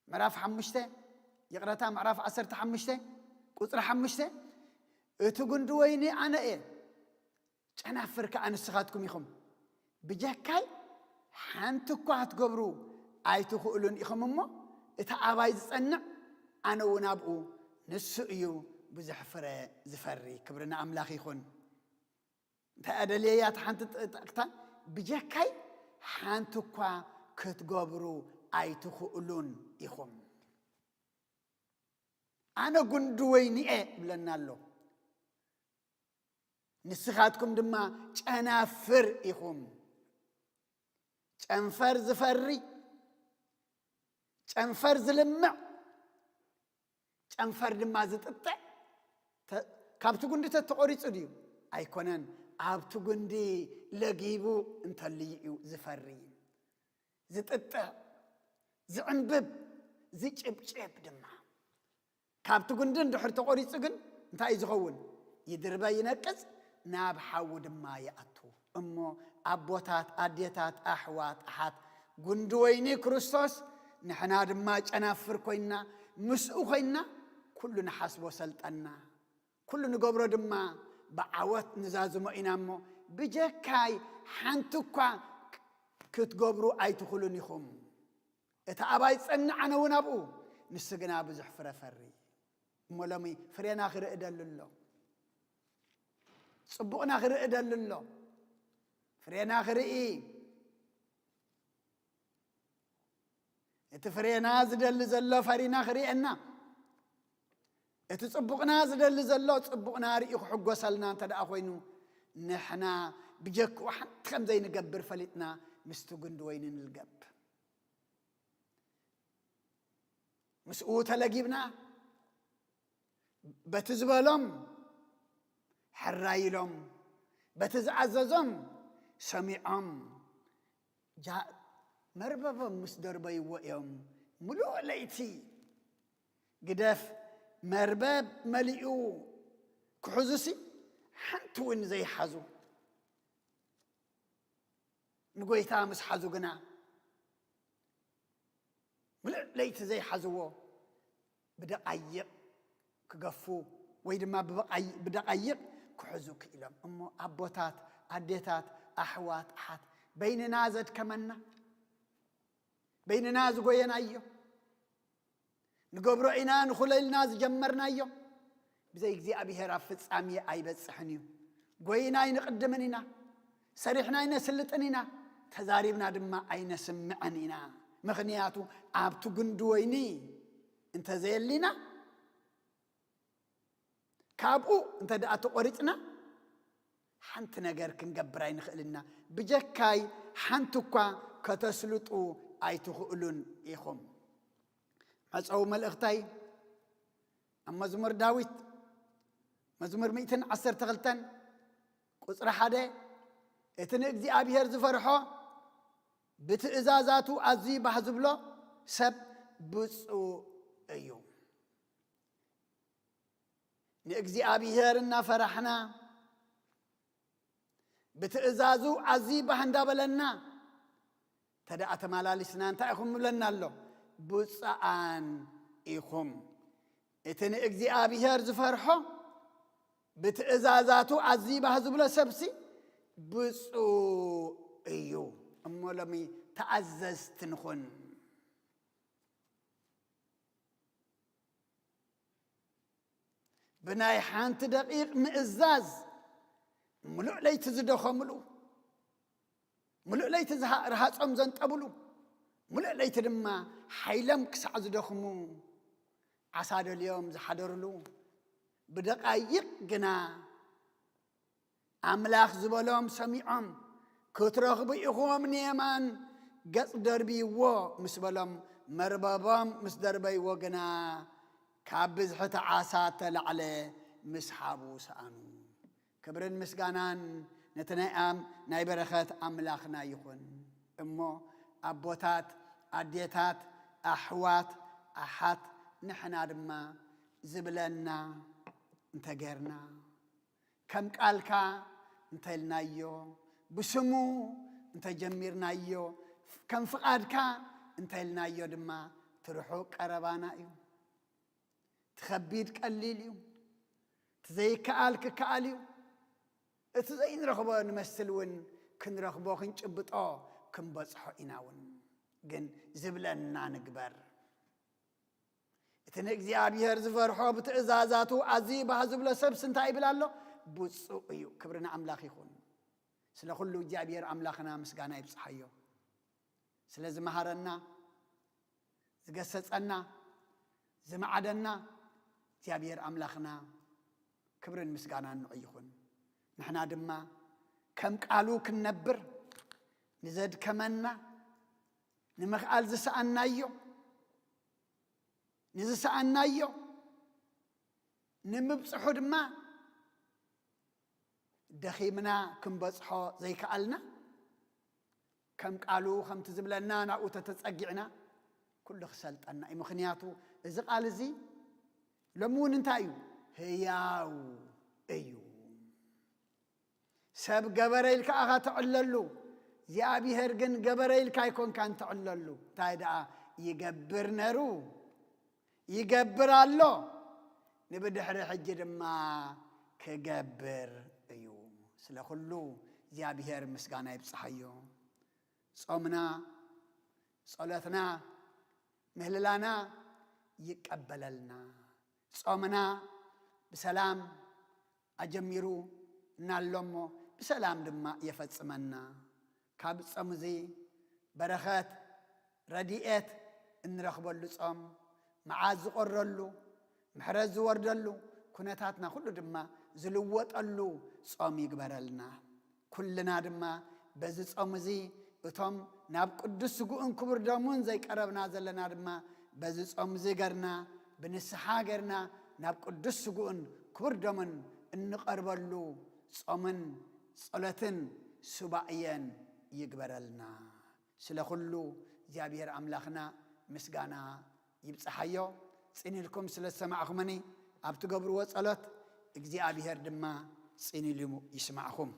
ምዕራፍ ሓሙሽተ፣ ይቕረታ፣ ምዕራፍ ዓሰርተ ሓሙሽተ ቁጽሪ ሓሙሽተ፣ "እቲ ጉንዲ ወይኒ ኣነ እየ፣ ጨናፍር ከኣ ንስኻትኩም ኢኹም። ብጀካይ ሓንቲ እኳ ክትገብሩ ኣይትኽእሉን ኢኹም እሞ፣ እቲ ኣባይ ዝጸንዕ ኣነ እውን ኣብኡ፣ ንሱ እዩ ብዙሕ ፍረ ዝፈሪ።" ክብሪ ንኣምላኽ ይኹን። እንታይ ኣደልየያ እታ ሓንቲ ጥ-፣ ጠቕታ? "ብጀካይ ሓንቲ እኳ ክትገብሩ ኣይትኽእሉን ኢኹም። ኣነ ጉንዲ ወይኒ እየ" ይብለና ኣሎ። "ንስኻትኩም ድማ ጨናፍር ኢኹም።" ጨንፈር ዝፈሪ፣ ጨንፈር ዝልምዕ፣ ጨንፈር ድማ ዝጥጥዕ ተ-፣ ካብቲ ጉንዲ ተተቖሪጹ ድዩ? ኣይኮነን። ኣብቲ ጉንዲ ለጊቡ እንተልዩ እዩ ዝፈሪ። ዝጥጥዕ፣ ዝዕንብብ፣ ዝጭብጭብ ድማ። ካብቲ ጉንዲ እንድሕር ተቖሪጹ ግን እንታይ እዩ ዝኸውን? ይድርበ፣ ይነቅጽ፣ ናብ ሓዊ ድማ ይኣቱ። እሞ ኣቦታት፣ ኣዴታት፣ ኣሕዋት፣ ኣሓት፣ ጉንዲ ወይኒ ክርስቶስ፣ ንሕና ድማ ጨናፍር ኮይንና፣ ምስኡ ኮይንና፣ ኩሉ ንሓስቦ ሰልጠና፣ ኩሉ ንገብሮ ድማ ብዓወት ንዛዝሞ ኢና እሞ፣ ብጀካይ ሓንቲ እኳ ክትገብሩ ኣይትኽእሉን ኢኹም። እቲ ኣባይ ጸንዕ፣ ኣነ እውን ኣብኡ፣ ንሱ ግና ብዙሕ ፍረ ፈሪ። እሞ ሎሚ ፍሬና ክርኢ ደሊ ኣሎ። ጽቡቕና ክርኢ ደሊ ኣሎ። ፍሬና ክርኢ፣ እቲ ፍሬና ዝደሊ ዘሎ ፈሪና ክርእየና፣ እቲ ጽቡቕና ዝደሊ ዘሎ ጽቡቕና ርእዩ ክሕጎሰልና እንተ ደኣ ኮይኑ፣ ንሕና ብጀክኡ ሓንቲ ከም ዘይንገብር ፈሊጥና ምስቲ ጉንዲ ወይኒ ንልገብ። ምስኡ ተለጊብና፣ በቲ ዝበሎም ሕራይ ኢሎም፣ በቲ ዝኣዘዞም ሰሚዖም፣ ጃ-፣ መርበቦም ምስ ደርበይዎ እዮም፣ ምሉእ ለይቲ ግደፍ መርበብ መሊኡ ክሕዙሲ ሓንቲ እውን ዘይሓዙ። ንጎይታ ምስ ሓዙ ግና ምሉእ ለይቲ ዘይሓዝዎ ብደቓይቕ ክገፉ ወይ ድማ ብበቓይ-፣ ብደቓይቕ ክሕዙ ክኢሎም። እሞ ኣቦታት፣ ኣዴታት፣ ኣሕዋት፣ ኣሓት፣ በይንና ዘድከመና፣ በይንና ዝጎየናዮ፣ ንገብሮ ኢና ንኹሎ ኢልና ዝጀመርናዮ፣ ብዘይ እግዚኣብሔር ኣብ ፍጻሜ ኣይበጽሕን እዩ። ጎይና ኣይንቕድምን ኢና፣ ሰሪሕና ኣይነስልጥን ኢና፣ ተዛሪብና ድማ ኣይነስምዐን ኢና። ምኽንያቱ ኣብቲ ጉንዲ ወይኒ እንተዘየሊና፣ ካብኡ እንተ ደኣ ተቖሪጽና፣ ሓንቲ ነገር ክንገብር ኣይንኽእልና። ብጀካይ ሓንቲ እኳ ከተስልጡ ኣይትኽእሉን ኢኹም። መጸዊ መልእኽተይ ኣብ መዝሙር ዳዊት፣ መዝሙር ሚእትን ዓሰርተ ክልተን ቁጽሪ ሓደ፣ እቲ ንእግዚኣብሔር ዝፈርሖ፣ ብትእዛዛቱ ኣዝዩ ባህ ዝብሎ ሰብ ብፁዕ እዩ። ንእግዚኣብሔር እናፈራሕና፣ ብትእዛዙ ኣዝዩ ባህ እንዳበለና፣ ተደኣ ተመላሊስና እንታይ ኢኹም ይብለና ኣሎ? ብፁዓን ኢኹም። እቲ ንእግዚኣብሔር ዝፈርሖ፣ ብትእዛዛቱ ኣዝዩ ባህ ዝብሎ ሰብሲ ብፁዕ እዩ። እሞ ሎሚ ተኣዘዝቲ ንኹን። ብናይ ሓንቲ ደቂቕ ምእዛዝ፣ ምሉእ ለይቲ ዝደኸምሉ፣ ምሉእ ለይቲ ዝሃ-፣ ረሃጾም ዘንጠብሉ፣ ምሉእ ለይቲ ድማ ሓይሎም ክሳዕ ዝደኽሙ ዓሳ ደልዮም ዝሓደርሉ፣ ብደቓይቕ ግና ኣምላኽ ዝበሎም ሰሚዖም፣ ክትረኽቡ ኢኹም ንየማን ገጽ ደርብይዎ ምስ በሎም፣ መርበቦም ምስ ደርበይዎ ግና፣ ካብ ብዝሒ እቲ ዓሳ እተላዕለ ምስሓቡ ሰኣኑ። ክብርን ምስጋናን ነቲ ናይ ኣም-፣ ናይ በረኸት ኣምላኽና ይኹን። እሞ ኣቦታት፣ ኣዴታት፣ ኣሕዋት፣ ኣሓት፣ ንሕና ድማ ዝብለና እንተጌርና፣ ከም ቃልካ እንተልናዮ፣ ብስሙ እንተጀሚርናዮ፣ ከም ፍቓድካ እንተልናዮ ድማ፣ እቲ ርሑቕ ቀረባና እዩ። እቲ ኸቢድ ቀሊል እዩ። እቲ ዘይከኣል ክከኣል እዩ። እቲ ዘይንረኽቦ ንመስል እውን ክንረኽቦ፣ ክንጭብጦ፣ ክንበጽሖ ኢና እውን። ግን ዝብለና ንግበር። እቲ ንእግዚኣብሔር ዝፈርሖ፣ ብትእዛዛቱ ኣዝዩ ባህ ዝብሎ ሰብስ እንታይ ይብል ኣሎ? ብፁዕ እዩ። ክብሪ ንኣምላኽ ይኹን። ስለ ኩሉ እግዚኣብሔር ኣምላኽና ምስጋና ይብጽሓዮ። ስለ ዝመሃረና፣ ዝገሰጸና፣ ዝመዓደና እግዚኣብሔር ኣምላኽና ክብርን ምስጋናን ንዑ ይኹን። ንሕና ድማ ከም ቃሉ ክንነብር፣ ንዘድከመና፣ ንምኽኣል ዝሰኣናዮ፣ ንዝሰኣናዮ ንምብጽሑ ድማ ደኺምና ክንበጽሖ ዘይከኣልና፣ ከም ቃሉ ከምቲ ዝብለና ናብኡ ተተጸጊዕና፣ ኩሉ ክሰልጠና እዩ። ምኽንያቱ እዚ ቃል እዚ ሎሚ እውን እንታይ እዩ? ህያው እዩ። ሰብ ገበረ ኢልካ ኢኻ ትዕለሉ፣ እግዚኣብሔር ግን ገበረ ኢልካ ኣይኮንካን ትዕለሉ። እንታይ ደኣ ይገብር ነሩ? ይገብር ኣሎ፣ ንብድሕሪ ሕጂ ድማ ክገብር እዩ። ስለ ኩሉ እግዚኣብሔር ምስጋና ይብጽሓዮ። ጾምና፣ ጸሎትና፣ ምህልላና ይቀበለልና። ጾምና ብሰላም ኣጀሚሩ እናሎ እሞ ብሰላም ድማ የፈጽመና። ካብ ጾም እዚ በረኸት፣ ረድኤት እንረኽበሉ ጾም፣ መዓት ዝቖረሉ፣ ምሕረት ዝወርደሉ፣ ኩነታትና ኩሉ ድማ ዝልወጠሉ ጾም ይግበረልና። ኩልና ድማ በዚ ጾም እዚ እቶም ናብ ቅዱስ ስግኡን ክቡር ደሙን ዘይቀረብና ዘለና ድማ በዚ ጾም እዚ ገርና፣ ብንስሓ ገርና ናብ ቅዱስ ስግኡን ክቡር ደሙን እንቐርበሉ ጾምን ጸሎትን ሱባኤን ይግበረልና። ስለ ኩሉ እግዚኣብሔር ኣምላኽና ምስጋና ይብጽሓዮ። ጽን ኢልኩም ስለ ዝሰማዕኹምኒ፣ ኣብ ትገብርዎ ጸሎት እግዚኣብሔር ድማ ጽን ኢሉ ይስማዕኹም።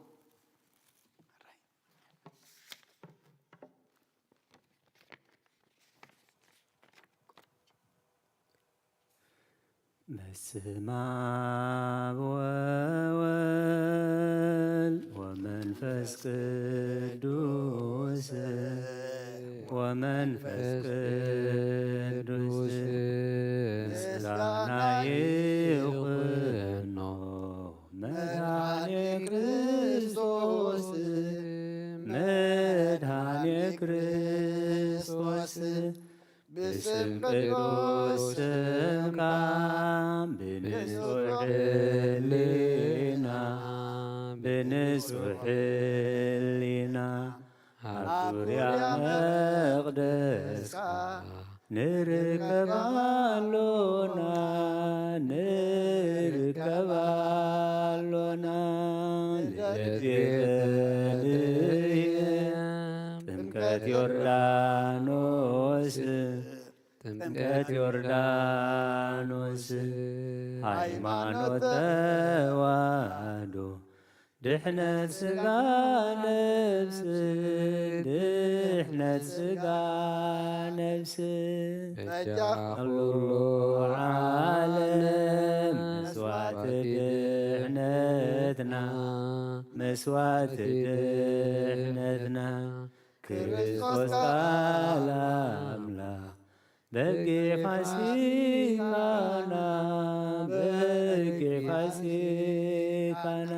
በስመ አብ ወወልድ ወመንፈስ ቅዱስ፣ ወመንፈስ ቅዱስ ምስጋና ይኹኖ መድኃኔ ክርስቶስ መድኃኔ ክርስቶስ ብስም ቅዱስ ስምካ ብንጹሕ ሕሊና ብንጹሕ ሕሊና ኣብ ዙርያ መቕደስካ ንርከብ ኣሎና፣ ንርከብ ኣሎና። ልደት ቤተልሔም፣ ጥምቀት ዮርዳኖስ፣ ጥምቀት ዮርዳኖስ፣ ሃይማኖት ተዋህዶ፣ ድሕነት ስጋ ነፍስ፣ ድሕነት ስጋ ነፍስ፣ በጃ ኩሉ ዓለም፣ መስዋዕቲ ድሕነትና፣ መስዋዕቲ ድሕነትና፣ ክርስቶስ ቃል ኣምላኽ፣ በጊዕ ፋሲካና፣ በጊዕ ፋሲካና፣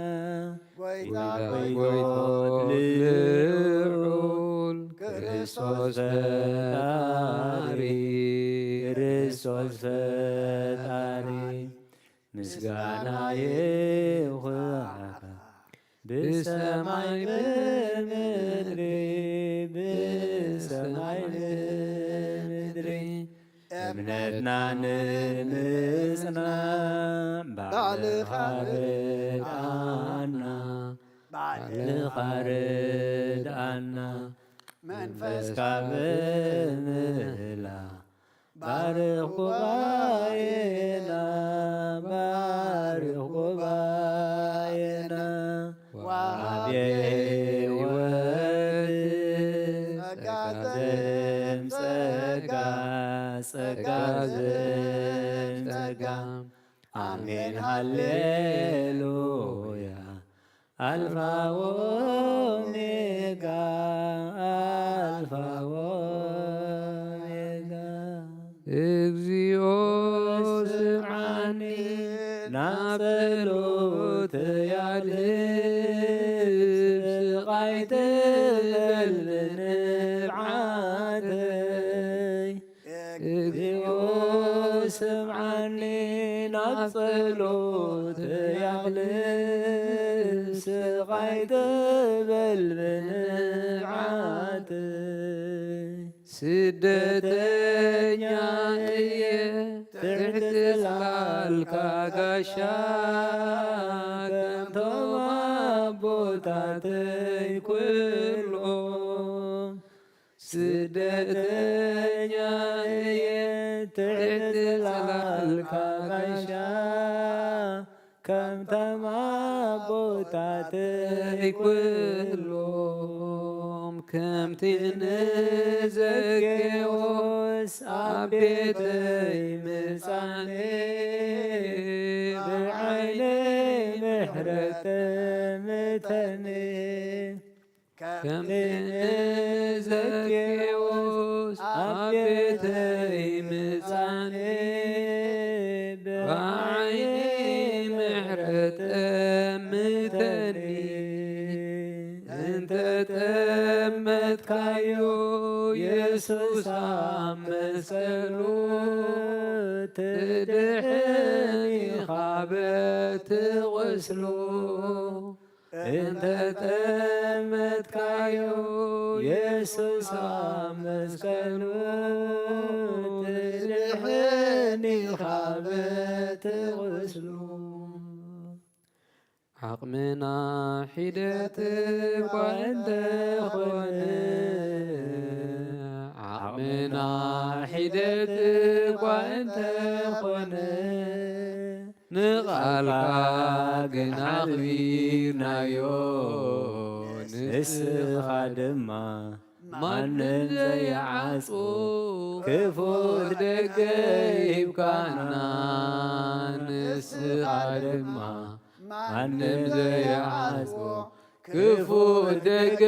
ጎይታ ጎይቶት ልዑል ክርስቶስ ፈጣሪ፣ ክርስቶስ ፈጣሪ፣ ምስጋና ይኹንካ ብሰማይ ብምድሪ፣ ብሰማይ ብምድሪ። እምነትና ንምጽናዕ ባዕልኻ ርድኣና፣ ባዕልኻ ርድኣና። መንፈስካ ብምህላ ባርኽ ጉባኤና፣ ባርኽ ጉባኤና። ወሃቤ ሕይወት ጸጋ ዘእም ጸጋ፣ ጸጋ ዘእም ጸጋ። ኣሜን ሃሌሉያ። ኣልፋ ወኦሜጋ፣ ኣልፋ ወኦሜጋ። እግዚኦ ስምዓኒ ናብ ጸሎተይ ኣልህብ፣ ስቓይ ትበል ብንብዓተይ። እግዚኦ ስምዓኒ ናብ ጸሎተይ ኣልህብ፣ ስቓይ ትበል ብንብዓተይ። ስደተኛ እየ ትሕቲ ጽላልካ ጋሻ፣ ከምቶም ኣቦታተይ ኩሎም። ስደተኛ እየ ትሕቲ ጽላልካ ጋሻ፣ ከምቶም ኣቦታተይ ኩሎም። ከምቲ ንዘኬዎስ ኣብ ቤተይ ምጻኔ፣ ብዓይኒ ምሕረት ጠምተኒ። ከምቲ ንዘኬዎስ ኣብ ቤተይ ምጻኔ፣ ብዓይኒ ምሕረት ጠምተኒ። እንተ ጠመትካዮ የሱስ ኣብ መስቀሉ፣ ትድሕን ኢኻ በቲ ቁስሉ። እንተ ጠመትካዮ የሱስ ኣብ መስቀሉ፣ ትድሕን ኢኻ በቲ ቁስሉ። ዓቕምና ሒደት እኳ እንተኾነ፣ ዓቕምና ሒደት እኳ እንተኾነ፣ ንቓልካ ግን ኣኽቢርናዮ፣ ንስኻ ድማ ማንም ዘይዓጽዎ ክፉት ደገ ሂብካና፣ ንስኻ ድማ ማንም ዘይዓጽዎ ክፉት ደገ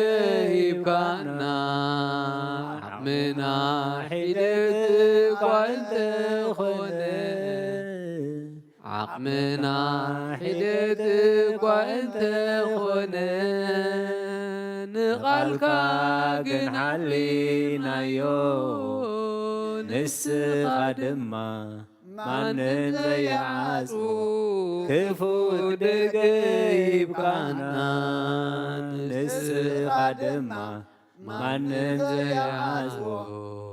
ሂብካና። ዓቕምና ሒደት እኳ እንተኾነ፣ ዓቕምና ሒደት እኳ እንተኾነ፣ ንቓልካ ግን ሓሊናዮ፣ ንስኻ ድማ ማንም ዘይዓጽዎ፣ ክፉት ደገ ሂብካና። ንስኻ ድማ ማንም ዘይዓጽዎ፣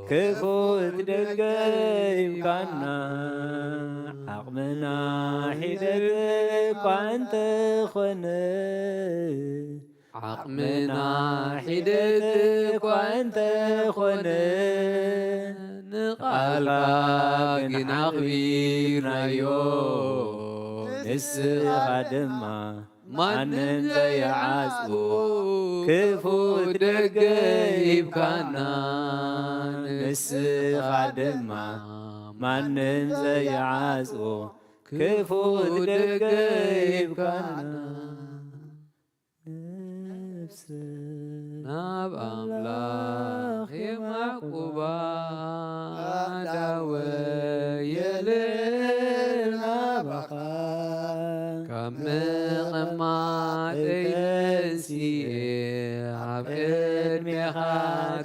ክፉት ደገ ሂብካና። ዓቕምና ሒደት እኳ እንተኾነ፣ ዓቕምና ሒደት እኳ እንተኾነ፣ ንቓልካ ግን ኣኽቢርናዮ። ንስኻ ድማ ማንም ዘይዓጽዎ፣ ክፉት ደገ ሂብካና። ንስኻ ድማ ማንም ዘይዓጽዎ፣ ክፉት ደገ ሂብካና። ነፍሰ ናብ ኣምላኽ የማዕቁባ፣ ኣዳወ የልዕል ናባኻ። ካብ ምቕማጠይ ተንሲኤ፣ ኣብ ቅድሜኻ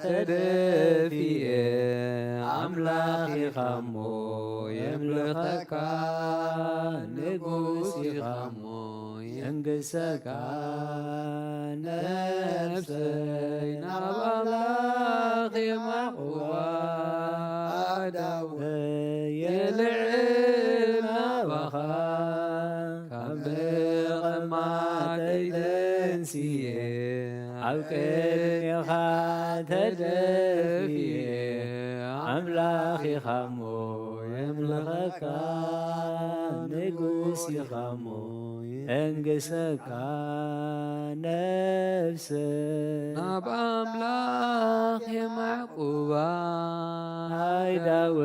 ተደፊኤ፣ ኣምላኽ ኢኻ እሞ የምልኸካ፣ ንጉስ ኢኻ እሞ የንግሰካ። ነፍሰይ ናብ ኣምላኽ የማዕቁባ፣ ኣዳወ የልዕል ናባኻ። ካብ ምቕማጠይ ተንሲኤ፣ ኣብ ቅድሜኻ ተደፊኤ፣ ኣምላኽ ኢኻ እሞ የምልኸካ፣ ንጉስ ኢኻ እሞ የንግሰካ። ነፍሰ ናብ ኣምላኽ የማዕቁባ፣ ኣይዳወ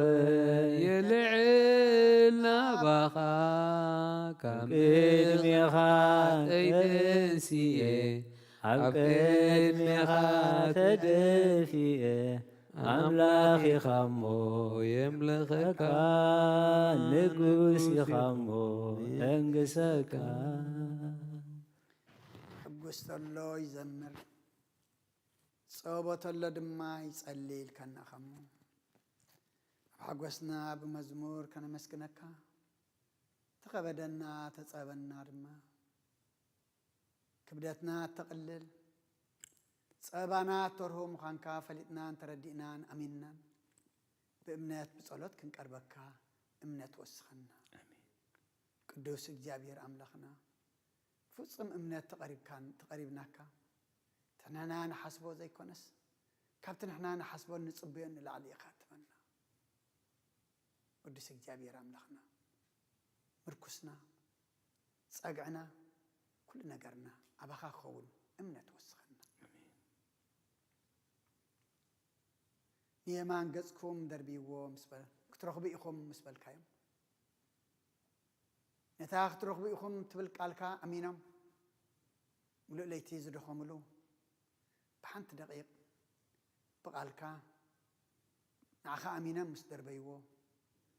የልዕል ናባኻ። ካብ ቅድሜኻ ተንሲኤ፣ ኣብ ቅድሜኻ ተደፊኤ፣ ኣምላኽ ኢኻ እሞ የምልኸካ፣ ንጉስ ኢኻ እሞ የንግሰካ። ሕጉስ ተሎ ይዘምር፣ ጸቦ ተሎ ድማ ይጸሊ ኢልካና ኸሞ፣ ኣብ ሓጎስና ብመዝሙር ከነመስግነካ፣ ተኸበደና ተጸበና ድማ ክብደትና እተቕልል፣ ጸባና እተርሁ ምዃንካ ፈሊጥናን ተረዲእናን ኣሚንናን፣ ብእምነት ብጸሎት ክንቀርበካ እምነት ወስኸና። ኣሜን። ቅዱስ እግዚኣብሔር ኣምላኽና፣ ፍጹም እምነት ተቐሪብካን፣ ተቐሪብናካ፣ እቲ ንሕና ንሓስቦ ዘይኮነስ፣ ካብቲ ንሕና ንሓስቦን ንጽበዮን ንላዕሊ ኢኻ እትበና። ቅዱስ እግዚኣብሔር ኣምላኽና፣ ምርኩስና፣ ጸግዕና፣ ኩሉ ነገርና ኣባኻ ክኸውን እምነት ወስኸና። ኣሜን። ንየማን ገጽኩም ደርብይዎ ምስ በል-፣ ክትረኽቡ ኢኹም ምስ በልካዮም፣ ነታ ክትረኽቡ ኢኹም ትብል ቃልካ ኣሚኖም፣ ምሉእ ለይቲ ዝደኸሙሉ፣ ብሓንቲ ደቂቕ ብቓልካ ንዓኻ ኣሚኖም ምስ ደርበይዎ፣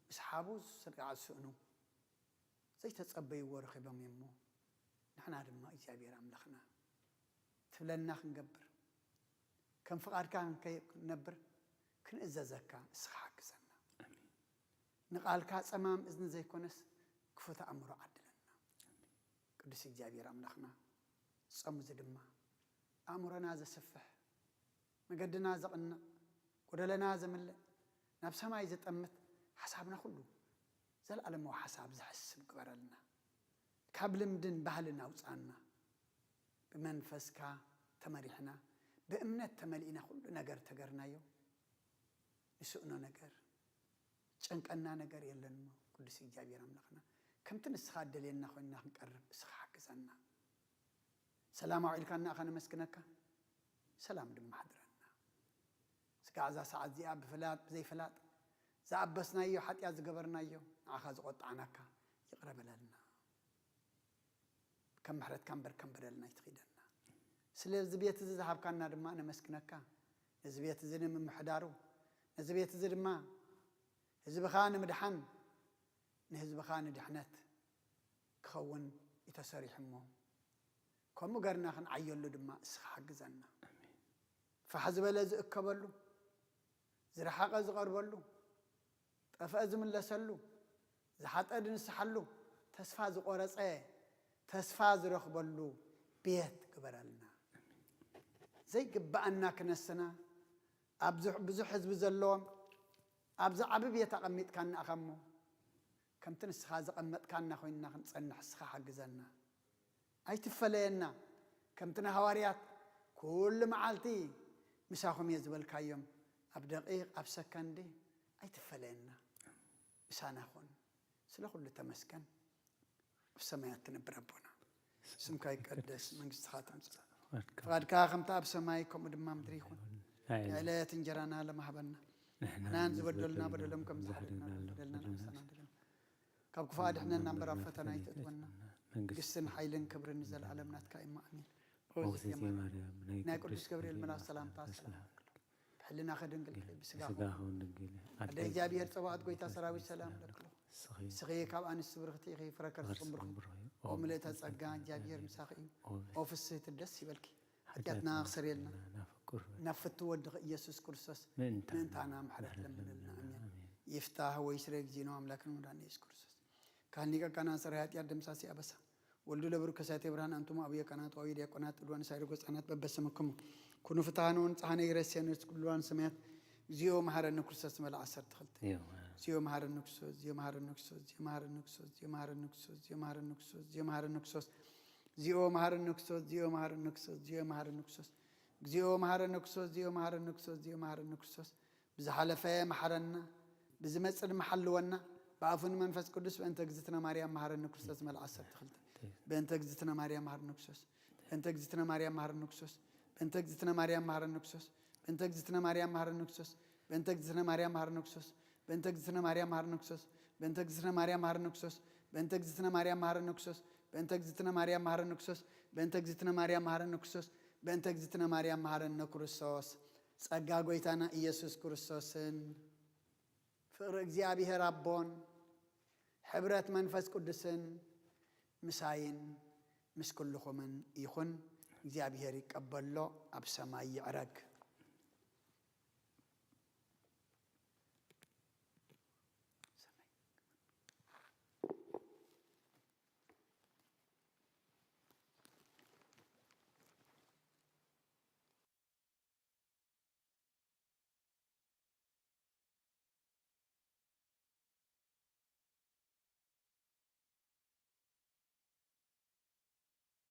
ምስ ሓቡ ስርቃዕ ዝስእኑ፣ ዘይተጸበይዎ ረኺቦም እዮም'ሞ፣ ንሕና ድማ እግዚኣብሔር ኣምላኽና ትብለና ክንገብር፣ ከም ፍቓድካ ክንከይ-፣ ክንነብር ክንእዘዘካ እስኻ ሓግዘና። ኣሜን። ንቓልካ ጸማም እዝኒ ዘይኮነስ ክፉት ኣእምሮ ዓድለና። ኣሜን። ቅዱስ እግዚኣብሔር ኣምላኽና፣ ጾም እዚ ድማ ኣእምሮና ዘስፍሕ፣ መገድና ዘቕንዕ፣ ጎደለና ዘምልእ፣ ናብ ሰማይ ዘጠምት፣ ሓሳብና ኩሉ ዘለኣለማዊ ሓሳብ ዘሕስብ ግበረልና። ካብ ልምድን ባህልን ኣውጽኣና። ብመንፈስካ ተመሪሕና፣ ብእምነት ተመሊእና ኩሉ ነገር ተገርናዮ፣ ንስእኖ ነገር፣ ጨንቀና ነገር የለን እሞ፣ ቅዱስ እግዚኣብሔር ኣምላኽና፣ ከምቲ ንስኻ እደልየና ኮይንና ክንቀርብ እስኻ ሓግዘና። ሰላም ኣውዒልካና ከነመስግነካ፣ ሰላም ድማ ሓድረና። ስጋዕ እዛ ሰዓት እዚኣ ብፍላጥ ብዘይፍላጥ ዝኣበስናዮ ሓጢኣት ዝገበርናዮ ንዓኻ ዝቖጣዕናካ ይቕረ በለልና። ከም ምሕረትካ እምበር ከም በደልና ኣይትኺደና። ስለዚ ቤት እዚ ዝሃብካና ድማ ነመስግነካ። ነዚ ቤት እዚ ንምምሕዳሩ፣ ነዚ ቤት እዚ ድማ ህዝብኻ ንምድሓን፣ ንህዝብኻ ንድሕነት ክኸውን እዩ ተሰሪሑ እሞ፣ ከምኡ ገርና ክንዓየሉ ድማ እስኻ ሓግዘና። ኣሜን። ፋሕ ዝበለ ዝእከበሉ፣ ዝረሓቐ ዝቐርበሉ፣ ጠፍአ ዝምለሰሉ፣ ዝሓጠ ዝንስሓሉ፣ ተስፋ ዝቖረጸ ተስፋ ዝረኽበሉ ቤት ግበረልና። ዘይግብኣና ክነስና፣ ኣብዚ ብዙሕ ህዝቢ ዘለዎም፣ ኣብዚ ዓቢ ቤት ኣቐሚጥካና ኢኻ እሞ፣ ከምቲ ንስኻ ዘቐመጥካና ኮይንና ክንጸንሕ እስኻ ሓግዘና። ኣይትፈለየና። ከምቲ ንሃዋርያት፣ "ኩሉ መዓልቲ ምሳኹም እየ" ዝበልካዮም፣ ኣብ ደቂቕ፣ ኣብ ሰከንድ ኣይትፈለየና። ምሳና ኩን። ስለ ኩሉ ተመስገን። ኣብ ሰማያት ትነብር ኣቦና፣ ስምካ ይቀደስ፣ መንግስትኻ ትምጻእ፣ ፍቓድካ ከምቲ ኣብ ሰማይ ከምኡ ድማ ምድሪ ይኹን። ዕለት እንጀራና ለማህበና፣ ንሕናን ዝበደሉና በደሎም ከም ዝሓደግና በደልና ንሕሰና በደልና፣ ካብ ክፉእ ኣድሕነና እምበር ኣብ ፈተና ኣይተእትወና። መንግስትን ሓይልን ክብርን ንዘለኣለም ናትካ እዩ። ኣሜን። ኦዝቴ ማርያም፣ ናይ ቅዱስ ገብርኤል መልኣክ ሰላምታ ሰላም። ብሕልናኺ ድንግል ኢኺ፣ ብስጋኺ እውን ድንግል ኢኺ። ኣደ እግዚኣብሔር ጸባኦት፣ ጎይታ ሰራዊት፣ ሰላም ለኪ። ንስኺ ካብ ኣንስቲ ብርኽቲ ኢኺ፣ ፍረ ከርስኺ እውን ብሩኽ እዩ። ኦ ምልእተ ጸጋ፣ እግዚኣብሔር ምሳኺ እዩ። ኦ ፍስህቲ፣ ደስ ይበልኪ። ሓጢኣትና ክሰርየልና ናብ ፍትው ወድኺ ኢየሱስ ክርስቶስ ምእንታና ምሕረት ለምንልና። ኣሜን። ይፍታህ ወይ ስረ ጊዜና ኣምላክን መድኃኒና ኢየሱስ ክርስቶስ። ካህን ሊቀ ካህናት፣ ጸራይ ኃጢአት፣ ደምሳሲ አበሳ፣ ወልዱ ለብሩክ ከሳቴ ብርሃን፣ አንትሙ አብየ ካህናት ወአብየ ዲያቆናት፣ ጥሉዋን ሳይደ ጎጻናት በበስምክሙ ኩኑ ፍትሐነ ወንጽሐነ ይረሴነ ኩሉ ሰማያት። እግዚኦ መሐረነ ክርስቶስ። መልኣ ዓሰርተ ክልተ። እግዚኦ መሐረነ ክርስቶስ፣ እግዚኦ መሐረነ ክርስቶስ፣ እግዚኦ መሐረነ ክርስቶስ፣ እግዚኦ መሐረነ ክርስቶስ፣ እግዚኦ መሐረነ ክርስቶስ፣ እግዚኦ መሐረነ ክርስቶስ፣ እግዚኦ መሐረነ ክርስቶስ፣ እግዚኦ መሐረነ ክርስቶስ፣ እግዚኦ መሐረነ ክርስቶስ፣ እግዚኦ መሐረነ ክርስቶስ፣ እግዚኦ መሐረነ ክርስቶስ፣ እግዚኦ መሐረነ ክርስቶስ። ብዝሓለፈ መሓረና፣ ብዝመጽእ ድማ ሓልወና፣ ብኣፉን መንፈስ ቅዱስ። በእንተ እግዝእትነ ማርያም መሓረነ ክርስቶስ። መልኣ ዓሰርተ ክልተ። በእንተ እግዝእትነ ማርያም መሓረነ ክርስቶስ። በእንተ እግዝእትነ ማርያም መሓረነ ክርስቶስ። በእንተ እግዝእትነ ማርያም መሓረነ ክርስቶስ። በእንተ እግዝእትነ ማርያም መሓረነ ክርስቶስ። በእንተ እግዝእትነ ማርያም መሓረነ ክርስቶስ። በእንተ እግዝእትነ ማርያም መሓረነ ክርስቶስ። በእንተ እግዝእትነ ማርያም መሓረነ ክርስቶስ። በእንተ እግዝእትነ ማርያም መሓረነ ክርስቶስ። በእንተ እግዝእትነ ማርያም መሓረነ ክርስቶስ። በእንተ እግዝእትነ ማርያም መሓረነ ክርስቶስ። በእንተ እግዝእትነ ማርያም መሓረነ ክርስቶስ። ጸጋ ጐይታና ኢየሱስ ክርስቶስን ፍቕሪ እግዚኣብሔር ኣቦን ሕብረት መንፈስ ቅዱስን ምሳይን ምስ ኩልኹምን ይኹን። እግዚኣብሔር ይቀበሎ፣ ኣብ ሰማይ ይዕረግ።